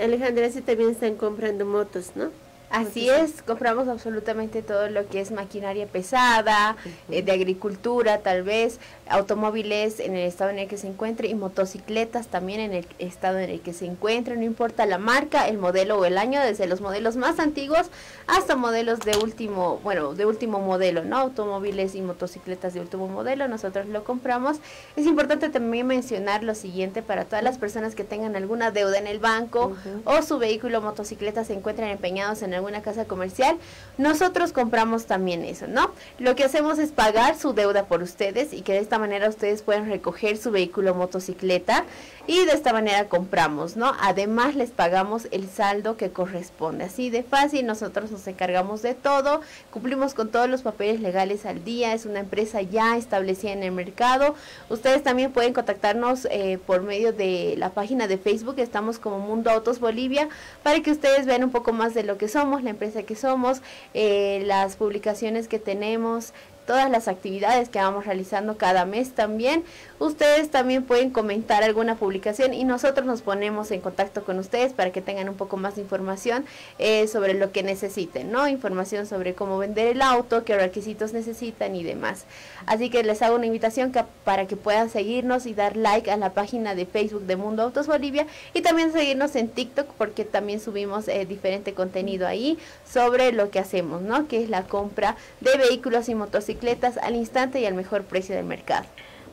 Alejandra, sí también están comprando motos, ¿no? Así es, compramos absolutamente todo lo que es maquinaria pesada, eh, de agricultura, tal vez, automóviles en el estado en el que se encuentre y motocicletas también en el estado en el que se encuentre, no importa la marca, el modelo o el año, desde los modelos más antiguos hasta modelos de último, bueno, de último modelo, ¿no? Automóviles y motocicletas de último modelo, nosotros lo compramos. Es importante también mencionar lo siguiente para todas las personas que tengan alguna deuda en el banco o su vehículo o motocicleta se encuentren empeñados en alguna casa comercial, nosotros compramos también eso, ¿no? Lo que hacemos es pagar su deuda por ustedes y que de esta manera ustedes pueden recoger su vehículo o motocicleta y de esta manera compramos, ¿no? Además les pagamos el saldo que corresponde. Así de fácil, nosotros nos encargamos de todo, cumplimos con todos los papeles legales al día, es una empresa ya establecida en el mercado. Ustedes también pueden contactarnos, eh, por medio de la página de Facebook, estamos como Mundo Autos Bolivia, para que ustedes vean un poco más de lo que somos, la empresa que somos, eh, las publicaciones que tenemos, todas las actividades que vamos realizando cada mes también. Ustedes también pueden comentar alguna publicación y nosotros nos ponemos en contacto con ustedes para que tengan un poco más de información, eh, sobre lo que necesiten, ¿no? Información sobre cómo vender el auto, qué requisitos necesitan y demás. Así que les hago una invitación que, para que puedan seguirnos y dar like a la página de Facebook de Mundo Autos Bolivia y también seguirnos en TikTok porque también subimos, eh, diferente contenido ahí sobre lo que hacemos, ¿no? Que es la compra de vehículos y motocicletas al instante y al mejor precio del mercado.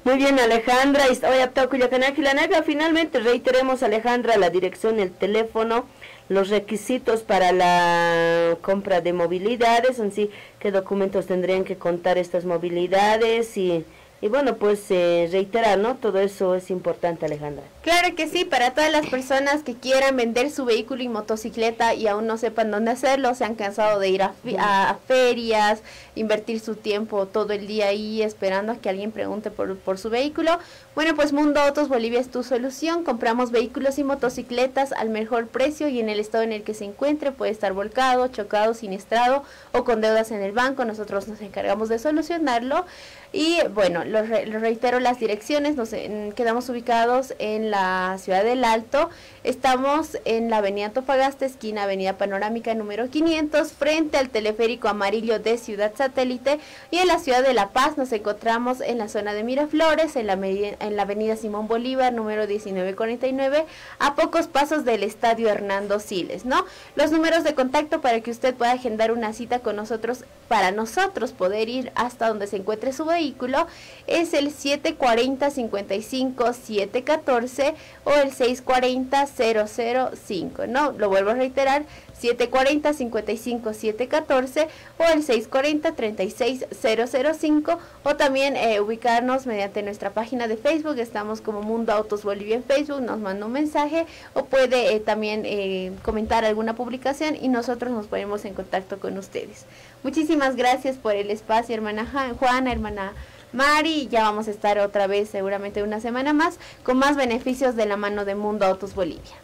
Muy bien, Alejandra, ist'awayaptaw kullakanaka jilanaka. Finalmente, reiteremos, Alejandra, la dirección, el teléfono, los requisitos para la compra de movilidades, en sí, qué documentos tendrían que contar estas movilidades y, y bueno, pues, eh, reiterar, ¿no? Todo eso es importante, Alejandra. Claro que sí, para todas las personas que quieran vender su vehículo y motocicleta y aún no sepan dónde hacerlo, se han cansado de ir a fi-, a, a ferias, invertir su tiempo todo el día ahí esperando a que alguien pregunte por, por su vehículo. Bueno, pues Mundo Autos Bolivia es tu solución. Compramos vehículos y motocicletas al mejor precio y en el estado en el que se encuentre. Puede estar volcado, chocado, siniestrado o con deudas en el banco. Nosotros nos encargamos de solucionarlo. Y bueno, lo re-, lo reitero las direcciones, nos en-, quedamos ubicados en la ciudad del Alto. Estamos en la avenida Antofagasta, esquina Avenida Panorámica número quinientos, frente al teleférico amarillo de Ciudad Satélite. Y en la ciudad de La Paz nos encontramos en la zona de Miraflores, en la medi-, en la avenida Simón Bolívar número diecinueve cuarenta y nueve, a pocos pasos del Estadio Hernando Siles, ¿no? Los números de contacto para que usted pueda agendar una cita con nosotros, para nosotros poder ir hasta donde se encuentre su vehículo, es el siete cuarenta, cincuenta y cinco, siete catorce o el seis cuarenta, cero cero cinco, ¿no? Lo vuelvo a reiterar, siete cuarenta, cincuenta y cinco, siete catorce o el seis cuarenta, treinta y seis, cero cero cinco, o también, eh, ubicarnos mediante nuestra página de Facebook. Estamos como Mundo Autos Bolivia en Facebook, nos manda un mensaje o puede, eh, también, eh, comentar alguna publicación y nosotros nos ponemos en contacto con ustedes. Muchísimas gracias por el espacio, hermana Ja-, Juana, hermana Mari. Ya vamos a estar otra vez, seguramente una semana más, con más beneficios de la mano de Mundo Autos Bolivia.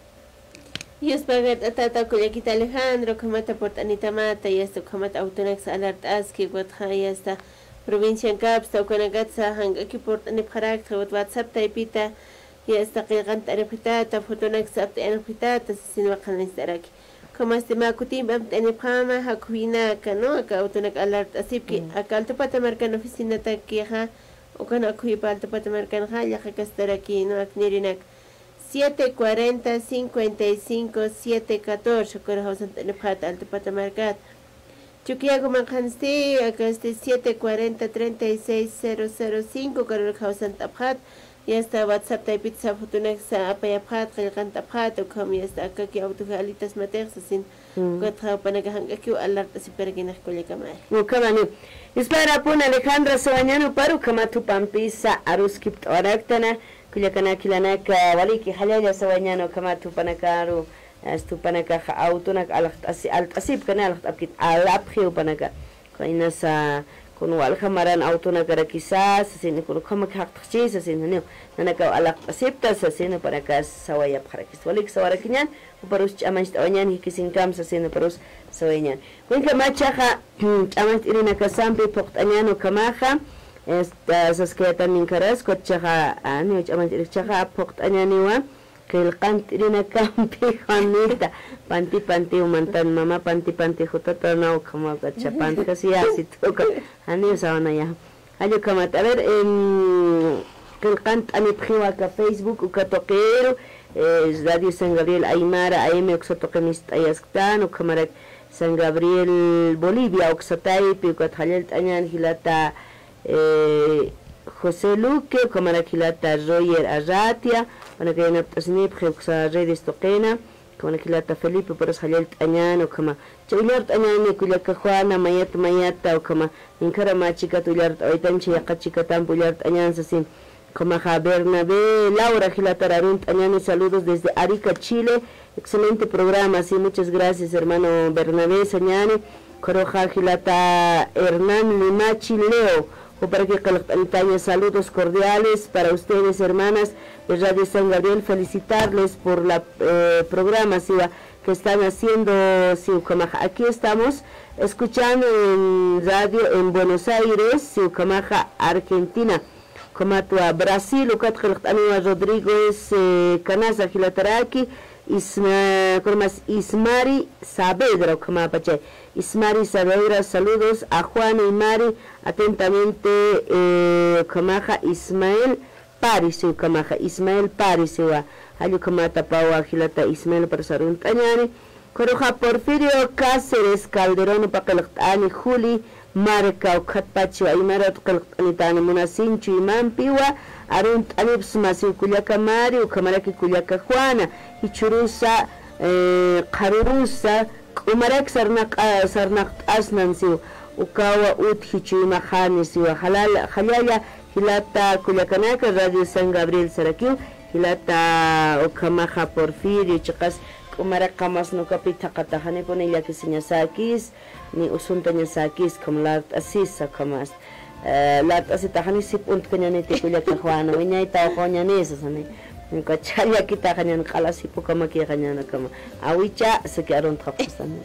Yuspagart'atata kullakita Alejandro, ukhamata purt'anitamata, yasta ukhamata awtunaksa alart'aski, ukatxa yasta provinciankapsta, ukanakatsa jank'aki purt'anipxarakta, ukat WhatsApp taypita, yasta qillqant'anipxitata, fotonaksa apt'ayanipxitata, sasin waqhanist'araki. Ukhamasti mä kutimp'amt'anipxäma, jakhuyinaka, ¿no? Aka awtunak alart'asipki, aka Altupata markan oficinatakixa, ukan akhuyipa Altupata markanxa, yaqhakastaraki, ¿no? Ak nirinak siete cuarenta, cincuenta y cinco, siete catorce, ukaru jawsant'anipxäta Altupata markata. Chukiyaku markansti, akasti siete cuarenta, treinta y seis, cero cero cinco, ukaru jawsant'apxäta, yasta WhatsApp taypitsa fotonaksa apayapxäta, qillqant'apxäta, ukham yasta akaki awtuji alitas matix sasin, ukatxa jupanakax jank'akiw alart'asipkarakinix kullakamari. Ukhamani. Yuspagarapun Alejandra sawañan, juparu ukhamat jupampisa aruskipt'awaraktana, kullakanak jilanaka, waliki jallalla sawañan, ukhamat jupanakaru, este, jupanakax awtunak alxt'asi-, alt'asipkana, alxt'apkit alapxi jupanaka. Khaynasa, kun walja maran awtunakarakisa, sasin, kun ukhamak jaqtxchi, sasin, janiw, nanakaw alxt'asipta, sasin, jupanakas sawayapxarakis. Waliki sawarakiñan, juparus ch'amacht'awañan, jikisinkam, sasin, juparus sawayañan. Kunkamachaxa, ch'amacht'irinakasampi phuqt'añan ukhamaxa, esta, saskayatan minkaras, kutchaxa, ani, ch'amacht'irikchaxa, phuqt'añaniwa, qillqant'irinakampi, Juanita, panti, panti, umantan, mama, panti, panti, jutata, na, ukhama, kutcha, panti, kasi, asi, tuka, ani, usawanaya. Jall ukhamat, a ver, em, qillqant'anipxiwa aka Facebook, uka tuqiru, eh, Radio San Gabriel Aymara, A M uksa tuqi mist'ayasktan, ukhamarak San Gabriel Bolivia uksa taypi, ukat jallallt'añan jilata, eh, José Luque, ukhamarak jilata Roger Arratia, jupanaka yanapt'asinipxi uksa redes tuqina, ukhamarak jilata Felipe, juparus jallallt'añan, ukhama. Chay ullart'añani kullaka Juana, mayat, mayata, ukhama. Minkharam chikat ullart'awaytan, chay yaqha chikatampi ullart'añan sasin. Ukhamaxa Bernabé Laura jilatar arunt'añani, saludos desde Arica, Chile. Excelente programa, sí, muchas gracias, hermano Bernabé, sañani. Ukharuxa jilata Hernán Limachi Leo, juparaki qillqt'anitaña, saludos cordiales para ustedes, hermanas de Radio San Gabriel, felicitarles por la, eh, programa, siwa, que están haciendo, sí, ukhamaxa. Aquí estamos escuchando en radio en Buenos Aires, sí, ukhamaxa, Argentina. Ukhamatwa Brasil, ukat qillqt'aniwa Rodrigo es, eh, Canasa jilataraki, Isma-, ¿cómo más? Ismari Saavedra, ukhamapachay. Ismari Saavedra, saludos a Juan y Mari, atentamente, eh, ukhamaxa Ismael Paris, ukhamaxa Ismael Paris, wa. Jall ukhamatapawa jilata Ismael Paris arunt'añani. Ukharuxa Porfirio Cáceres Calderón, jupa qillqt'ani Juli Marca, ukhatpachiwa aymarat qillqt'anitani munasin chuymampiwa, arunt'anipxsma siw kullaka Mari, ukhamaraki kullaka Juana, jichhürusa, eh, qharürusa, k'umarak sarnaq-, sarnaqt'asnan siw, ukawa utji chuymaxani siwa, jalal-, jallalla jilata kullakanaka Radio San Gabriel sarakiw, jilata ukhamaxa Porfirio, chiqas k'umarak qamas nukapï thaqhataxa, janipuni llakisiñasäkis, ni usuntañasäkis, ukham lart'asisa, ukhamas, eh, lart'asitaxa ni sip untkañaniti kullaka Juana, wiñayta uqañanisa, sani. Uka chhallakitaxa ñan q'ala sip ukamakixa ñan ukhama. Awicha, saki aruntxapxasani.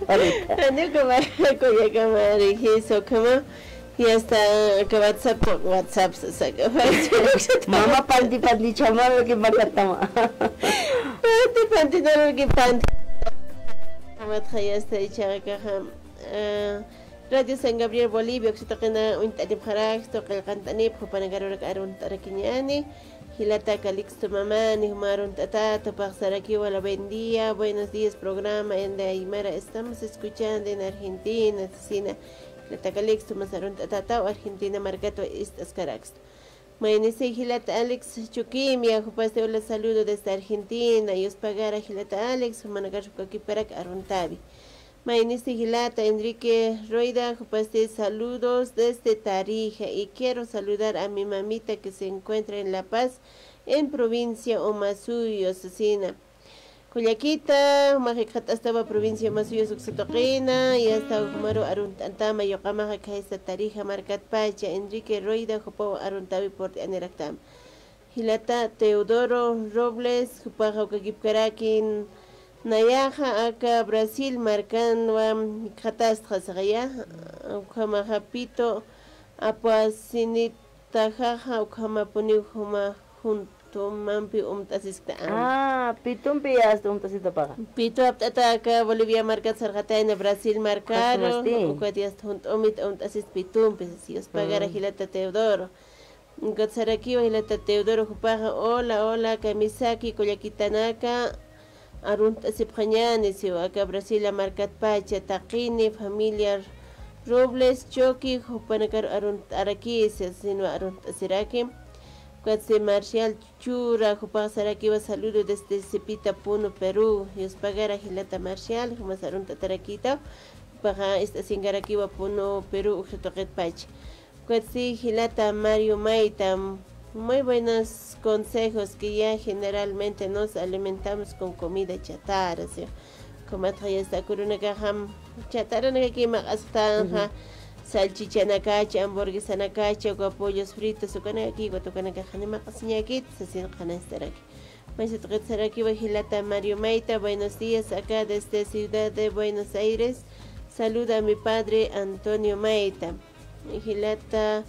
Ahorita. Jani ukhama, kullaka Mari, jisa ukhama. Ya está, que WhatsApp, WhatsApp, o sea, que Facebook. Mama panti panti chamaru que macatama. Panti panti naru que panti. Amatxa ya está, ichaqa, ah, Radio San Gabriel Bolivia, uksitaqina uñt'anipxarakstu, qillqant'anipxu, panakarurak arunt'arakiñani. Jilata Calixto Mamani, juma arunt'atata, jupax sarakiwa la buen día, buenos días programa, en de Aymara estamos escuchando en Argentina, sasina. Jilata Calixto, jumas arunt'atata, Argentina markatwa ist'askarakstu. Maynisi jilata Alex Chuquimia, jupasti hola saludo desde Argentina, yuspagara jilata Alex, jumanakar jukakipkarak aruntawi. Maynisi jilata Enrique Rueda, jupasti saludos desde Tarija, y quiero saludar a mi mamita que se encuentra en La Paz, en provincia Omasuyos, sasina. Kullakita, jumax jikxat'astawa provincia Omasuyos uksa tuqina, y hasta jumaru arunt'antama, yuqamaxa khaysa Tarija markatpacha, Enrique Rueda, jupaw aruntawi purt'aniraktama. Jilata Teodoro Robles, jupaxa jukakipkarakin, nayaxa aka Brasil markanwa jikxatastxa sixaya, ukhamaxa pitu apasinitaxaxa, ukhamapuniw juma juntumampi umt'asiskta. Ah, pitumpi yasta umt'asitapaxa. Pitu apt'ata aka Bolivia markat sarxatayna Brasil markaru, ukati yasta junt'umit umt'asist pitumpi, yuspagara jilata Teodoro. Ukat sarakiwa jilata Teodoro jupaxa, hola, hola, kamisaki, kullakitanaka, arunt'asipxañani, siwa aka Brasilia markatpacha, taqini, familia Robles, Choqui, jupanakar arunt'arakisa, sinwa arunt'asiraki. Ukatsi Marcial Chura, jupax sarakiwa saludo desde Sipita, Puno, Perú, yuspagara jilata Marcial, jumas arunt'atarakita, jupaxa ist'asinkarakiwa Puno, Perú, uksa tuqitpacha. Ukatsi jilata Mario Maita, muy buenos consejos que ya generalmente nos alimentamos con comida chatarra, ¿sí? Ukhamaxa yasta, uka urunakaxam chatarranakaki maq'asktanxa, salchichanakacha, hamburguesanakacha, uka pollos fritos, ukanakaki, ukat ukanakaxa ni maq'asiñakit, sasin qhanastaraki. Maysa tuqit sarakiwa jilata Mario Maita, buenos días, acá desde Ciudad de Buenos Aires, saluda a mi padre Antonio Maita. Jilata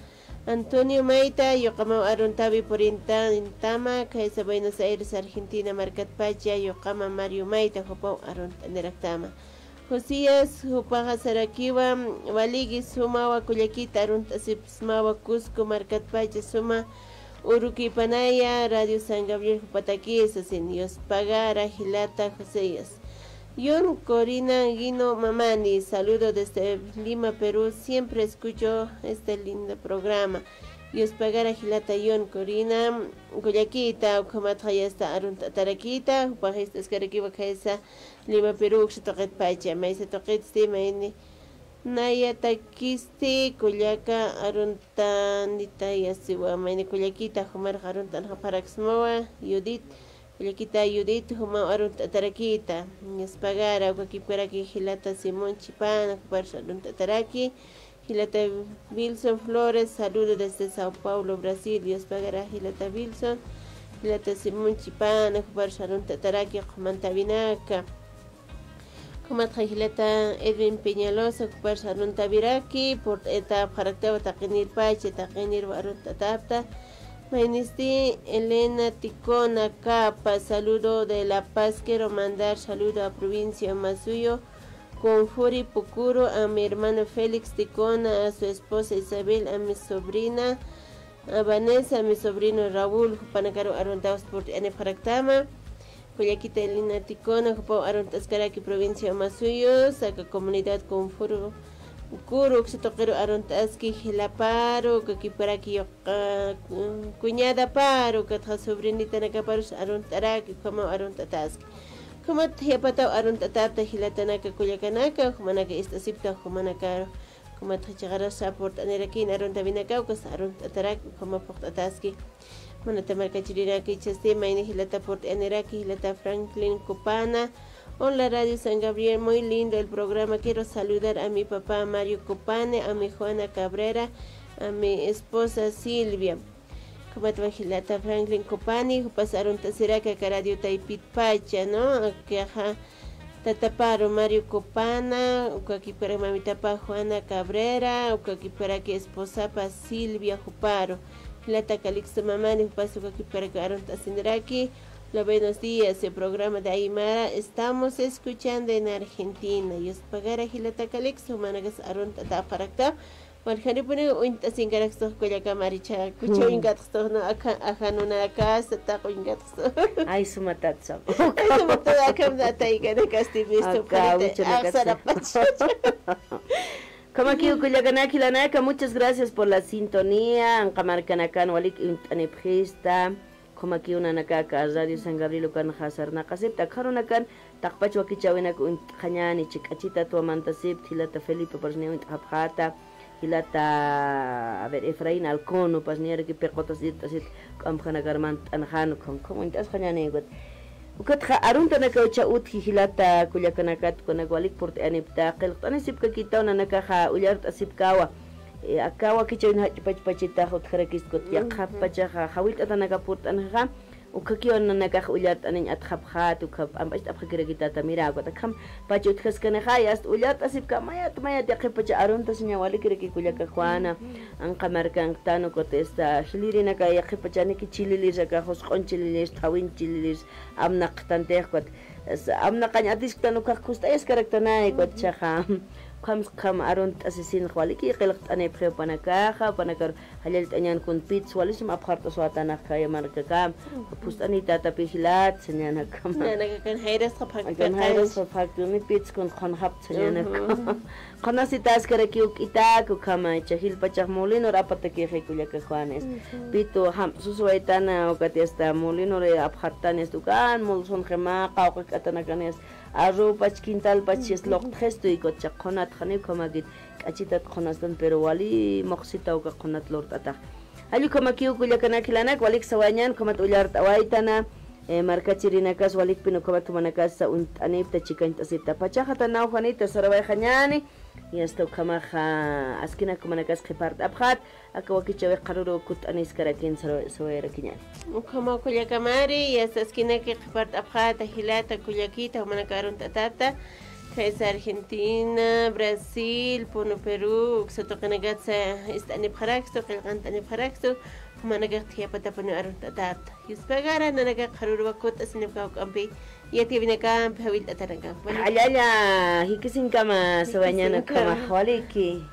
Antonio Maita, yuqamaw aruntawi purintama, khaysa Buenos Aires, Argentina markatpacha, yuqama Mario Maita, jupaw arunt'aniraktama. Josías, jupaxa sarakiwa, waliki sumawa kullakita arunt'asipsmawa Cusco markatpacha suma urukipanaya Radio San Gabriel jupatakisa, sin yuspagara jilata Josías. Yun Corina Guino Mamani, saludo desde Lima, Perú, siempre escucho este lindo programa. Yuspagara jilata Yun Corina, kullakita, ukhamatxa yasta arunt'atarakita, jupax ist'askarakiwa khaysa Lima, Perú, uksa tuqitpacha, maysa tuqitsti, mayni. Nayatakisti, kullaka, arunt'anitayasiwa, mayni kullakita, jumarux arunt'anxapxaraksmawa, Judith, kullakita Judith, jumaw arunt'atarakita, yuspagara, ukakipkaraki jilata Simón Chipana, juparux arunt'ataraki, jilata Wilson Flores, saludo desde Sao Paulo, Brasil. Yuspagara jilata Wilson, jilata Simón Chipana, juparux arunt'ataraki, qhumantawinaka. Ukhamatxa jilata Edwin Peñalosa, juparux aruntawiraki, purt'atapxaraktawa taqinirpacha, taqinirwa arunt'atapxta. Maynisti Elena Ticona Capa, saludo de La Paz, quiero mandar saludo a provincia Omasuyos, Cunfuri, Pucuru, a mi hermano Félix Ticona, a su esposa Isabel, a mi sobrina, a Vanessa, a mi sobrino Raúl, jupanakaru aruntaw purt'anipxaraktama. Kullakita Elena Ticona, jupaw arunt'askaraki provincia Omasuyos, aka comunidad Cunfuru, Kuru, uksa tuqiru arunt'aski, jilaparu, ukakipkaraki yuqa, cuñadaparu, ukatxa sobrinitanakaparus arunt'araki, ukhamaw arunt'ataski. Ukhamat jiyapataw arunt'atapta jilatanaka kullakanaka, ukhamanaka ist'asipta, ukhamanakaru. Ukhamat jichhaxarasa purt'anirakïn aruntawinakaw, ukas arunt'ataraki, ukhama phuqt'ataski. Manata markachirinaka ichhasti, mayni jilata purt'aniraki, jilata Franklin Copana. Hola, Radio San Gabriel, muy lindo el programa. Quiero saludar a mi papá Mario Copane, a mi Juana Cabrera, a mi esposa Silvia. Ukhamatwa jilata Franklin Copani, jupas arunt'asiraki aka radio taypitpacha, ¿no? Akaxa, tataparu Mario Copana, ukakipkarak mamitapa Juana Cabrera, ukakipkarak esposapa Silvia Juparu. Jilata Calixto Mamani jupas ukakipkarak arunt'asiniraki. Hola, buenos días, el programa de Aymara, estamos escuchando en Argentina. Yuspagara jilata Calixto, jumanakas arunt'atapxarakta. Waljanipuni uñt'asinkaraksux kullaka Maricha, kucha uñkatxsux, no, aja, ajanunakasta taq uñkatxsux. Ay, sumatatsa. Ay, sumatat, akham nataykanakasti, visto, aka, purita, uñchunakatsa. Axsarapach. Khamakiw kullakanaka jilanaka, muchas gracias por la sintonía. Anqa markanakan walik uñt'anipxista. Khamakiw nanakaka Radio San Gabriel ukanxa sarnaqasipta, akharunakan taqpach wakichäwinak uñt'xañäni, chik'achitat wamantasipt, jilata Felipe parsni uñt'xapxäta, jilata, a ver, Efraín Alcono parsni araki piqutas irt'asit, k'ampxanakar mant'anxän, ukham, ukham uñt'asxañäni ukat. Ukatxa aruntanakaw cha utji jilata kullakanakat, ukanak walik purt'ayanipta, qillqt'anisipkakitaw nanakaxa ullart'asipkawa. Eh, aka wakichäwin jach'pachpachitax utjarakist ukat, yaqhap pachaxa jawillt'atanaka purt'anxa, ukhakiw nanakax ullart'aniñ atxapxät, ukhap amp'acht'apxakirakitata, mira, ukat akham pach utjaskanixa, yast ullart'asipka mayat, mayat yaqhip pacha aruntasiña walikiraki kullaka Juana, anqa markanktan, ukat esta, jilirinaka yaqhip pachaniki chililis, aka jusq'un chililis, thawin chililis, amnaqtantix, ukat, es, amnaqañ atisktan ukax kust'ayaskaraktanay, ukat, chaxa. Ukhams, ukham arunt'asisinx waliki qillqt'anipxiw panakaxa, panakar jallallt'añän kun pits walisum apxart'aswätanx khaya markaka. Phust'anïtatapi jilat, sañäni ukham. Nanakakan jayrasqa phakta. Akan jayrasqa phakta, ni pits kun qhunxapta, sañäni ukham. Qhunasitäskarakiw k'itak, ukhama, icha jilpachax molinor apatakixi kullaka Juanes. Pitu, jam, susuwaytana, ukat yasta molinor apxartani, yasta ukan, molson jima, qawqak'atanakan, yasta arropach, quintalpach, yasta luqtxistu, ukat cha qhunatxani, ukhamakit k'achitat qhunastan, pero wali muxsita uka qhunat lurt'atax. Jall ukhamakiw kullakanak jilanak, walik sawañän, ukhamat ullart'awaytana, eh, markachirinakas, walikpin ukhamat jumanakasa uñt'anipta, chikañt'asipta. Pachaxata nawjanita sarawayxañäni, yasta ukhamaxa, askinak jumanakas qhipart'apxät, aka wakichäwix qharüruw kutt'aniskarakin saraw-, sawayarakiñäni. Ukhamaw kullaka Mari, yasta askinaki qhipart'apxäta, jilata, kullakita, jumanaka arunt'atäpta, khaysa Argentina, Brasil, Puno, Perú, uksa tuqinakatsa ist'anipxarakstu, qillqant'anipxarakstu, jumanakax thiyapatapuniw arunt'atäpta. Yuspagara nanaka qharüruw kutt'asinipkaw k'ampi, yatiyäwinakampi, jawillt'atanakampi. Allalla, jikisinkama, sawañäni ukhamax, waliki.